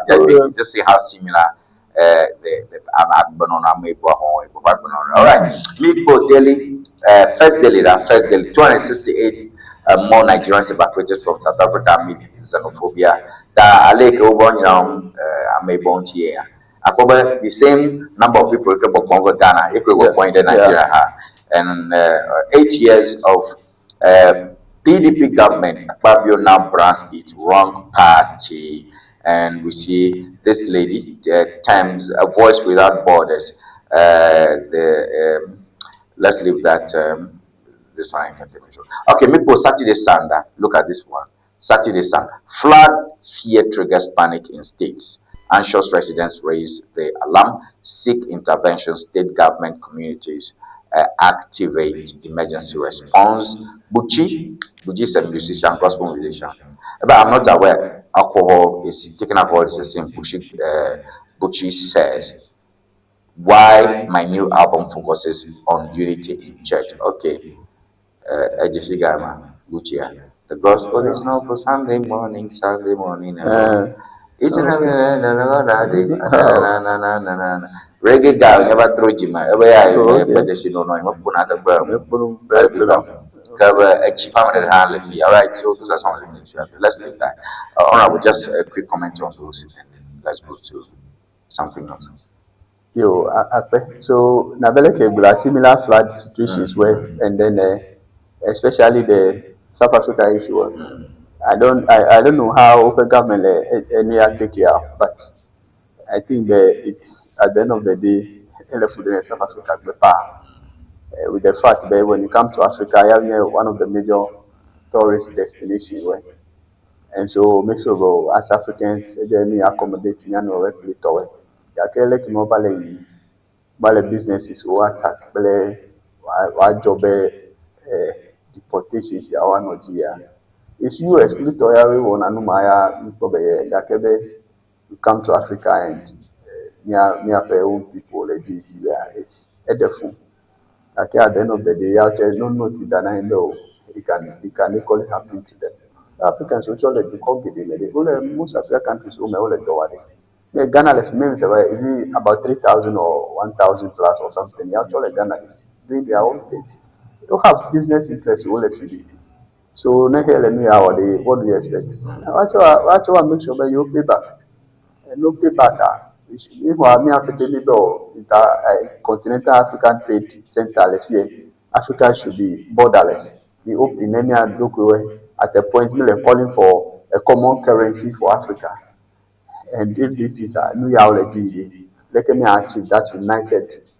Just see how similar the agbenɔnɔ ame yibɔ xɔ yibɔ ƒe agbenɔnɔ. All right, me go daily, first daily, that first daily, 268 more Nigerians evacuated from South Africa amid xenophobia. Ta ale ke wobɔ nyina ame yibɔ ŋuti ye ya. Akpɔ be the same number of people ke bɔkpɔm ve Ghana, ye koe bɔkpɔm ɖe Nigeria hã. And 8 years of PDP government, Akpabio now brands it wrong party. And we see this lady, Times, A Voice Without Borders. The Let's leave that. This one. Okay, me Saturday Sunday. Look at this one. Saturday Sun. Flood fear triggers panic in states. Anxious residents raise the alarm, seek intervention, state government communities activate emergency response. Buchi, Buchi is a musician, gospel musician. But I'm not aware alcohol is taking alcohol is the same. Buchi says why my new album focuses on unity in church. Okay. Buchi. The gospel is not for Sunday morning, Sunday morning. It's Reggae guy never throw Jim. Every year, but they no no. I'm put out a All right, so those are some of the things. Let's leave that. Honorable, just a quick comment on those, and then let's go to something else. Yo, so Nabele Kebula, similar flood situations where, and then especially the South Africa issue. I don't know how open government any take care, but I think that it's at the end of the day, South Africa with the fact that when you come to Africa, you have one of the major tourist destinations, right? And so make sure as Africans, they accommodate me and no businesses who attack job deportations. It's US you come to Africa and near own people, it's a At the end of the day, no notice that I know it can equally happen to them. Africans actually most African countries Ghana left me about 3,000 or 1,000 plus or something. Actually, Ghana doing their own things. They don't have business interests. So what do you expect? Actually, make sure that you pay back. No pay back. If Continental African Trade Center, Africa should be borderless. The open any at a point we are calling for a common currency for Africa. And if this is a new ideology, let me achieve that united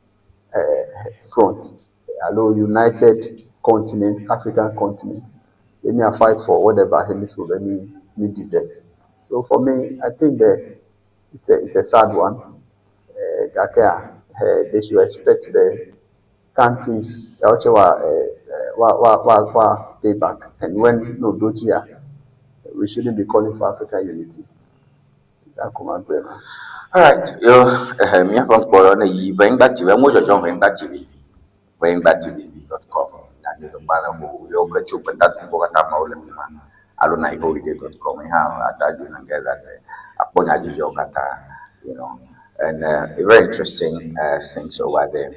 front, allow united continent, African continent. Let me fight for whatever hemisphere me deserve. So for me, I think that it's a sad one. They should expect the countries pay back. And when no dojia, we shouldn't be calling for African unity. All right, yo, me from Corona, you bring back to bringback.com. You know, and very interesting things over there.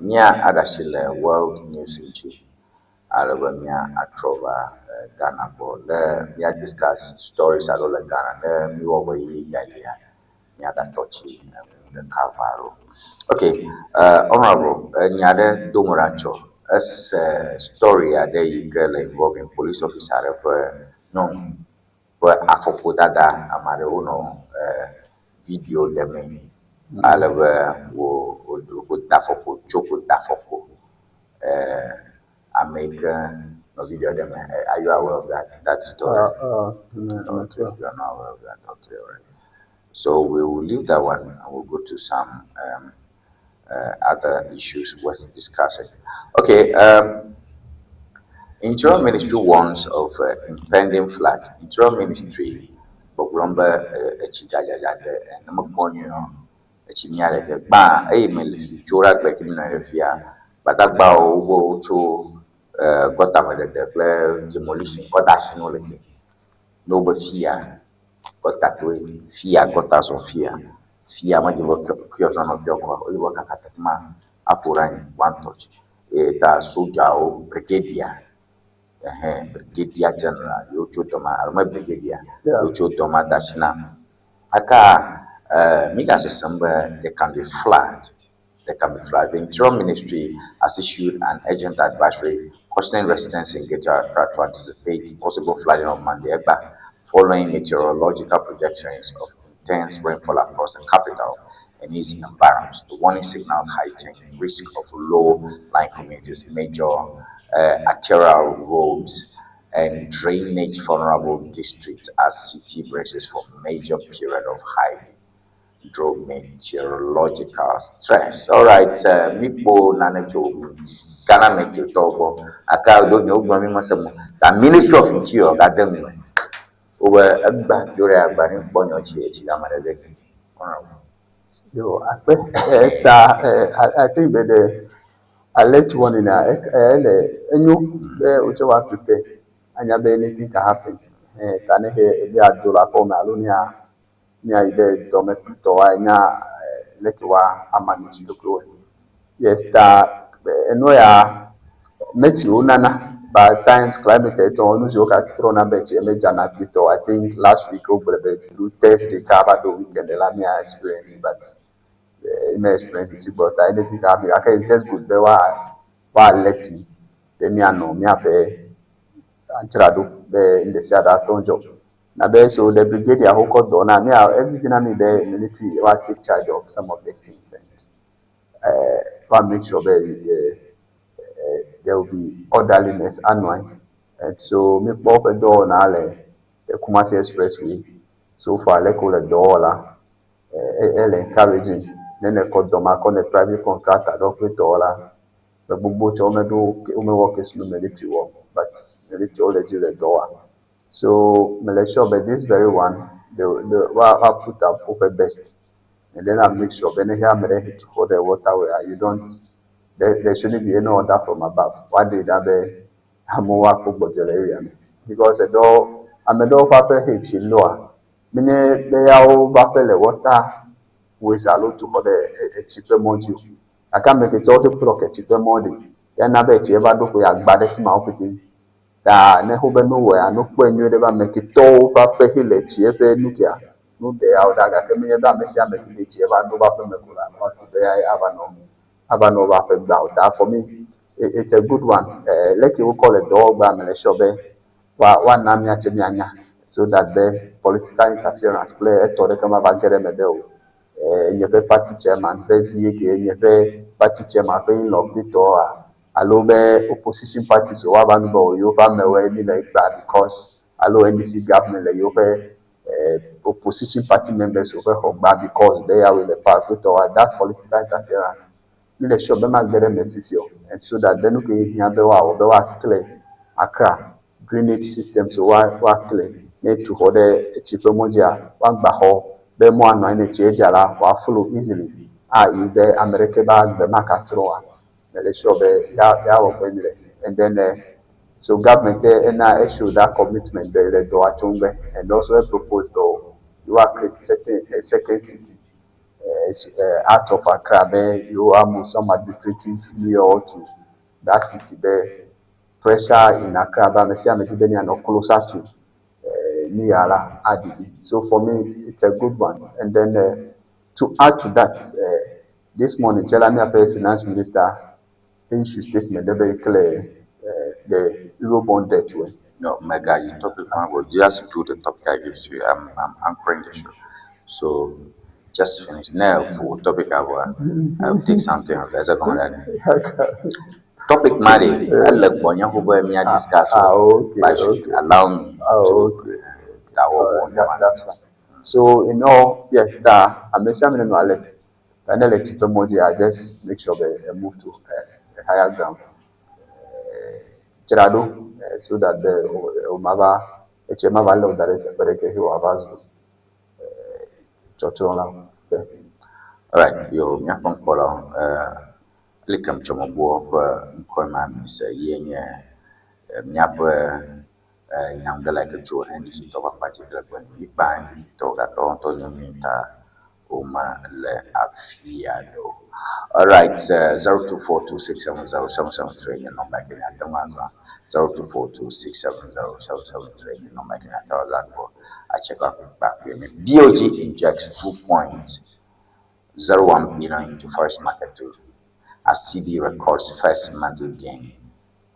Mia Adashile World News in Alabama Atrova Ghana bo le mia discuss stories alo le Ghana le mi wo be ya ya mia da touch the Cavaro. Okay, honorable nya de domoracho as story ade girl involving police officer for no for afofo dada amare uno video deme alaba wo wo dafofo choko dafofo American no video them. Are you aware of that story? No, okay, you are not aware of that. Okay, all right. So we will leave that one and we'll go to some other issues worth discussing. Okay. Interior Ministry warns of impending flood. Interior Ministry, Boglomba, But demolition, no fear, got that way, fear got us on fear. Fear, when you work you work at one touch. Eta soldier brigadier, brigadier general, you Toma, brigadier, you Toma Dashina. Aka, Mika somewhere there can be flood. There can be flood. The Interior Ministry has issued an urgent advisory cautioning residents in Greater Accra to anticipate possible flooding on Monday, Egba, following meteorological projections of intense rainfall across the capital and its environs. The warning signals heightened risk of low-lying communities, major arterial roads, and drainage vulnerable districts as city braces for major period of high hydrometeorological stress. All right, Mikpo Nanecho, Ghana Meteo Togo, Aka do nyo gba mi masemo. The Ministry of Interior ga dem. Owe egba dore agba ni gbonyo chi e chi amadede. Honorable. Yo, akpe ta I think that the alert warning na ele enyo be oche wa prepare anya be anything can happen. Ta ne he be adola ko me alo ni a ni a ibe dome to wa nya leke wa amanage lokro. Yes, ta eno ya meteo nana by times climate eto onu si oka tro na be chi me jana to I think last week o gbe through Thursday ka ba do weekend la me experience but me experience si but anything can happen. Aka it's just good be wa alert me be me ano me ape antrado be in the sada tonjo na be so the brigadier who got do na me everything na me be military wa take charge of some of these things and wa make sure be there will be orderliness annually. And so me pop a door na le the Kumasi Expressway. So far le ko le door la el encouraging. Then they call doma call the private contractor do pe door la. The gbogbo tí o me do o me work is no military work, but military already le door. So me le sure but this very one the wa put up over best. And then I make sure when here me hit for the water where you don't there shouldn't be any order from above. Why did that be Amowa Kogbojele area? Because the door, I'm a door paper H in lower. Many they are all the water with a lot to for the cheaper module. I can't make it all the block a cheaper module. Then I bet you ever do for your bad mouth. That never nowhere, no when you ever make it all paper hill a cheaper nuclear. No, they are that I can make that mess. I make it ever do back no. That for me, it's a good one. Let you call it dog, but I'm one so that the political interference play a to come about get medal. You party chairman, you party chairman, paying love to alobe opposition parties so have you like that because allo NDC government like you opposition party members over because they are with the party to that political interference. Me sure be ma get me fifio and so that then okay here be wa clear Accra drainage system so wa clear ne to for the cheaper moja wa gba ho be mo anu ne che jala wa flow easily ah you be America bag the market throw me sure be ya wo pe and then so government na issue that commitment be le do atungbe and also propose to you are create a second city out of Accra, you are move some administrative mayor to that city. The pressure in Accra, but I see I'm not closer to Niala Adibi. So for me, it's a good one. And then to add to that, this morning, Jelani Ape, Finance Minister, issued statement very clear the Eurobond debt. Way. No, Mega, you topic one. Will just do the topic I give to you. I'm anchoring the show, so. Just finish now for topic I will take something else as a topic Mari. I look when you me discuss. Okay, okay. Allow me. Okay. That's fine. So you know, yes, that I'm no alert. I just make sure they move to a higher ground. Gerardo, so that the Omava, Echemava law that All right, yo, nyapon kolo, likam chomo buo kwa mkoima misa yenye nyapo nyamdala ke cho NDC toka pachi kila kwen ipan toka tonto nyamita uma le afiado. All right, 0242670773 ni namba yake ya tangaza 0242670773 ni namba yake ya tangaza I check out back here. BOG injects 2.01 billion into forex market to as CD records first monthly gain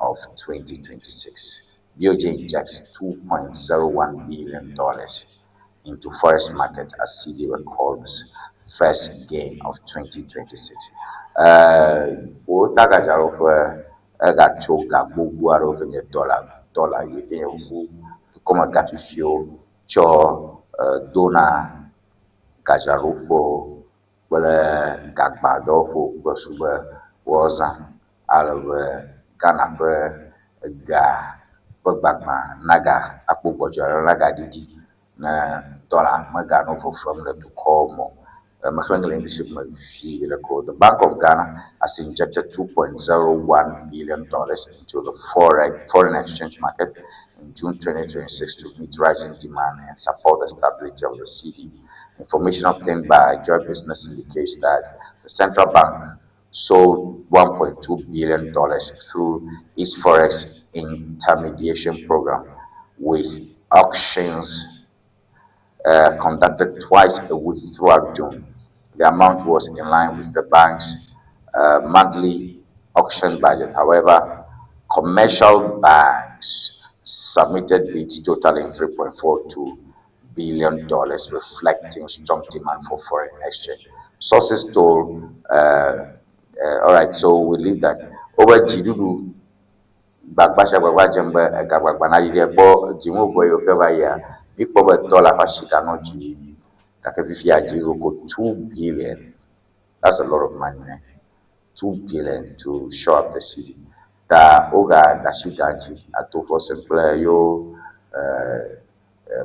of 2026. BOJ injects $2.01 billion into forex market as cedi records first gain of 2026. Wota gadzraɖoƒe egatso ga gbogbo aɖewo ke nye dɔla dɔla yi ke nye ʋu dukɔme gafifiwo tsɔ dona gadzraɖoƒewo kple gagbadɔƒewo kple su be woazã ale be Ghana ƒe ga ƒe gbagbã naga akpɔ gbɔdzɔe alo nagaɖiɖi ne dɔla meganɔ fefem le dukɔwo me o. The Bank of Ghana has injected $2.01 billion into the foreign exchange market in June 2026 to meet rising demand and support the stability of the cedi. Information obtained by Joy Business indicates that the central bank sold $1.2 billion through its forex intermediation program, with auctions conducted twice a week throughout June. The amount was in line with the bank's monthly auction budget. However, commercial banks submitted bids totaling $3.42 billion, reflecting strong demand for foreign exchange. Sources told, all right, so we leave that. Over Dziɖuɖu gbagba sia gbagba dzem be ega gbagba na ɖiɖi ekpɔ dziŋuʋe yiwo ke va yia, míkpɔ be dɔla ƒe asi ganɔ dzi gake fifia dziɖuɖu ko 2 billion. That's a lot of money, man. 2 billion to shore up the cedi. Ta woga da asi ga dzi ato force kple yewo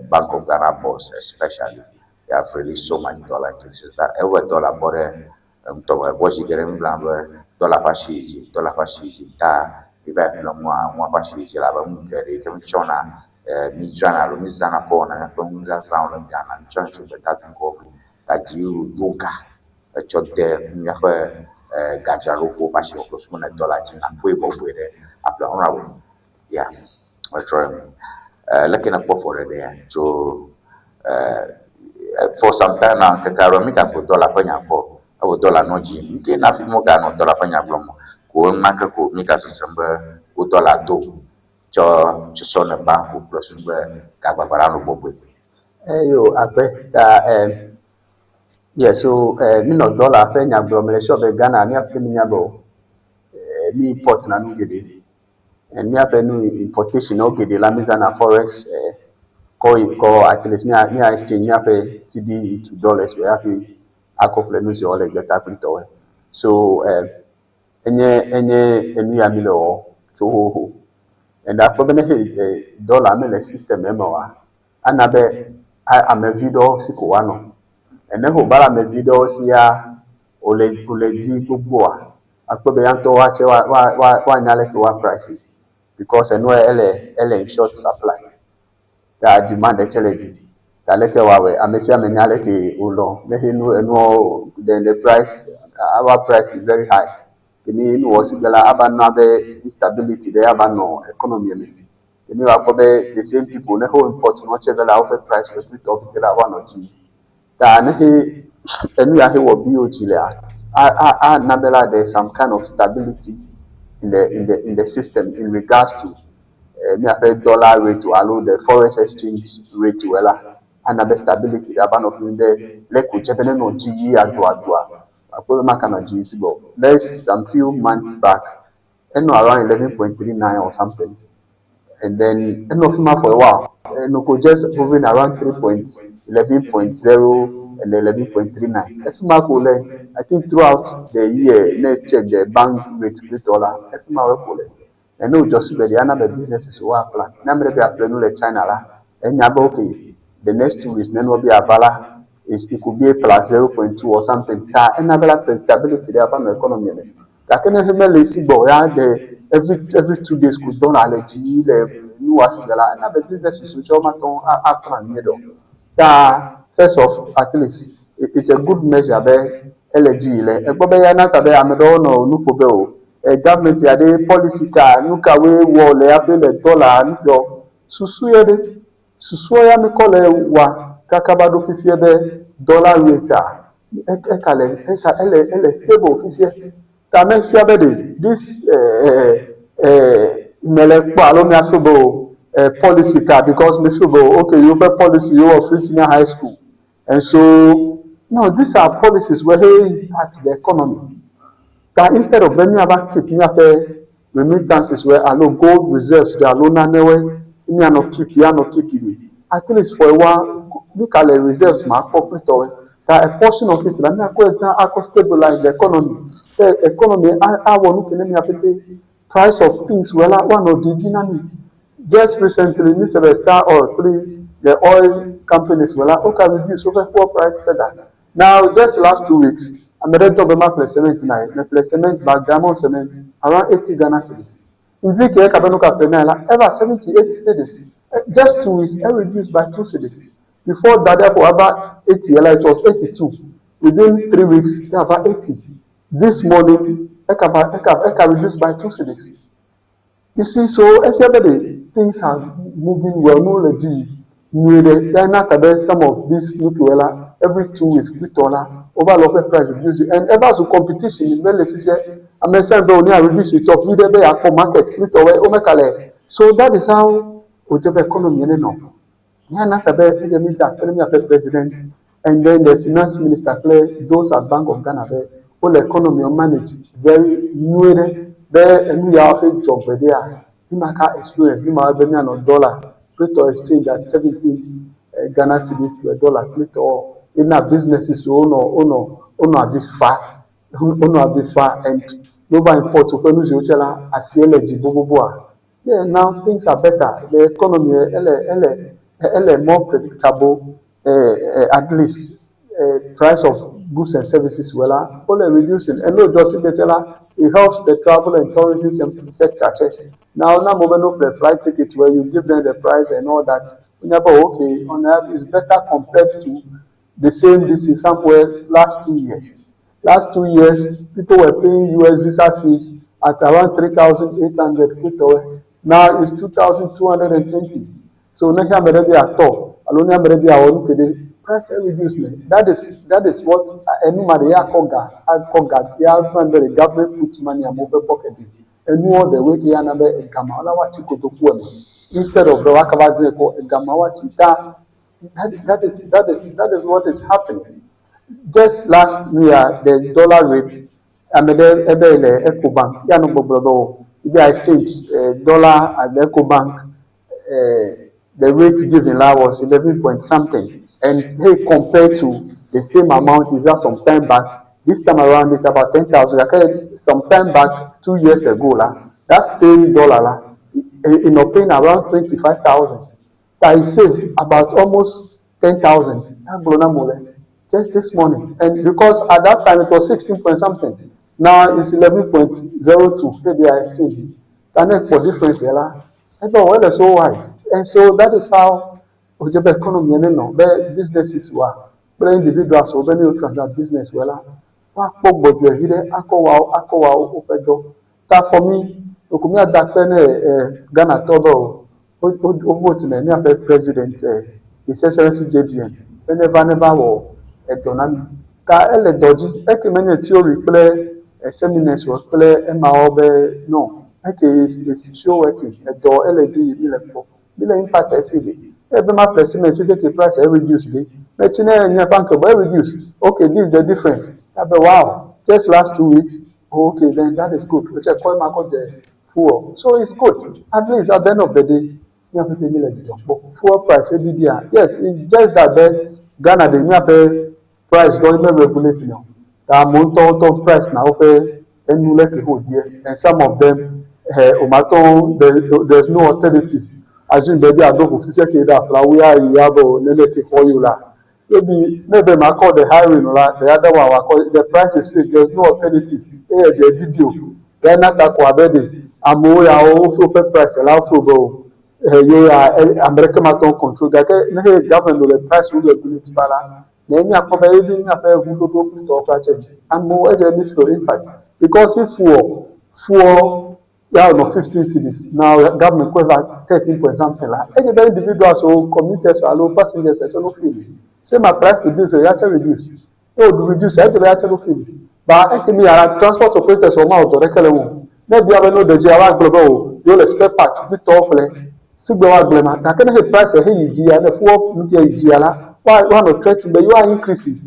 Bank of Ghana boss especially. They have released so much dollar into the system. Ewe dollar bɔ ɖe ŋutɔ me. Vɔ zi geɖe mi gblɔna be dollar ƒe asi yi dzi, dollar ƒe asi yi dzi. Ta mi va yi ƒle nua, nua ƒe asi yi dzi elabe nu geɖe yi ke mi tsɔna mi dzrana alo mi zãna kɔ wɔna míaƒe nuzazãwo le Ghana, mi tsɔnɛ tso gbetadukɔwo me. Ta dziɖuɖu do ga etsɔ de míaƒe gadzraɖoƒewo ƒe asi kple susu ne dollar dzi nakpɔe bɔbɔe ɖe aƒle honorable. Yeah, metrɔ eme. Leke nekpɔ fɔ ɖeɖea tso for some time now ŋkeke aɖewo mi gagblɔ dollar ƒe nya kpɔ ewɔ dollar nɔ dzi yim. Nke na hafi moganɔ dollar ƒe nya gblɔm o. Ko ema ke ko mi gasesem be wo dollar do tsɔ tsɔ ne banku kple susu be gagbagba la nɔ bɔbɔe. Eyo akpe ta yeah, so mi nɔ dollar ƒe nya gblɔm le sure be Ghana míaƒe mi nya be o mi import na nu geɖe. And míaƒe nu importation wo geɖe la mi zãna forex kɔ kɔ at least mía exchange míaƒe cedi into dollars wɔ hafi akɔ ƒle nu siwo le gbetakplitɔwoe. So enye enu ya mi le wɔ tso xoxo. And akpɔ be ne he dollar mele system me oa, ana be amevi ɖewo si ko woanɔ. Ene ho ba le amevi ɖewo sia wòle dzi gbogboa, akpɔ be ya ŋutɔ woatse wa wa wa woanya leke woa price because enua ele in short supply. Ta demand tse le dzi. Ta leke woawɔe ame sia ame nya leke wòlɔ ne he nu enuawo then the price our price is very high. Kemi nu wɔ si gbe la ava na be instability ɖe ava nɔ economy me. Kemi va kpɔ be the same people ne ho import nua tse ve la woƒe price ƒe kplitɔ fi la woanɔ dzi. Ta ne he enu ya he wɔ BOG lea, a ana be la there is some kind of stability in the system in regards to míaƒe dollar rate alo the forex exchange rate wɔ la ana be stability ava nɔ fi mi be leke wòdze be nenɔ dzi yi adoadoa akpɔ be maka nɔ dzi si gbɔ. Let's some few months back enɔ around 11.39 or something and then enɔ fi ma for a while eno ko just hovering around 3.11.0 and 11.39 efi ma ko le. I think throughout the year ne check the bank rate kple la efi ma wo ko le. Ene wòdzɔ si be ɖe ana be businesses wo apply ne ame ɖe be aƒle nu le China la enya be okay, the next 2 weeks ne nua be ava la it could be plus 0.2 or something. Ta ena be la predictability ɖe ava nɔ economy me gake ne mele si gbɔ ya de every 2 days ko dollar le dzi le nu wa si gbe la ena be businesses tsɛ womatɔ ŋu a plan nyuie ɖe o. Ta first of at least it's a good measure be ele dzi yi le egbɔ be ya na ta be ame ɖewo nɔ nu ƒo be o government ya ɖe policy ka nu kawoe wɔ le hafi le dollar nu ɖɔ susu yɛ ɖe susua ya mi kɔ le wa kaka va ɖo fifie be dollar rate a eka le eka ele stable fifie ta mefia be ɖe this Mele kpɔ alo mia feel be o eh, policy ka because me feel be o okay yewoƒe policy yewɔ free senior high school and so no these are policies where he impact the economy. Ta instead of be míava keep míaƒe remittances wɛ alo gold reserves ɖe alo nanewoe míanɔ keep ya nɔ keep ɖi at least for a while mí ka le reserves ma kpɔ kplitɔwoe ta a portion of it la míakɔe zã akɔ stabilize the economy be economy awɔ nu ke ne mía pete price of things wɛ la woanɔ ɖiɖi na mí. Just recently mi se be Star Oil kple the oil companies wɛ la wo ka reduce woƒe fuel price further. Now just last 2 weeks ame ɖe dɔ be maƒle cement na ye meƒle cement bag, diamond cement, around 80 Ghana cedis. Ŋdi ke eka be nu ka ƒle na ye la eva 78 cedis. Just 2 weeks e reduce by 2 cedis. Before that therefore ava 80 la it was 82. Within 3 weeks ava 80. This morning eka va eka reduce by 2 cedis. You see, so efia be the things are moving well no le dzi nyuie ɖe ya na ta be some of these nukewo la every 2 weeks kplitɔ la wova le woƒe price reduce and eva zu competition be le fifia ame sia ame be wòne reduce tɔ vi ɖe be yeakpɔ market kplitɔwoe womeka le. So that is how wòdze be economy ne nɔ ya na ta be eye mi da akpe ne miaƒe president and then the finance minister kple those at Bank of Ghana be wole economy manage very nyuie ɖe be enu ya ƒe dzɔ gbe ɖea mi ma ka experience mi ma be mianɔ dollar rate of exchange at 17 Ghana cedis to a dollar kplitɔ ena businesses wonɔ wonɔ avi fa wonɔ avi fa and ne wova import woƒe nu siwo tse la asie le dzi boboboa. Yeah, now things are better. The economy ele more predictable. At least price of goods and services well are reducing and no just la it helps the travel and tourism sector. Now now mobile no play flight ticket where you give them the price and all that. Okay, on that is better compared to the same this somewhere last 2 years. Last 2 years, people were paying US visa fees at around 3,800 crypto. Now it's 2,220. So next time maybe at all, alo ne ame bi awɔ nu ke ɖe price reduce me. That is what enu ma de ya akɔ ga akɔ ga ya find be the government put money amewo ƒe pocket. Enuwo the way ke ya na be egama wala wa tsi kotoku eme instead of be woakaba zẽ kɔ egama wa tsi ta that is what is happening. Just last year the dollar rate ame ɖe ebe le Ecobank ya no gbɔgblɔ be o ibi exchange dollar at the Ecobank, the rate given la was 11 point something and hey, compared to the same amount is that some time back, this time around it's about 10,000. Like some time back, 2 years ago la, that same dollar la in paying around 25,000. That I save about almost 10,000. Just this morning. And because at that time it was 16 point something. Now it's 11.02. Maybe I exchange it. And for difference, yeah. I thought, well, so why? And so that is how Ojebe economy no, be businesses were, but individuals or any transact business well. Wakpɔ gbɔdzɔe vi ɖe akɔ wa akɔ wa woƒe dɔ ta for me oko mi ada akpe ne ɛ Ghana tɔ be o wo vote ne míaƒe president His Excellency JGN be neva neva wɔ edɔ na mi ta ele dɔ dzi eke menye theory kple seminars wɔ kple emawo be no eke is show working edɔ ele dzi yi mi le kpɔ mi le impact efi de ebe ma ƒle cement fi ke price e reduce de metsi ne nye bank bo e reduce. Okay, this is the difference abe wow, just last 2 weeks. Okay, then that is good. Which I call my the fuel, so it's good. At least at the end of the day míaƒe mi le dzidzɔ kpɔ fuel price eɖiɖi a yes, it's just that be Ghana de míaƒe price dɔ me regulate no ta amewo ŋutɔ ŋutɔ price na woƒe enu le ke ho die and some of them omatɔ there's no alternative. Assume baabi a dɔfo fifia ke da afla wo ya yi ya bɔ nene ke xɔ yi la maybe maybe ma call the highway no la the other one wa call the price is fixed, there's no alternative. Eye the video then na ta ko abe de amewo ya wo woƒe price la wo be o yewo ya ame ɖeke ma tɔ control gake ne he government le price wo regulate fa la na míakpɔ be ebi míaƒe ʋuɖoɖo kple tɔwo ƒe atse amewo edze mi feel impact because if fuel ya nɔ 15 cedis, now government kɔ va 13 point something la edze be individuals o commuters alo passengers ɛtsɛ no feel say my price reduce o yàtse reduce o reduce edze be yàtse no feel ba eke mi yàrá transport operators wɔn ma wɔ dɔ ɖeke le ŋu ne bia be no ɖe dzi awa gblɔ be o. Yewo le spare parts vitɔwo ƒle sigbe woagblɔe ma. Gake ne he price he yi dzia, ne fuel nu ke yi dzia la, woa woanɔ threaten be yewoa increase.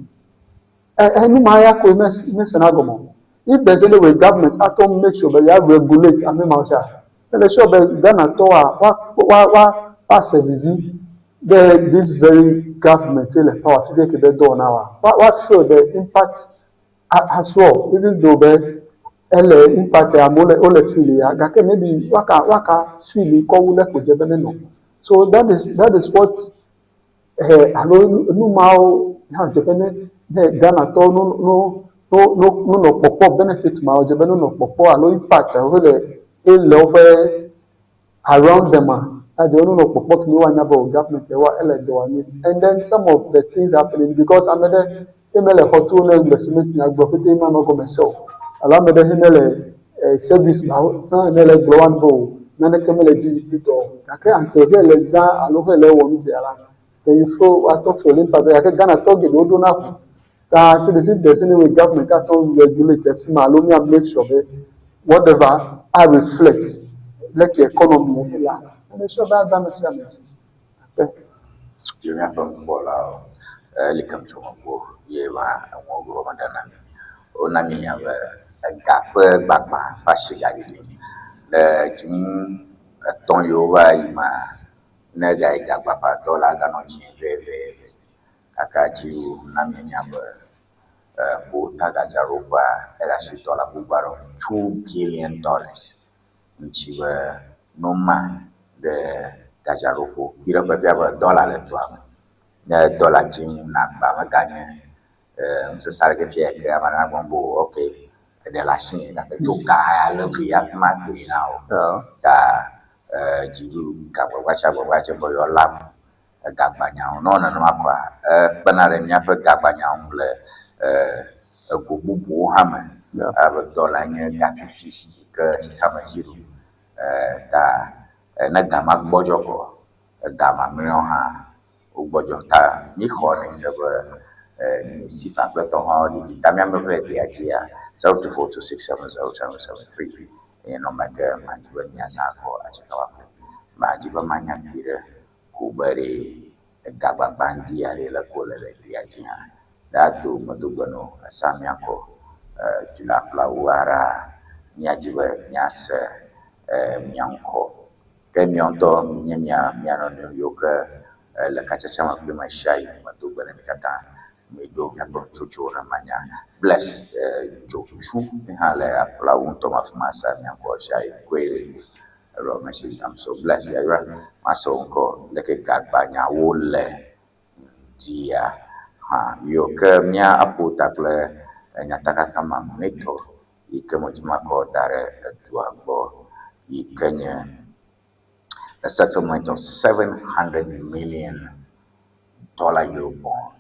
Ɛ ɛ nu ma ya koe me mesena gɔme o. If there's any way government ate ŋu make sure be yea regulate ame mawo tsa, mele sure be Ghanatɔwoa woa woa woa woase vivi be this very government ye le power fifia ke be dɔ wɔna woa. Woa woa feel the impact as well even though be ele impact amewo le wole feel ya gake maybe woaka woaka feel kɔ wu leke wòdze be nenɔ. So that is that is what eh, alo nu mawo hã dze be ne ne Ghanatɔwo no no no no nonɔ kpɔkpɔ benefit mawo dze be nonɔ kpɔkpɔ alo impact alo le ele woƒe around them a adze wononɔ kpɔkpɔ kemi woanya be o government wa ele dɔ wɔm nyuie. And then some of the things happening because ame ɖe ye mele xɔ tu ne gbe cement nya gblɔ pete manɔ gɔme se o alo ame ɖe he mele eh, service mawo zã ene le gblɔ woan be o naneke mele dzi yi kple tɔ o gake until he le zã alo he le wɔ nu via la then you feel woatɔ feel impact gake Ghana tɔ geɖewo ɖona ʋu ta to the if there's any way government atɔ regulate afi ma alo mía make sure be whatever a reflect leke economy ene la make sure be ava ame sia ame dzi. Akpe. Yo míaƒe nukpɔlawo eli kem tso megbo ye va enuwo gɔme ɖe na mí. Wona míenya be ega ƒe gbagbã ƒe asi gaɖiɖi le dzinu etɔ̃ yiwo va yi mea, ne ega yi gagbagbã dɔ la eganɔ dzi veveve. Gake dziwò na míenya be ƒo tagadzraɖoƒea ele asi dɔla gbogbo aɖewo, $2 billion ŋuti be no ma ɖe gadzraɖoƒewo. Yi ɖe ƒe fia be dɔla le dua me. Ne dɔla dzim nagba meganye nusese aɖeke fia ke ame aɖe nagblɔ be o ok eɖe le asinye gake tso ga ya le vi hafi madoe na wò. Ta dziɖuɖu gagbagba sia gbagba dze be yewoalé egagbanyawo. Ne wɔ nenema koa, ekpena ɖe míaƒe gagbanyawo ŋu le ego bubuwo hã me. Abe dɔla nye gafifi yi ke xexeame dzi ɖum. Ta ne ga ma gbɔdzɔ kɔ, ega mamlɛawo hã wogbɔdzɔ. Ta míxɔ nɛ se be si kpakple tɔ hã ɖiɖi. Ta míame ƒe dea dzia 0242670773 eye nɔma ke madzi be míazã akɔ atsikawaƒe. Madzi be manya vi ɖe ko be ɖe egagbagba ŋdi aɖe le ko le le dea dzi hã. Ɖado medogbe no esa míakɔ dulaƒlawo aɖa míadzi be míase mía ŋkɔ. Ke míawo ŋutɔ nye mía mía nɔnɔewo yiwo ke le katsatsa me kple me sia yi medogbe na mi katã. Miɖo miaƒe nutsotsowo ne manya. Bless Dzotsu hã le aƒlawo ŋutɔ me afi ma sa mía ŋkɔ sia yi koe eɖɔ message nam so bless yayra mase wo ŋkɔ leke gagbanyawo le dzia hã yiwo ke mía aƒo ta kple nyatakaka mamlɛtɔ yi ke medzi makɔ da ɖe edua gbɔ yi ke nye a settlement of $700 million euro bond.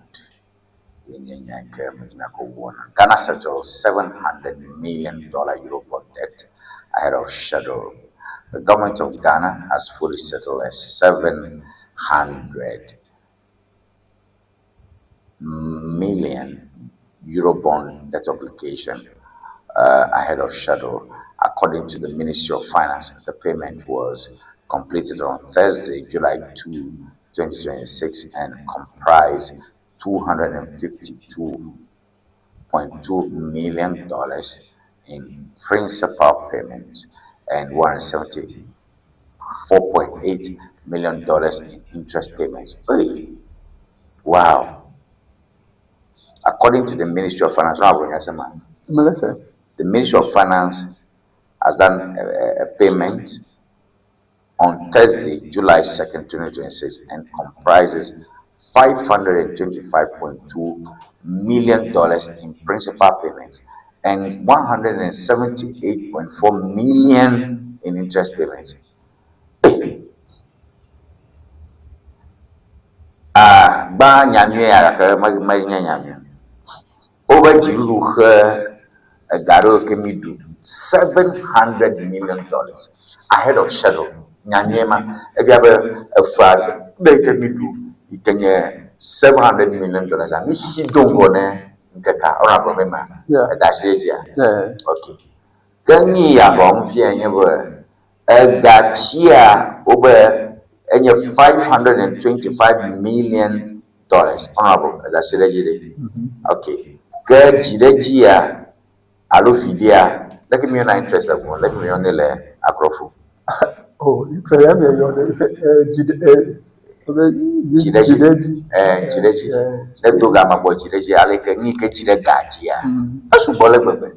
Ghana settled $700 million euro bond debt ahead of schedule. The government of Ghana has fully settled a €700 million bond debt obligation ahead of schedule. According to the Ministry of Finance, the payment was completed on Thursday, July 2, 2026, and comprised $252.2 million in principal payments and $174.8 million in interest payments. Hey, wow. According to the Ministry of Finance, the Ministry of Finance has done a payment on Thursday, July 2nd, 2026, and comprises $525.2 million in principal payments and $178.4 million in interest payments. Hey. Ah, gba nyanyui ya gake menye nyanyui. Wobe dziɖuɖu xe ega ɖewo ke mi ɖu $700 million ahead of schedule. Nyanyui ma ebia be efea ɖe yi ke mi ɖu yi ke nye $700 million mi si do ŋgɔ ne ŋkekea ewɔna gblɔ be ma eda asi ɖe dzia. Okay. Ke nu ya xɔm fia nye be Egatsia wobe enye $525 million. Honorable, eda asi ɖe edzi ɖe. Ok. Ke dzi ɖe dzia alo viɖea, leke mi yɔna interest le gɔme, leke mi yɔnɛ le akrɔfu? Oh, interest ya mi yɔ ne dzi ɖe be Dzi ɖe dzi dzi. ɖe dzi. Dzi ɖe dzi. Ne do ga me gbɔ dzi ɖe dzi ale ke nu yi ke dzi ɖe ga dzia, esugbɔ le gbegbe.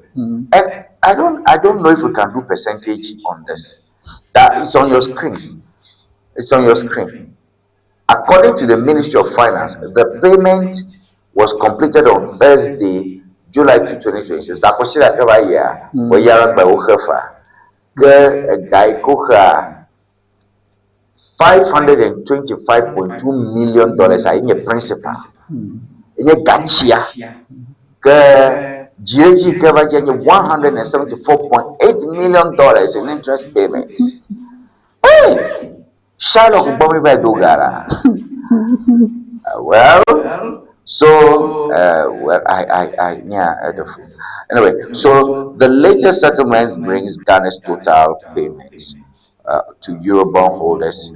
And I don't know if we can do percentage on this. That it's on your screen. It's on your screen. According to the Ministry of Finance, the payment was completed on Thursday, July 2, 2026. Akɔsi ɖe va yia, wo ya gbe wo xe fa. Ke ega yi ke woxea $525.2 million a nye principal. Enye gatsia. Ke dzi ke va dze nye $174.8 million in interest payments. Hey! Shylock gbɔ mi va yi do ga la. Well, so well, I, yeah, the anyway, so the latest settlement brings Ghana's total payments to Eurobond holders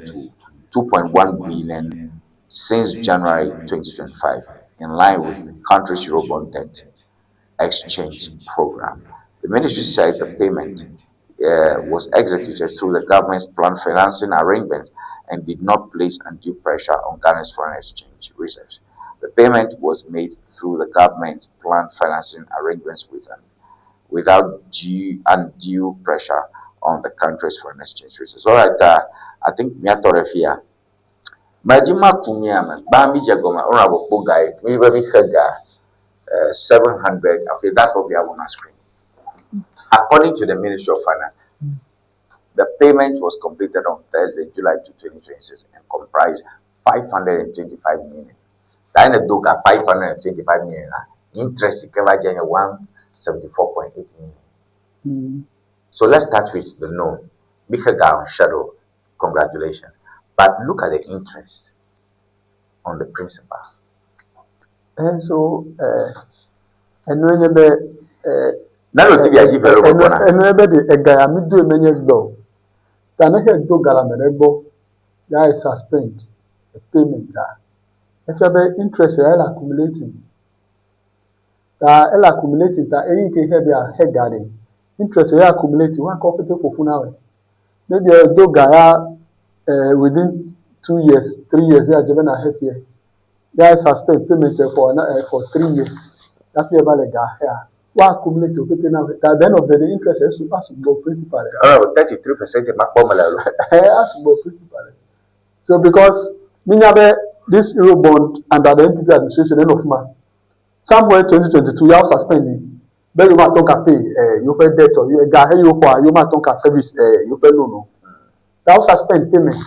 to 2.1 billion since January 2025, in line with the country's Eurobond debt exchange program. The ministry said the payment was executed through the government's planned financing arrangement and did not place undue pressure on Ghana's foreign exchange reserves. The payment was made through the government's planned financing arrangements without due undue pressure on the country's foreign exchange reserves. All right, I think miatɔ ɖe fia. Medzi maku mia me. Gbã mi dze gɔme, honorable kpɔ ga yi. Mi be mi xe ga 700. Okay, that's what we have on our screen. According to the Ministry of Finance, the payment was completed on Thursday, July 2, 2026, and comprised 525 million. That in the ga 525 million. Interest ke va dze nye 174.8 million. So let's start with the loan. Mi xe ga on schedule. Congratulations. But look at the interest on the principal. So enu nye be Na lo ti bi adzi velo enu gbɔna. Enu be de ega ya mi do menye gbɔ o. Ta ne xe do ga le ame ɖe gbɔ ya e suspend payment a, efia be interest ya ele accumulating. Ta ele accumulating ta eyi ke xe be axe ga ɖe interest ya accumulating woakɔ pete ƒoƒu na wɔ. Maybe do ga ya within 2 years, 3 years ya dze be na xe fie. Ya suspend payment for 3 years. Hafi eva le ga xea, wo accumulate wo pete na wɔ. Ta at the end of the day interest esu asugbɔ principal. Honorable, 33% ma kpɔ me le lo. Asugbɔ principal. So because minya be this Eurobond under the NPP administration eno fuma somewhere 2022 ya wo suspend yi be yewo ma tɔn ka pay yewo ƒe debt or ga he yewo xɔa yewo ma tɔn ka service yewo ƒe loan o. Ta wo suspend payment.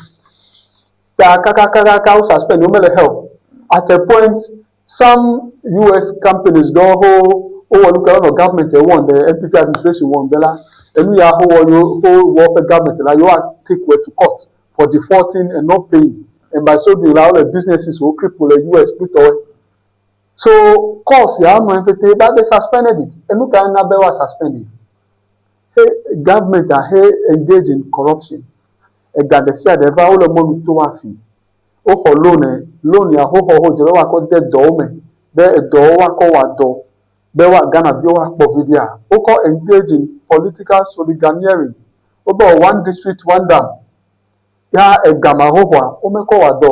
Ta kakakakaka wo suspend wo mele help. At a point some US companies ɖewo ho wowɔ nu ke wonɔ government wɔn the NPP administration wɔn be la enu ya ho wɔ yewo ho wɔ ƒe government la yewoa take wɔ to court for defaulting and not paying, and by so doing la all the businesses wo cripple le US plutɔwoe. So course ya nɔ pete but they suspended it. Enu ka na be wa suspend it. He government a he engage in corruption. Ega ɖe sia ɖe va wole mɔnu to afi. Woxɔ loan loan ya hoxɔ ho dze be woakɔ de dɔwo me be edɔwo woakɔ wɔ dɔ be wa Ghana viwo woakpɔ viɖea. Wokɔ engage in political sloganeering. Wobe one district, one dam. Ya egama hoxɔa womekɔ wɔ dɔ.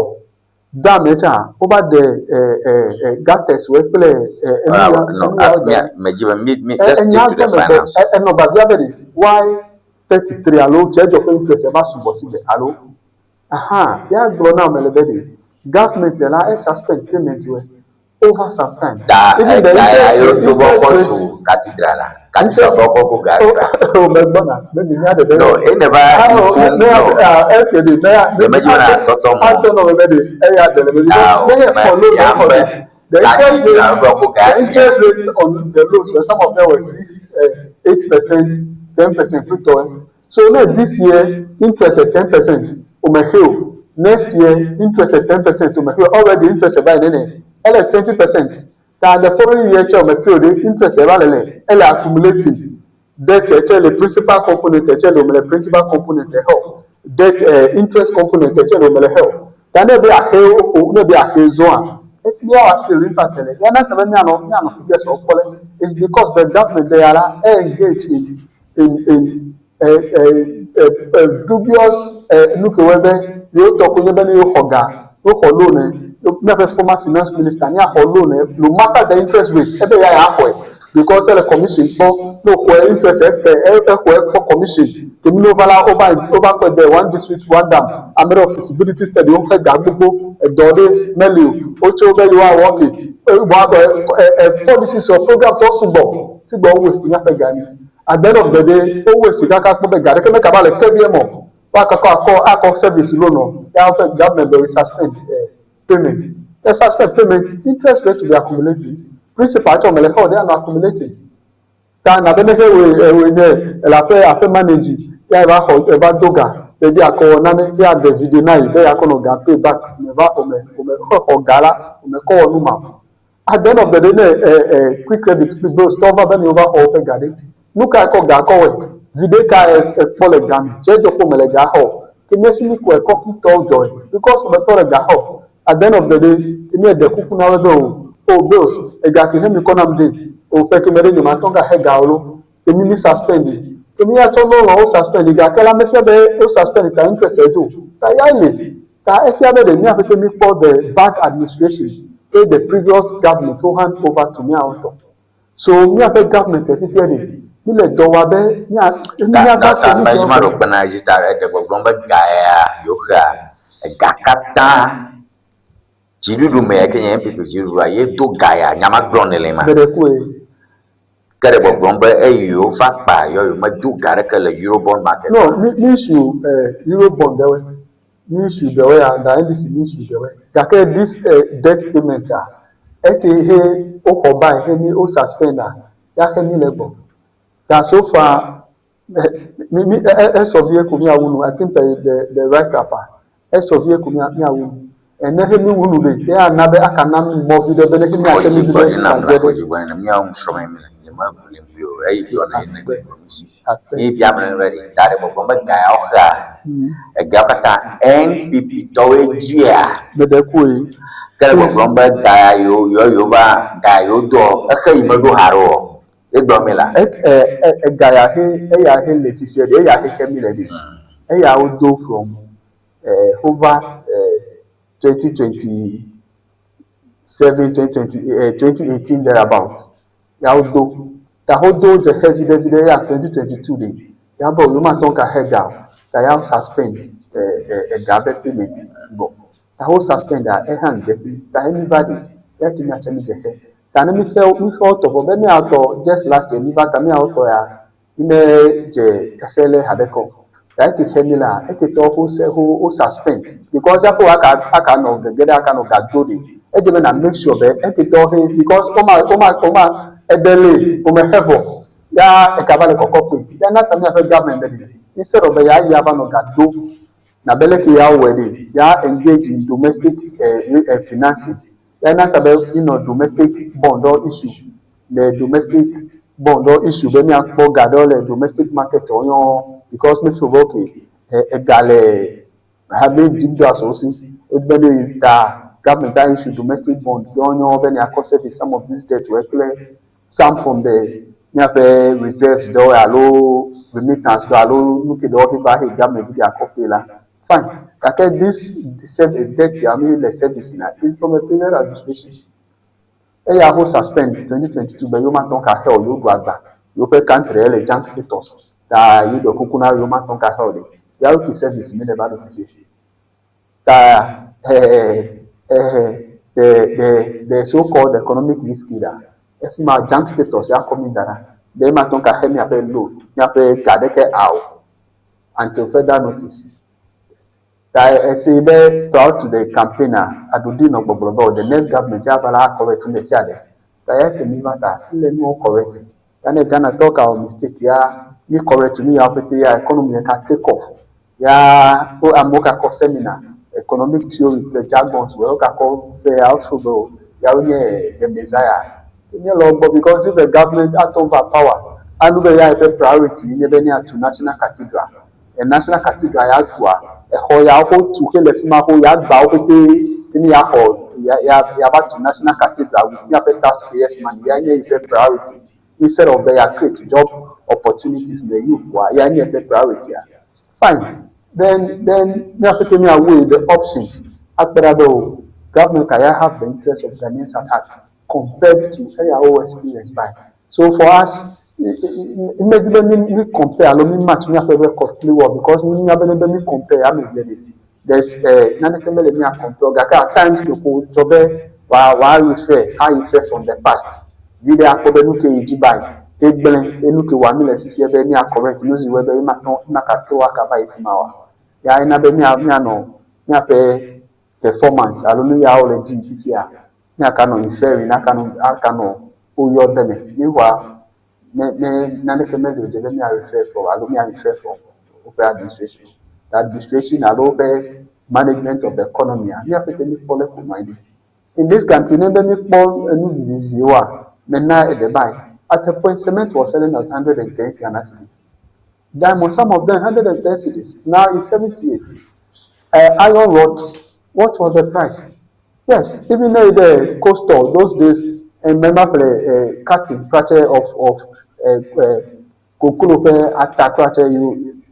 Dam etsa wova de ɛ ɛ ɛ gutters wo kple ɛ enu ya No, enu ya me me give me me let's stick to the finance. Ɛnɔ babia be de why 33 alo tse dzɔ ƒe interest eva sugbɔ si be alo aha ya gblɔ na ame le be de government la e suspend payment wɛ over some time. Da da ya yo do bɔ kɔ to cathedral la. Cathedral bɔ kɔ ko ga. O mɛ gbɔna maybe mi aɖe bɛ. No, e ne va no no. Ɛkɛ de mɛ Mɛ dzi na tɔtɔ mɔ. Atɔ nɔ mɛ de eya de le mɛ Ah, ne yɛ mɛ xɔ loan ya xɔ mɛ the interest rate cathedral bɔ ko ga. The interest rate on the loans were some of them were 6, 8%, 10% plutɔ. So now this year interest at 10% o mɛ xe o, next year interest at 10% o mɛ xe o, already interest ɛ ba yi nene ɛlɛ 20%. Ta the following year kyɛ o mɛ xe o de interest ɛ ba lɛ lɛ ɛlɛ accumulating. Debt etse le principal component etse le wòme le principal component exe o. Debt interest component etse le wòme le xe o. Ta ne be axe wo ne be axe zɔa, efi ya wòasi le impact le. Ya na ta be míanɔ míanɔ figures wo kpɔ le. It's because the government be ya la engage in dubious nu ke wɔe be yewo tɔ ko nye be ne yewo xɔ ga, yewo xɔ loan, míaƒe former finance minister míaxɔ loan no matter the interest rate ebe ya yeaxɔe because ele commission kpɔ ne wòxɔe interest eke exɔe kpɔ commission ke mi ne wova la wova wova kɔe de one district one dam ame ɖewo feasibility study woxe ga gbogbo edɔ ɖe meli o wotso be yewoawɔ ke vɔa policies or program tɔ sugbɔ si gbɔ wo waste míaƒe ga ni. At the end of the day wo waste kaka kpɔ be ga ɖeke mekaba le ke vie me o. Woakɔkɔ akɔ akɔ service loan o ya woƒe government be we suspend payment. They suspend payment, interest rate will be accumulating. Principal tsɔ mele xe o ɖe anɔ accumulating. Ta na be ne xe woe woe nye ele aƒe aƒe manage ya eva xɔ eva do ga be bi akɔ wɔ nane ya ɖe viɖe na yi be yakɔ nɔ ga pay back me va ome ome xe xɔ ga la ome kɔ wɔ nu ma o. At the end of the day ne quick credit kple bills tɔ va be ne wova xɔ woƒe ga ɖe. Nu ka ekɔ ga kɔ wɔe? Viɖe ka ekpɔ le ga me? Tse dzɔ kpo mele ga xɔ o. Ke mía fi mi ko ekɔ fitɔwo dzɔe because me tɔ le ga xɔ o. At the end of the day ke mía ɖe kuku na wo be o o bills ega ke he mi kɔ nam ɖe o ƒe ke me ɖe nye ma tɔ ga xe ga o lo. Ke mi mi suspend. Ke mi ya tsɔ lɔlɔ wo suspend gake la mefia be wo suspend ta interest edzo. Ta ya le. Ta efia be ɖe mía ƒete mi kpɔ the bad administration ke the previous government wo hand over to míawo tɔ. So míaƒe government fifia ɖe mi le dɔ wa be mía mía va Ta ta ma ɖo kpena dzi ta eɖe gbɔgblɔm be ga ya yewo xea ega katã dziɖuɖu me ya ke nye NPP dziɖuɖua ye do ga ya nya ma gblɔm nele ma. Gbe ɖe koe. Ke ɖe gbɔgblɔm be eyi yewo va kpa yɔ yewo medo ga ɖeke le Eurobond market. No, mi mi issue Eurobond ɖewoe. Mi issue ɖewoe ya da NDC mi issue ɖewoe. Gake this debt payment a eke he woxɔ buy he mi wo suspend a ya xe mi le gbɔ. Ta so far mi mi esɔ vie ko miawu nu. I think the write up a esɔ vie ko miawu nu. Ene he mi wu nu ɖe ya na be aka na mi mɔ vi ɖe be ne he miate mi vi ɖe gadze ɖe. Míawo ŋusrɔ̃ mi le nye me le ŋui o eyi gblɔ na ene gblɔ mi si. Mi bia me be ɖe ta ɖe gbɔgblɔm be ga yawo xea egawo katã NPP tɔwoe dzia. Gbe ɖe koe. Ke le gbɔgblɔm be ga ya yewo yewo yewo va ga yewo doɔ exe yi meɖo haɖe o. Egblɔ mi la. Ega ya he eya he le fifia ɖe eya he xe mi le ɖe. Eya wo do from over 2027 2020 2018 thereabout. Ya wo do. Ta wo do dze xe viɖe viɖe ya 2022 ɖe. Ya be yewo matɔ ka xe ga o. Ta ya wo suspend ega be payment gbɔ. Ta wo suspend a ehang dze fi. Ta emi va ɖe. Ya ke miatse mi dze xe. Ta ne mi xe mi xe wotɔ vɔ be miatɔ just last year mi va ta miawotɔ ya mi me dze xexe le haɖe kɔ. Ta eke xe mi la eke tɔ wo se wo wo suspend because hafi aka aka nɔ gege ɖe aka nɔ ga do ɖe. Edze be na make sure be eke tɔ he because woma woma woma eɖe le wome xe vɔ ya eka va le kɔkɔ kpoe. Ya na ta miaƒe government be ɖe instead of be ya yi ava nɔ ga do na be leke ya wɔe ɖe ya engage in domestic finances. Ya na ta be mi nɔ domestic bond ɖewo issue le domestic bond ɖewo issue be miakpɔ ga ɖewo le domestic market wo nyɔ because mi feel be okay ega le habe individuals wo si wodi be ne ta government a issue domestic bond ɖewo nyɔ be miakɔ service some of these debt wo kple some from the miaƒe reserves ɖewo alo remittance ɖewo alo nu ke ɖewo he va he government dzi akɔ pay la fine. Gake this service debt ya mi le service na is from a previous administration. Eya ho suspend 2022 be yewo matɔ ka xe o yewo ɖu agba yewoƒe country le junk status ta yewo ɖe kuku na yewo matɔ ka xe o ɖe ya wo ke service mi le va ɖo fifie. Ta the so called economic risk da efi ma junk status ya kɔ mi da ɖa be matɔ ka xe miaƒe loan miaƒe ga ɖeke ao until further notice. Ta esi be prior to the campaign a aɖoɖi nɔ gbɔgblɔ be o the next government ya va la correct nu ɖe sia ɖe. Ta ya ke mi va ta ele nuwo correct. Ta ne Ghana tɔ ka wɔ mistake ya mi correct nu yawo pete ya economy ka take off. Ya wo amewo kakɔ seminar economic theory kple jargons wo kakɔ vɛ ya wo feel be o ya wo nye the messiah. Nye le wo gbɔ because if the government atɔ va power Anu be ya eƒe priority ye nye be míatu National Cathedral. E National Cathedral ya tua, exɔ ya woƒe tu xe le fi ma xoxo ya gba wo pete ye mi ya xɔ ya ya ya va tu National Cathedral with míaƒe taxpayers money. Ya nye yiƒe priority. Instead of be ya create job opportunities le youth wa, ya nye eƒe priority a. Fine. Then then mía pete mía weigh the options akpe ɖa be o government ka ya have the interest of Ghanaians at heart compared to eya wo experience by. So for us, medi be mi mi compare alo mi match míaƒe record kpli wo because mi nya be ne be mi compare ame evea ɖe there's naneke mele mía compare o gake at times ɖeko dzɔ be wa wa refer a refer from the past viɖe akpɔ be nu ke yi dzi ba yi egblẽ ye nu ke wɔa mi le fifia be mía correct nu zi wɔe be ema tɔ ema ka trɔ akaba yi fi ma oa. Ya ena be mía míanɔ míaƒe performance alo nu yawo le dzi fifia míaka nɔ inferring aka nɔ aka nɔ woyɔ de me. Meanwhile, ne ne naneke meli o dze be mía refer for alo mía refer for woƒe administration. The administration alo woƒe management of the economy a mía pete míkpɔ le ƒo nɔ anyi ɖi. In this country, ne be míkpɔ enu viviviwoa, mena eɖe ba yi. At a point, cement was selling at 110 Ghana cedis. Diamond, some of them 110 cedis. Now it's 78. Iron rods, what was the price? Yes, even though the coastal, those days, and remember cutting structure of koklo ƒe ata structure, you,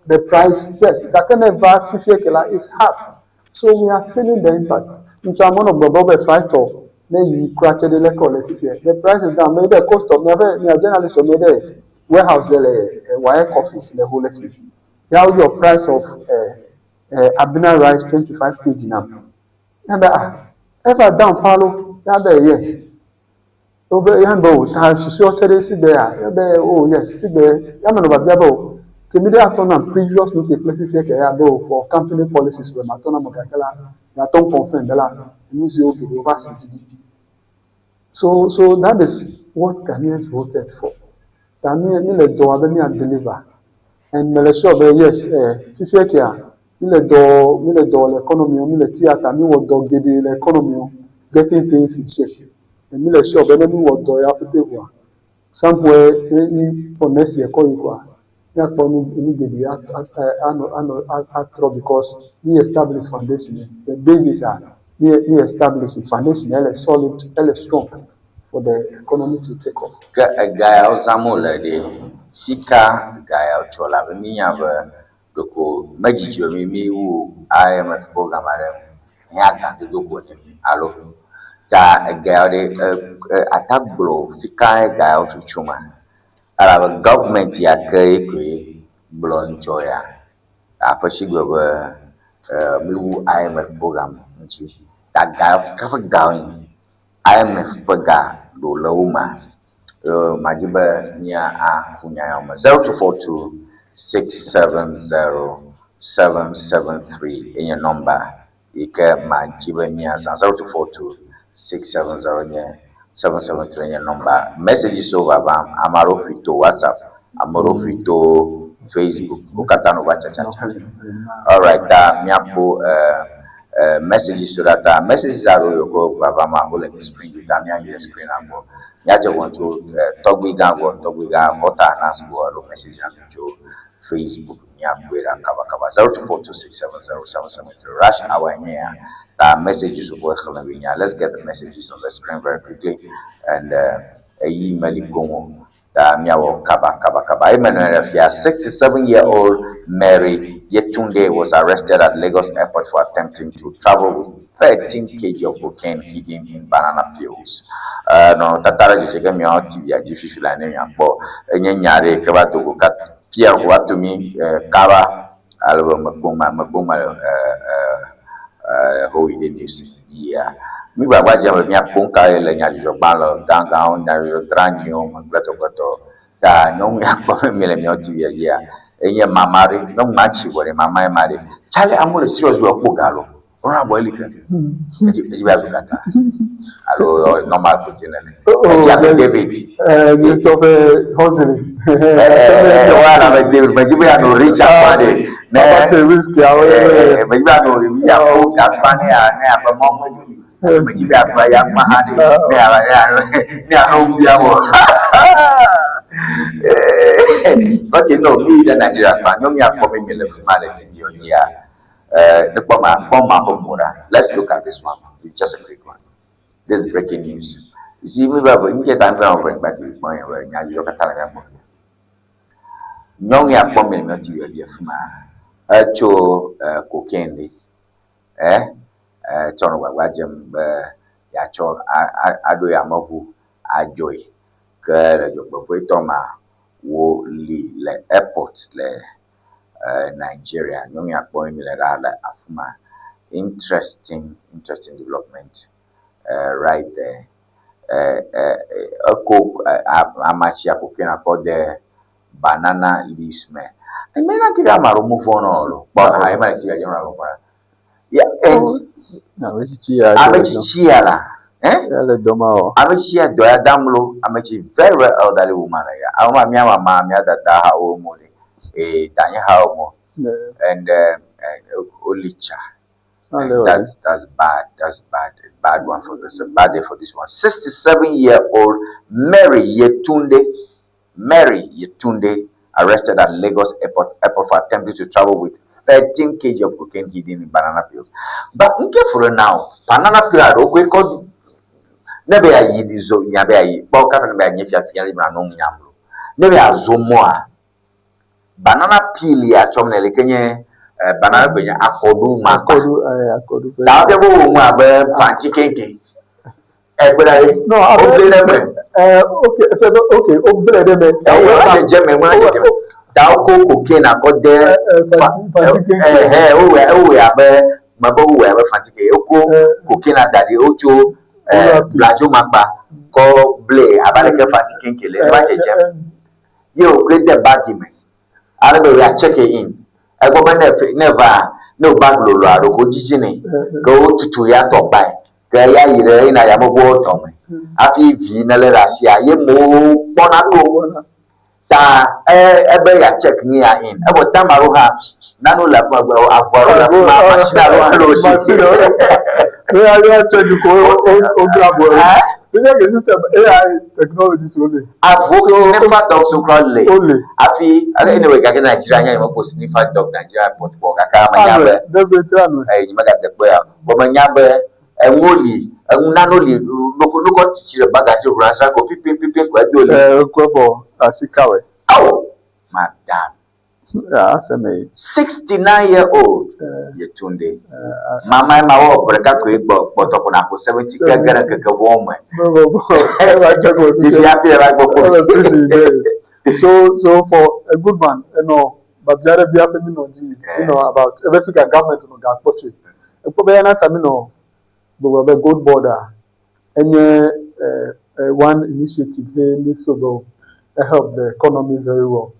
the price, yes, gake ne va fifia ke la is half. So we are feeling the impact. Ŋutsu amewo nɔ gbɔgbɔ be fighter ne yi kura tse ɖe leke wòle fifia. The price is down. Me ɖe coastal, miaƒe mia journalist me ɖe warehouse le le WAEC office le ho le fi. Ya your price of Abina rice 25 kg now. Ya be ah, ever down palo. Ya be yes. O be ya be o ta susu ɔtse ɖe si be ya ya be oh yes si be ya me nɔ babia be o ke mi ɖe atɔ na previous meeting kple fifia ke ya be o for company policies be ma tɔ na mo gake la ya tɔ confirm be la nu siwo geɖewo va si didi. So that is what Ghanaians voted for. Ta mi mi le dɔ abe mi deliver. And me le sure be yes, fifia kea mi le dɔ mi le dɔ le economy mi le theatre mi wɔ dɔ geɖe le economy getting things in shape. And mi le sure be ne mi wɔ dɔ ya pete voa somewhere mi for next year kɔ yi koa míakpɔ nu nu geɖe anɔ anɔ atrɔ because mi establish foundation the basis are mi establish foundation ele solid ele strong for the economy to take off. Ke ega yawo zãm wole ɖe sika ga yawo tsɔ la be mínya be ɖeko medzidzɔ mi mi wu IMF program aɖe hã gadodo ko nye alo ta ega yawo ɖe ata gblɔ sika ga yawo tsotso ma elabe government ya ke koe gblɔ ŋutsɔ ya aƒe si gblɔ be mi wu IMF program ŋuti ta ga ke ƒe gawo nyi IMF ƒe ga ɖo le wo ma madzi be mía aku nya yawo me 0242 670 773 enye nɔmba yi ke madzi be míazã 0242 670 nye 773 nye nɔmba. Messages wo vavam, ame aɖewo ƒoe to WhatsApp, ame aɖewo ƒoe to Facebook, wo katã no va tsatsatsa. Alright, ta míakpɔ messages ɖa ta messages aɖewo yiwo ke vavam wole screen dzi ta míayi ɖe screen la gbɔ. Míadze gɔme tso tɔgbui gã gbɔ, tɔgbui gã Vɔta Anas gbɔ alo message la tso Facebook míakpɔe ɖa kabakaba 0242670773 rush hour nye ya ta messages wo xlẽ wi nya. Let's get the messages on the screen very quickly and eyi meli koŋ o ta míawɔ kaba kaba kaba. Emmanuel Fia, 67-year-old Mary Yetunde was arrested at Lagos Airport for attempting to travel with 13 kg of cocaine hidden in banana peels. No tata ɖe dzedze ge miawo TV dzi fifi la ne miakpɔ enye nya ɖe ke va do go kat Pierre ko va to mi kaba ale be mekpɔ ma mekpɔ ma ho yi ɖe news yia mi gbagba dze be miakpɔ nuka ye le nyadzɔdzɔgbalẽ gãgãwo nyadzɔdzɔdranyiwo me kple tɔkpetɔ ta nyɔnu ya kpɔ be mi le miawo TV dzia enye mama ɖe nyɔnu ma tsi vɔ ɖe mama ye ma ɖe tsale amewo le serious be wòakpɔ ga lo wɔna bɔ eli ke edzi edzi be azu gata alo normal ko dzi nene edzi abe David. Mi ŋutɔ ƒe hustling. Wɔna abe David medzi be yeanɔ rich akpa ɖe ne risk yawo. Medzi be yeanɔ yeakpɔ gakpa ne ya ne abe mɔ medzi medzi be yeakpa yakpa hã ɖe ne ya ne ya ne yanɔ bia wɔ. Ok, no, mi yi ɖe Nigeria kpa, nyɔnu ya kpɔ be mi le fi ma le TV dzia. Ne kpɔ ma, kpɔ ma ƒe mo ɖa. Let's look at this one. It's just a quick one. This is breaking news. You see, mi va, mi ke ta mi va wɔ ŋgba TV kpɔ yẹn wɔ nya yɔ katã le mía gbɔ. Nyɔnu ya kpɔ mi le mía TV dzi fi ma. Etso cocaine ɖi. Eh, etsɔ nɔ gbagba dzem be yeatsɔ aɖo yameʋu adzoe. Ke le dzɔgbevɔ̃etɔ ma, woli le airport le Nigeria. Nyɔnu ya kpɔm míle ɖa le afi ma. Interesting, interesting development right there. Eko amatsia cocaine kɔ de banana leaves me. Eme Nigeria ame aɖewo mevɔ̃na o loo. Kpɔ aha ye ma le Nigeria dzi ame vɔ̃na. Yeah, and Ame tsitsi ya. Ame tsitsi ya la. Eh? Ya le dɔ ma o. Ame tsitsi ya dɔ ya dam lo. Ame tsi very very elderly woman ya. Ame ma mía mama, mía dada ha wo mo le. Eh, danye ha wo mo. And woli tsa. And that's bad. That's bad. A bad one for this. A bad day for this one. 67-year-old Mary Yetunde. Mary Yetunde arrested at Lagos Airport for attempting to travel with 13 kg of cocaine hidden in banana peels. But nke for now, banana peel are okay called nebe ya yi zo nyabe ya yi. Bo ka nebe ya nye fia fia libra no nyamlo. Nebe ya zo mo a. Banana peel ya chom ne le kenye banana peel nya akodu ma. Akodu akodu. Ta be bo mo abe panti kenke. Egbera ye. No, o ble ɖe me. Okay, o ble ɖe me. Ewo la dzedze me, ŋu la dzedze me. Ta wokɔ cocaine akɔ de. Ewɔe ewɔe abe mebe wowɔe abe fantike. Wokɔ cocaine da ɖi, wotso bladzo makpa kɔ ble abe aleke fantike le eva dzedzem. Ye wòkɔe de bagi me. Ale be ya check in. Egbɔ be ne va ne wo bag lolo alo ko dzidzi nɛ ke wotutu ya tɔ gbae. Ke ya yi ɖe yina yameʋuwo tɔ me. Hafi vi ne le ɖe asia ye mo kpɔna ɖo. Ta ebe ya check ni ya in. Evɔ tama ɖo hã nanu le afi ma avɔ ɖo le afi ma machine alo hã le wo si. Ya check ko o grab o. Nígbà tí system AI technology so le. Avɔ sniffer dogs kura le. Hafi anyway gake Nigeria nya nyemekpɔ sniffer dog Nigeria airport kpɔ gake ame nya be. Definitely anu. Eyi nyemegade kpɔe ya. Vɔ menya be eŋuwo li eŋu nanewo li nukɔ tsitsi ɖe baga dzi ʋu asra ko pipi pipi ko edo li. Ekɔ bɔ asi kawɛ. Oh, madam. Yeah, aseme. 69-year-old Yetunde. Mama ma wɔ ƒe ɖeka koe gbɔ kpɔtɔ ko na ƒo 70 ke ge ɖe ŋkeke vɔwo me. Fifi hafi eva gbɔ kpo. So for a good man, babia ɖe bia ƒe mi nɔ dzi, about ebe fi ka government nɔ ga kpɔ tsoe. Ekpɔ be yana ta mi nɔ gbɔgblɔ be gold board a enye one initiative he mi feel be help the economy very well,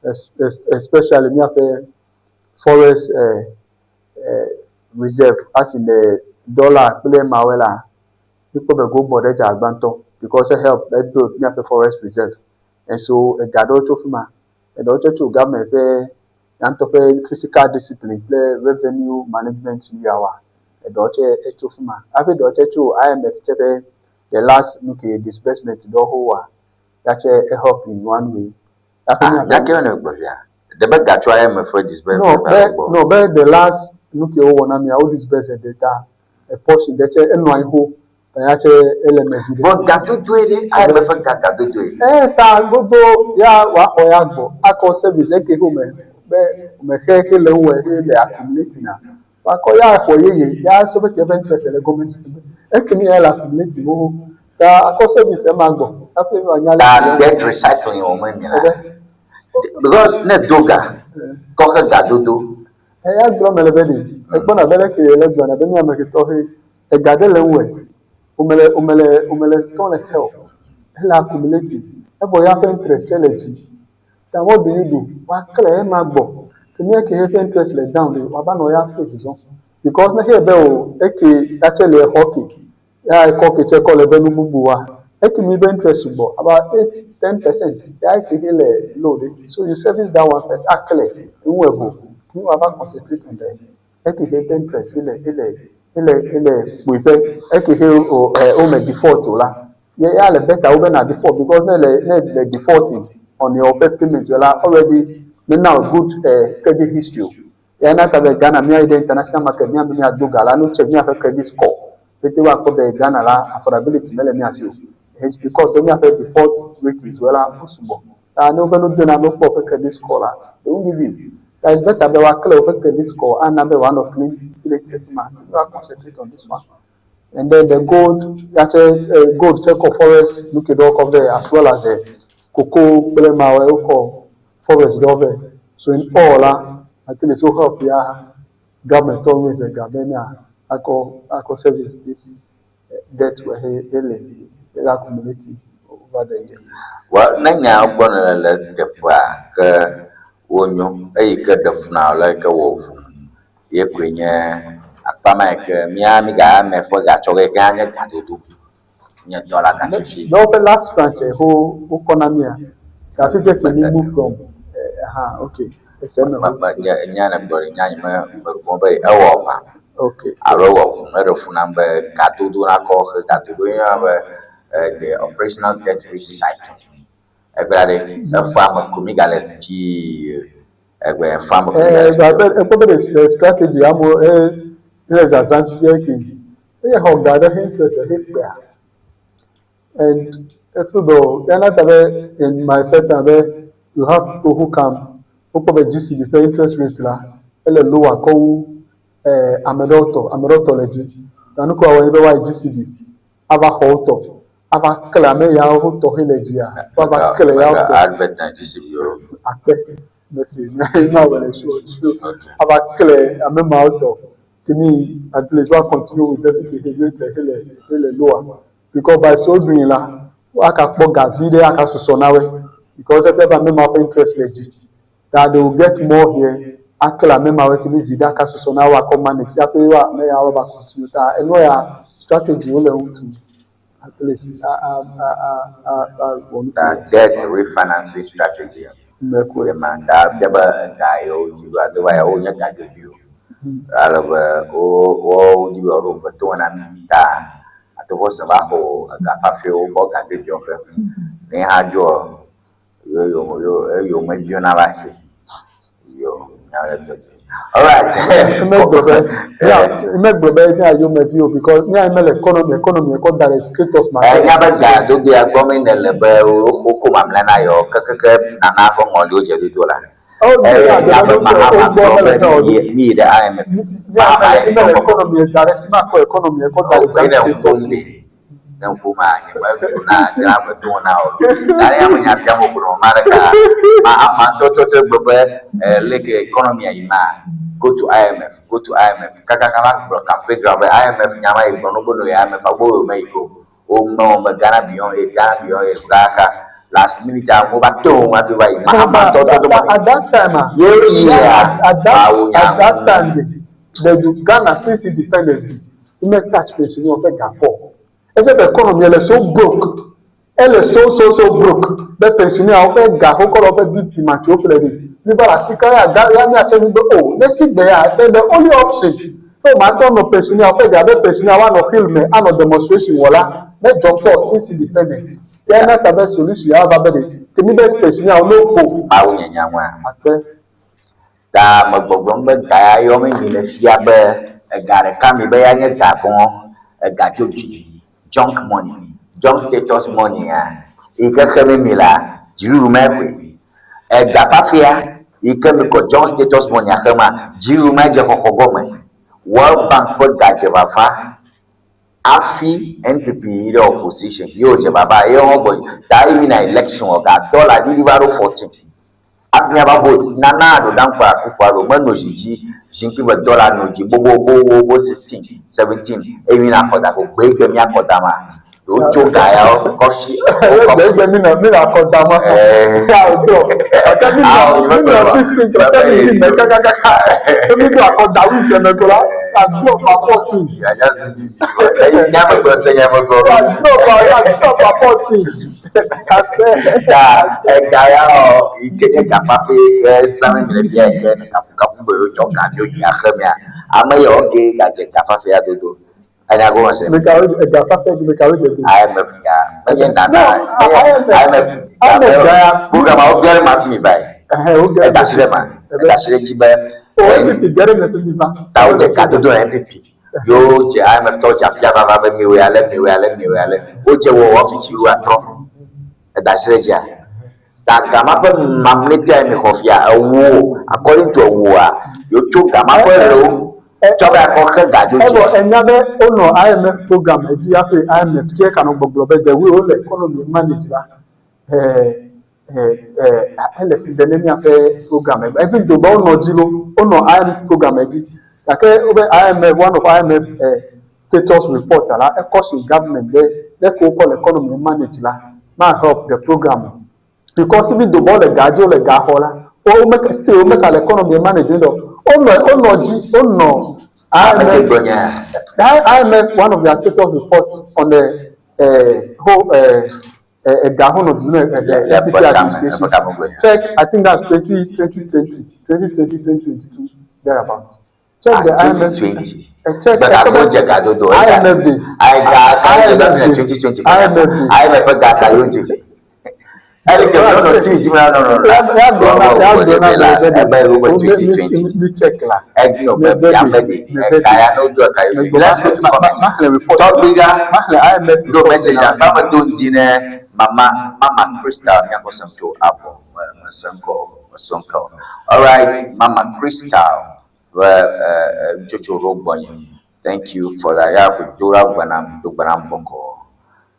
especially miaƒe forest reserve as in the dollar kple mawe la mikpɔ be gold board edze agba ŋutɔ because e help e build miaƒe forest reserve, and so ega ɖewo tso fi ma, eɖewo tso tso government ƒe ya ŋutɔ ƒe fiscal discipline kple revenue management yawa, eɖewo tse etso fi ma hafi eɖewo tse tso IMF tse ƒe the last nuke disbursement ɖewo ho wa ya tse e help in one way. Ah, gake ne gblɔ fia ɖe be gatso IMF ƒe disbursement. No, be no be the last nuke wowɔ na mia wo disburse ɖe ta a portion ɖe tse enɔ anyi ho ya tse ele me vi ɖe. Bɔn gadodoe ɖe IMF ƒe ga gadodoe. Ta gbogbo ya wòaxɔ ya gbɔ akɔ service eke ho me be me xe ke le ŋu he le accumulating na wakɔ ya xɔ yeye ya sɔ be ke ƒe interest le gɔme eke mi ya le accumulating wo ta akɔ service ema gbɔ hafi wòanya le. Ta debt recycling wɔ me mi la because ne do ga kɔxe gadodo. Eya gblɔ me le be ɖe ekpɔna be leke le gblɔna be mi ame ketɔ he ega ɖe le ŋue omele omele omele tɔ le xe o ele accumulating evɔ ya ƒe interest tse le dzi ta what do you do woaklẽ ema gbɔ ke mi eke ƒe interest le down ɖe woava nɔ ya face zɔn because ne xe be o eke ya tse le exɔ ke ya ekɔ ke tse kɔ le be nu bubu wa eke mi be interest sugbɔ about 8-10% ya eke he le low ɖe, so you service that one first aklẽ ŋu evo mi woava concentrate on the eke he ƒe interest ele ele ele ele kpuiƒe eke he o ɛ wo me default o la ye ya le better wo be na default because ne le defaulting. on your woƒe payment la already mena wò good credit history o. Eya na ta be Ghana míayi ɖe international market míabe míado ga la, ne wo check míaƒe credit score pete woakpɔ be Ghana la affordability mele mía si o. It's because be míaƒe default ratings wo la wo sugbɔ. Ta ne woƒe nu dona ne wokpɔ woƒe credit score la, they won't give you. Ta it's better be woa clear woƒe credit score ana be wòanɔ clean slate esi ma. Woa concentrate on this one. And then the gold, ya tse gold tse kɔ forest nu ke ɖewo kɔ vɛ as well as cocoa kple mawo wokɔ forest ɖewo vɛ. So in all la, at least wo help ya government tɔ nu ze ga be mia akɔ akɔ service this debt wɔ he hele he accumulate over the years. Well, ne nya gbɔ nele le teƒea ke wonyo eyi ke ɖe fu na wò le ke wɔ fu ye koe nye akpa ma yi ke mía mi ga ame ƒe gatsɔ ge ke anye gadodo nye dɔ la gafifi. Ne woƒe last tranche ho wokɔ na mía gafifi ke mi move from ha okay ese me. Me me nye nya ne gblɔ ɖi nya nye me me vɔ̃ be ewɔ ʋã. Okay. Alo ewɔ ʋu meɖe fu nam be gadodo nakɔ he gadodo ye yɔna be the operational debt recycling. Egbea ɖe efea me ko mi gale still egbe efea me ko mi gale still. Ekpɔ be the strategy amewo ele zazã fifia ke eye xɔ ga ɖe he interest he kpea and efeel be yana ta be in my sector be you have people who come wokpɔ be GCB ƒe interest rate la ele lower kɔ wu ame ɖewo tɔ ame ɖewo tɔ le dzi. Ta nu ke woawɔ nye be woayi GCB ava xɔ wo tɔ ava kle ame yawo wo tɔ he le dzia woava kle yawo tɔ. Advert na GCB o. Akpe merci na wɔ le show show ava kle ame mawo tɔ kemi at least woa continue with the he rate he le he le lower because by so doing la woaka kpɔ ga vi ɖe aka susɔ na woe because eƒe be ame mawo ƒe interest le dzi ta they will get more here akle ame mawo kemi vi ɖe aka susɔ na wo akɔ manage hafi woa ame yawo va continue ta enua ya strategy wo le ŋutu at least a a a a a a wɔ nu. Ta debt refinancing strategy. Mɛkɔe. Ye ma ta fia be ga yiwo dzi be ado va ya wo nye ga dzodzro. Ale be wo wo dzi be woaɖo ƒe to na mi ta ate ŋu se va xɔ ega fafɛwo kɔ ga dzodzro ƒe. Ne hã dzo yo yo yo eyo me dzio na va si. Yo nya le dzɔdzɔ. Alright. Megblɔ be megblɔ be mía yomevi o because mía mele economy economy kɔ da ɖe status ma. Enya be ga dodo ya gbɔ me ne le be woko mamlɛ na yɔ kekeke nana ƒe ŋɔliwo dze dodo la. Enya be Mahama gblɔ be mi yi ɖe IMF. Mahama yi mele economy da ɖe ma kɔ economy kɔ da ɖe Ne ŋu le ne ŋu ma nye me do na dzra me do na o. Da ɖe ya me nya fia mo gblɔ ma ɖeka. Mahama ŋutɔ tɔ gblɔ be leke economy yi ma go to IMF go to IMF kakaka va gblɔ campaign ground be IMF nya ma yi gblɔ no be no yi IMF agbo wo me yi go. Wo ŋlɔ wo be Ghana beyond aid Ghana beyond aid kaka last minute a wo va to wo hafi va yi Mahama ŋutɔ tɔ tɔ At that time ah. Ye yi ya at that wo nya. At that time the Ghana since independence ime touch pension ƒe ga kɔ. Eƒe be economy le so broke ele so so so broke be pensioner woƒe ga wokɔ le woƒe BP ma tso ƒle ɖi mi va le asi ka ya ga ya miatse mi be o ne si gbe ya then the only option so ma tɔ nɔ pensioner woƒe ga be pensioner woanɔ hill me anɔ demonstration wɔ la ne dzɔ kpɔ since independence ya na ta be solution ya va be ɖe kemi be pensioner wo no vo. Mawu nye nya ŋua. Akpe. Ta me gbɔgblɔm be ga ya yɔ me mi le fia be ega ɖeka mi be ya nye ga vɔ ega dzodzi junk money junk status money ya yi ke xe mi mi la dziɖuɖu ma ƒoe ega fafia yi ke mi kɔ junk status money axe ma dziɖuɖu ma dze xɔxɔ gɔme World Bank ƒe ga dze vava afi NPP yi ɖe opposition ye wòdze vava ye wɔn gbɔ ta yi mina election wɔ ga dollar ɖiɖi va ɖo 14 afi miava vote Nana Addo Dankwa Akufo-Addo menɔ zi dzi zikpui be dollar nɔ dzi bobobobobo 16 17 eye mina xɔ da ko gbe ke miakɔ da ma wotso ga yawo kɔ si. Egbe egbe mina mina kɔ da ma. Ya o dɔ. Ɔtɛ mi nɔ mi nɔ 16 to 17 mɛ kakakaka. Mi do akɔ da wu kɛmɛ ko la. A drop pa 14. Nyamegbe se nyamegbe. A drop pa a drop pa 14. Ta ega ya wɔ yi ke nye ga fafe ke zãm mi le fia yi ke kafukafu be wotsɔ ga dzo dzi axe mea ame yawo ke gadze ga fafe ya dodo. Enya gɔme se. Mekawo ega fafe di mekawo dze do. IMF ga menye nana No, IMF IMF ga ya. Program awo biare ma fi mi ba yi. Eda si ɖe ma eda si ɖe dzi be. O NPP biare me fi mi va. Ta wodze gadodo na NPP yewo dze IMF tɔwo dze afia vava be miwoe ale miwoe ale miwoe ale wodze wɔ ɔfisi wu atrɔ eda si ɖe dzia. Ta gama ƒe mamlɛtɔa yi mixɔ fia ewo according to ewoa yewo tso gama ƒe ɖewo tsɔ va kɔ xe gadodoa. Evɔ enya be wonɔ IMF program dzi hafi IMF tse kanɔ gbɔgblɔ be the way wole economy manage la eh, eh, eh, ele fi ɖe ne míaƒe program egbe. Even though be wonɔ dzi lo, wonɔ IMF program dzi gake wobe IMF one of IMF eh, status report la ekɔ si government be leke wokɔ le economy manage la ma help the program o. Because even though be wole ga dzi wole ga xɔ la, wo womeka still womeka le economy manage dɔ. Wonɔ wonɔ dzi wonɔ IMF IMF one of their status report on the whole ega ho nɔ dunu the NPP administration. Check, I think that's 20, 2020, 2020, 2022, thereabout. Check the IMF. 2020. Check But I go check gadodo. IMF day. I ga IMF 2020. IMF day. IMF ga ka yo je. Eric, no no ti ti no no no. Ya do na ya do na Ebe wo 2020. Mi check la. Ẹgbẹ́ ọ̀bẹ bí amẹ́dẹ̀ ẹ̀ka ya n'ojú ọ̀ka yìí. Let's go to comment. Tọ́gbìgá do message àbámọ̀ tó ń di ní mama mama Crystal Nyakosan to Apple. Mọ̀sánko Mọ̀sánko. All right, Mama Crystal Nchocho Rogbonyi. Thank you for that. Ya ko dora gbanam do gbanam bɔkɔ.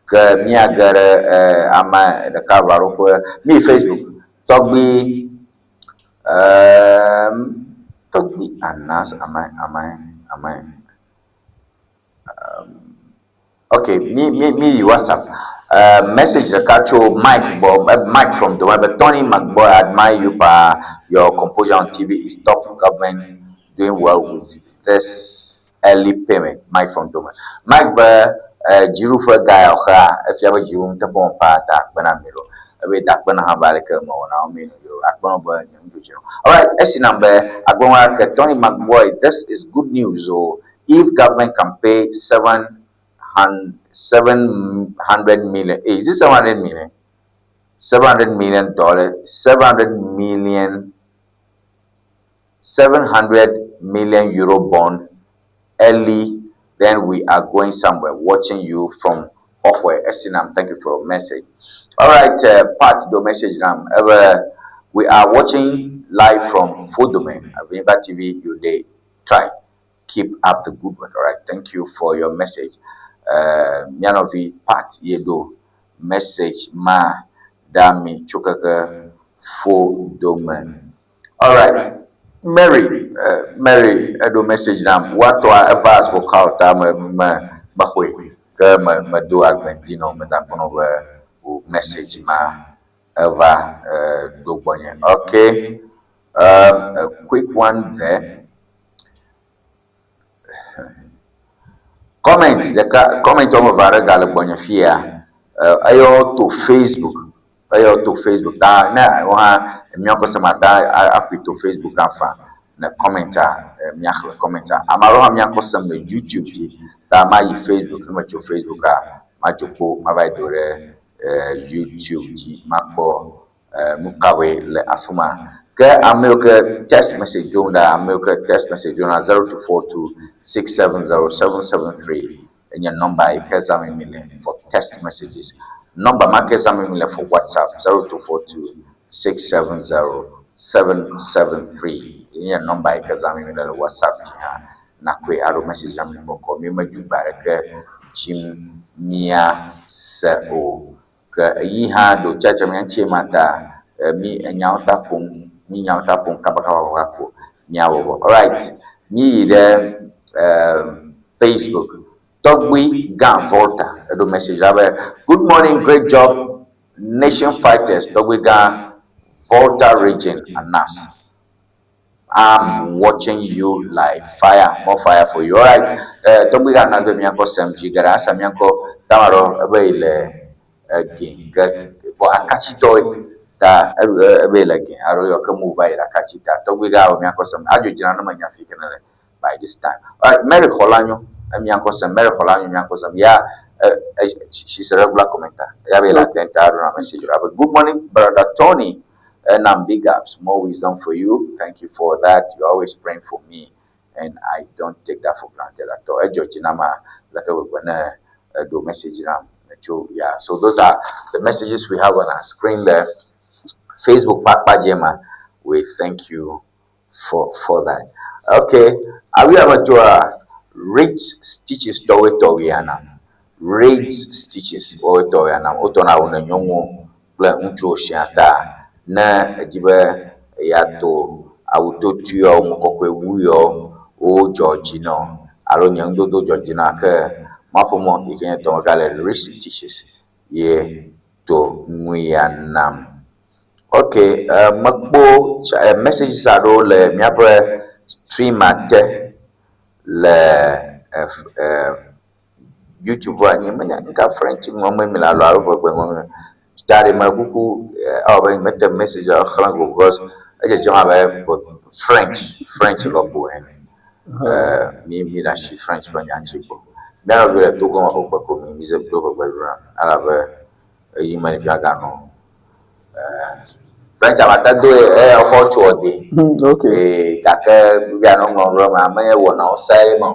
Ke mía ge ɖe ame ɖeka va ɖo ƒe mi Facebook tɔgbi tɔgbi Anas ame ame ame okay mi mi mi yi WhatsApp message ɖeka tso Mike gbɔ Mike from Dome be Tony McBoy admire you pa your composure on TV is top government doing well with this early payment. Mike from Dome. Mike be dziɖuƒe ga ya wòxea efia be dziɖu ŋutɔ ƒe wɔƒe da akpe na mi ɖo ebe da akpe na hã ba aleke mewɔna wo mi yo akpe na be nye ŋudzodzi. Alright, esi nam be agbɔnwa ke Tony McBoy, this is good news o. If government can pay 700 million, is it 700 million? $700 million, 700 million, 700 million euro bond early, then we are going somewhere. Watching you from Ofwe Esinam. Thank you for your message. All right, part the message now. We are watching live from Fodome, Aviva TV. You day try keep up the good work. All right, thank you for your message. Mianovi part yedo message ma dami chokaka Fodome. All right. Mary, Mary, edo message nam. What do I ever ask for call ta me me me ke me me do agventino me da kono be o message ma eva do gbonye. Okay. A quick one there. Comment the comment on vare gale gbonye fia. Ayo to Facebook. Ayo to Facebook. Da na wa miako sema da afi to Facebook afa na commenta miako commenta amaro ha miako sema YouTube ji da ma yi Facebook ma cho Facebook a ma joko ma ba dore YouTube ji ma po mukawe le afuma ke ameo ke text message do da ameo ke text message do na 0242 670 773 enya number ikeza mimile for text messages. Number makeza mimile for WhatsApp 0242 670 773. Enya number ikeza mimile WhatsApp ha na kwe aro message am boko mi maju bareke jim mia se o ke yi ha do chacha mi anche mata mi enya ota pon mi nya ota pon kaba kaba ko nya wo. All right, mi de Facebook Togbi Gan Volta do message abe good morning, great job nation fighters Togbi Gan Volta region Anas. I'm watching you like fire, more fire for you. All right, Togbi Gan na do mi anko semji gara asa mi anko tamaro ebe ile gen bo akachi toy ta ebe ile gen aro yo ke move ira akachi ta Togbi Gan mi anko sem ajo jina no manya fi kenele by this time. All right, Mary Kholanyo Mia ŋkɔ sem. Mary xɔla nyo mia ŋkɔ sem. Ya she's a regular commenter. Ya be la tenta do na message. But good morning, brother Tony. And I'm big ups. More wisdom for you. Thank you for that. You're always praying for me, and I don't take that for granted at all. Ejo chinama like we're gonna do message now. Yeah. So those are the messages we have on our screen there. Facebook Pajema, we thank you for that. Okay, are we able to read stitches towe towiana? Read stitches towe towiana. Otona una nyongo kple ŋutsuwo sia ta ne edzi be yeato awutoto yawo, mokɔkɔe wu yawo wodzɔ dzi na wo alo nye nudodo dzɔ dzi na ke maƒomɔ yi ke nye tɔmega le read stitches ye to nu ya nam. Okay, mekpɔ messages aɖewo le míaƒe streamer te le YouTube anyi menya nka French ŋlɔm mi le alo alo ʋegbe ŋlɔm. Da ɖe me kuku ewɔ be mete message xlẽ go because edzedzem abe French lɔƒo ene. Mi mi ɖe asi French ƒe nya ŋuti ko. Mía nɔviwo le Togo me ƒe gbe ko mi mi ze do ʋegbe ɖo elabe eyi me ɖevia ganɔ. French amate do ye exɔ tso ɔde. Okay. Gake biblia nɔ ŋlɔ ɖe eme ame ye wɔna wo se ye me.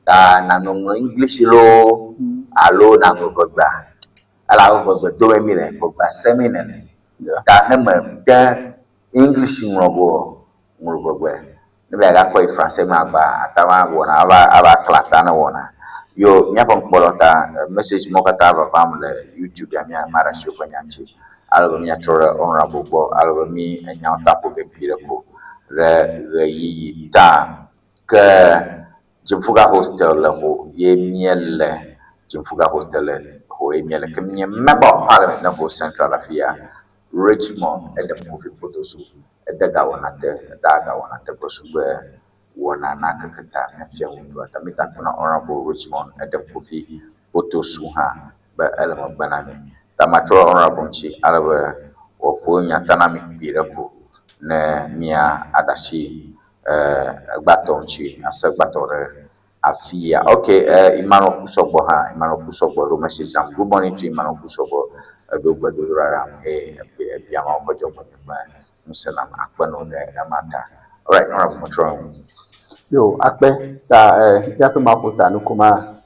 Ta nanɔ ŋlɔ English loo alo nanɔ ʋegbea. Elabe ʋegbe dome mi le, ʋegbea se mi nene. Ta ne me de English ŋlɔ go ŋlɔ ʋegbe. Ne be gakɔ yi Français me agba ata va wɔna ava ava kla ta ne wɔna. Yo míaƒe ŋkpɔɖɔ ta message mɔ katã vavam le YouTube ya mía ma ɖe asi woƒe nya ŋuti. Ale be míatrɔ ɖe honorable gbɔ ale be mí enyawo ta ƒo ge kpui ɖe ko ɖe ɣeyiɣi ta. Ke Dzimfuga hostel le ho ye míele Dzimfuga hostel le ho ye míele ke míenye member of parliament ne Ho Central afia Richmond Edem Kofi Fotso ede gawɔna te eda gawɔna teƒe sugbe wɔna na keke ta míafia ŋutsua ta míta kpɔ na honorable Richmond Edem Kofi Fotso hã be ele megbe na mí. Ta matrɔ honorable ŋuti ale be wòaƒo nya ta na mí kpui ɖe ko ne mía aɖe asi egbatɔ ŋuti ase gbatɔ ɖe afi ya. Okay, Emmanuel Kusɔgbɔ hã Emmanuel Kusɔgbɔ ɖo message nam. Good morning to Emmanuel Kusɔgbɔ eɖo gbedodoɖa ɖam eye ebia Mawu ƒe dzɔgbenyui ƒe ŋusẽ nam akpe nɔ ɖe ema ta. Alright, honorable metrɔ ŋu. Yo, akpe ta míaƒe maƒo ta nukuma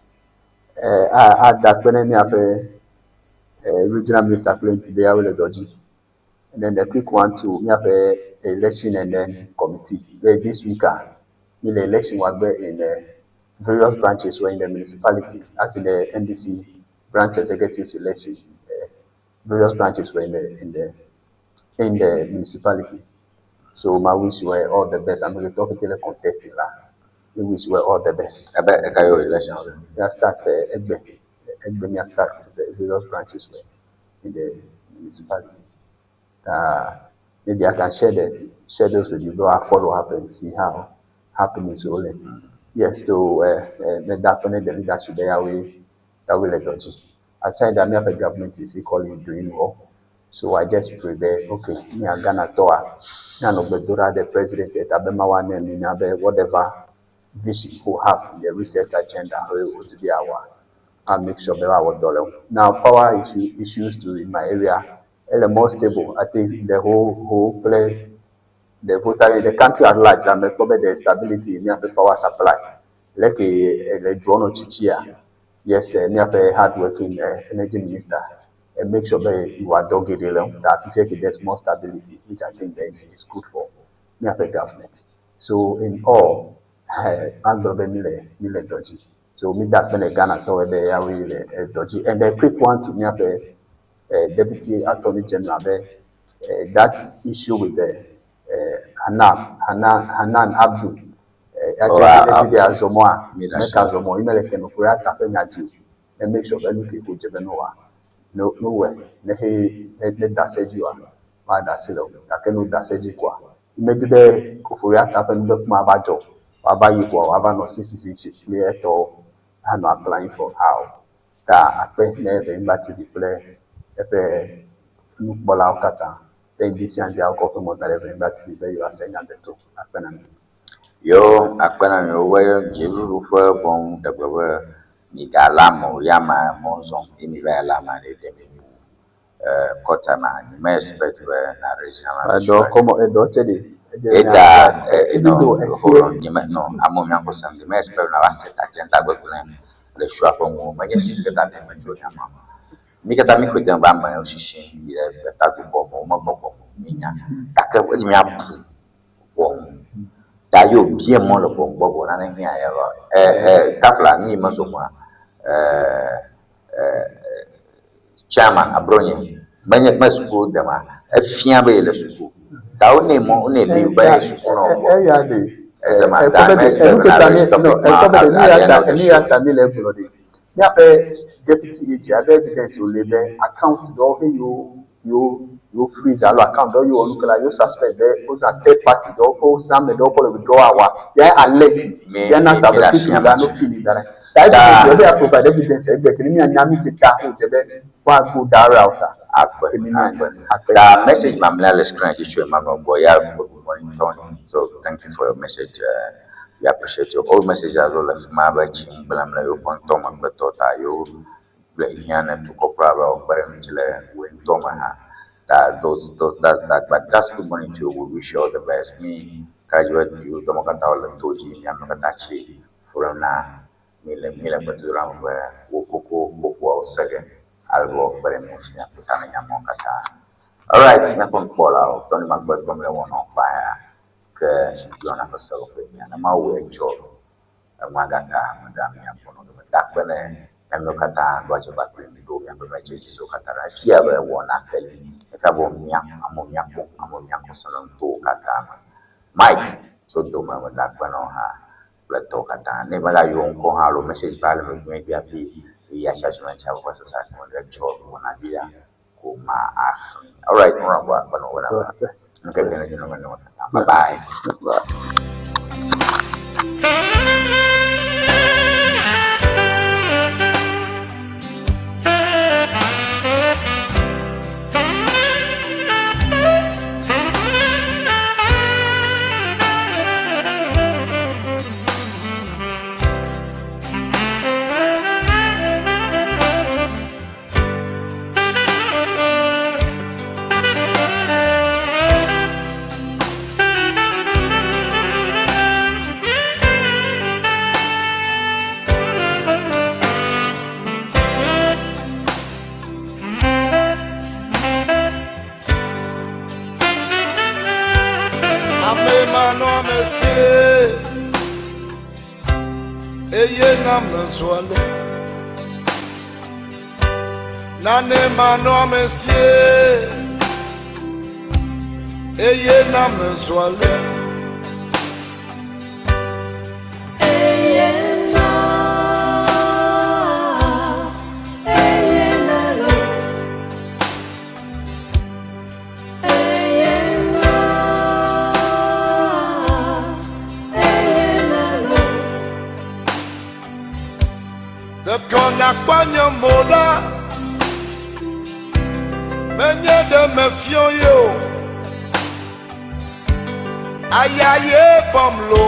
ada akpe ne míaƒe regional minister kple MP be yawoe le dɔ dzi. And then the quick one to míaƒe election and then committee. Be this week ah, the election wagbe in the various branches were in the municipality, as in the NDC branch executives election. Various branches were in the municipality. So my wish you all the best. I'm going to talk to the contesting lah. We wish you all the best. Ebe eka yo election. Yeah, start Egbe. Egbe me start the various branches were in the municipality. Maybe I can share those with you. Go and follow up and see how happening so. Yes, so that the leadership there we that will let Aside that, me have a government is equally doing well. So I just pray that okay, me and Ghana toa, me and Obedora the president that Abemawa ne whatever vision who have the research agenda to be our and make sure that our dollar. Now power issues to in my area are more stable. I think the whole play the voter the country at large and probably the stability in the power supply. Like a drone chichia. Yes, me have a hardworking energy minister and make sure that you are dogged that there's more stability, which I think that is good for me have a government. So in all, I'm mile dodgy. So me that when Ghana to be dodgy. And the quick one to me have a deputy attorney general that issue with the Hanan Abdul. Actually, Azomoa, make Azomo, email can operate and make sure that you can go no nowhere. Ne he ne daseji wa ma dase le o gake no daseji koa imedi be Ofori Atta ƒe nubekuma va dzɔ wòava yi koa wòava nɔ CCC kple etɔwo anɔ applying for how ta akpe ne Enyimba TV kple eƒe nukpɔlawo katã be ŋdi sia ŋdi wokɔ ƒe mɔ da ɖe Enyimba TV be yewoase nya deto akpe na mi. Yo akpe na mi wobe dziɖuɖu ƒe ʋɔnu ɖe gbe be migalé ame o, ya amea mɔ zɔm ye miva yi lé amea ɖe ɖe mi bu kɔta ma nye me expect be na regional Edɔ kɔmɔ edɔ tse ɖe. Eda no hold on nye me no amewo miakpɔ sem nye me expect na va se ta dze ta gbegblẽ le sua ƒe ŋu menye susu ta me tso nya ma. Mi katã mi xɔe dem be ame sisi yi ɖe gbetadukɔ me wo megbɔgbɔ o mi nya gake edzi miabu ʋɔnu ta ye wòbia mɔ le ʋɔnu gbɔ vɔ nane hiã ya vɔ e e tafla nu yi mezo mɔa e e chairman abronye menye me suku dema efia be yele suku ta wonɛ mɔ wonɛ leave be ye suku nɔ gbɔ Eya ɖe. Ezema Ekpɔ ta be me ɖe expect enu be ke ta na mi raise no topic ma ekpɔ be at ɖe nu at ya the end ta of the enu ya show. ta mi le egblɔ ɖe. Míaƒe deputy AG abe evidence wòle be account ɖewo he yewo yewo yewo freeze alo account ɖewo yewo wɔ nu ke la yewo suspect be wozã third party ɖewo ƒe wozã ame ɖewo kɔ le withdraw awa ya alert Mi ya na mi ta mi be le asi people la ame no dzi. feel da ɖe. Ta Ta evidence ebe ya provide evidence egbe ke ne míanya nu ke ta wòdze be woago that route a akpe ke ne míanya akpe. akpe. Ta message mamlɛa le screen dzi tso Emmanuel gbɔ ya good morning Tony. So thank you for your message. We appreciate your old message as well. Le fi ma be tsi ŋgblẽm le yewoƒe ŋutɔ me kple tɔ ta yewo le hiã ne dukɔ kura be wòakpe ɖe ŋuti le wòe ŋutɔ me hã. Ta those that's that but that's good morning to you. We wish you all the best. Mi graduate yiwo dɔme katã wole to dzi miame katã tsi ƒo na mi le mi le gbedodoɖa me be wò koko kpoƒoawo se ge ale be wòakpe ɖe mia ŋuti miaƒo ta na nyamewo katã. Alright, míaƒe nukpɔlawo Tony Magbe gblɔm le wɔna kpa ya ke yɔna ƒe sewɔƒe mia ne Mawu etsɔ enua gaka meda mia gbɔ nɔ dome da akpe ne miamewo katã ɖo adze kpakple mi ɖo miaƒe messages katã ɖa. Efia be wɔna ke li efia be mia amewo miakpɔ amewo miakpɔ se le nutowo katã me. Mike tso dome meda akpe na wò hã kple tɔwo katã. Ne megayɔ ŋkɔ hã alo message va le megbe egbea hafi ɣeyiɣia tsi atsitre ŋuti ava sasa ke me etsɔ wɔna vi la ko ma axlẽ. Alright, ŋlɔ akpe na wò be nava. Ŋkeke ne dzi nɔ me na wò katã. Bye bye. Bye. Ame manɔ ame sie eye na me zɔ ale. Nane manɔ ame sie eye na me zɔ ale. Ɖeko nakpɔ nye mo ɖa, menye ɖe mefiɔ ye o. Aya ye bɔm lo.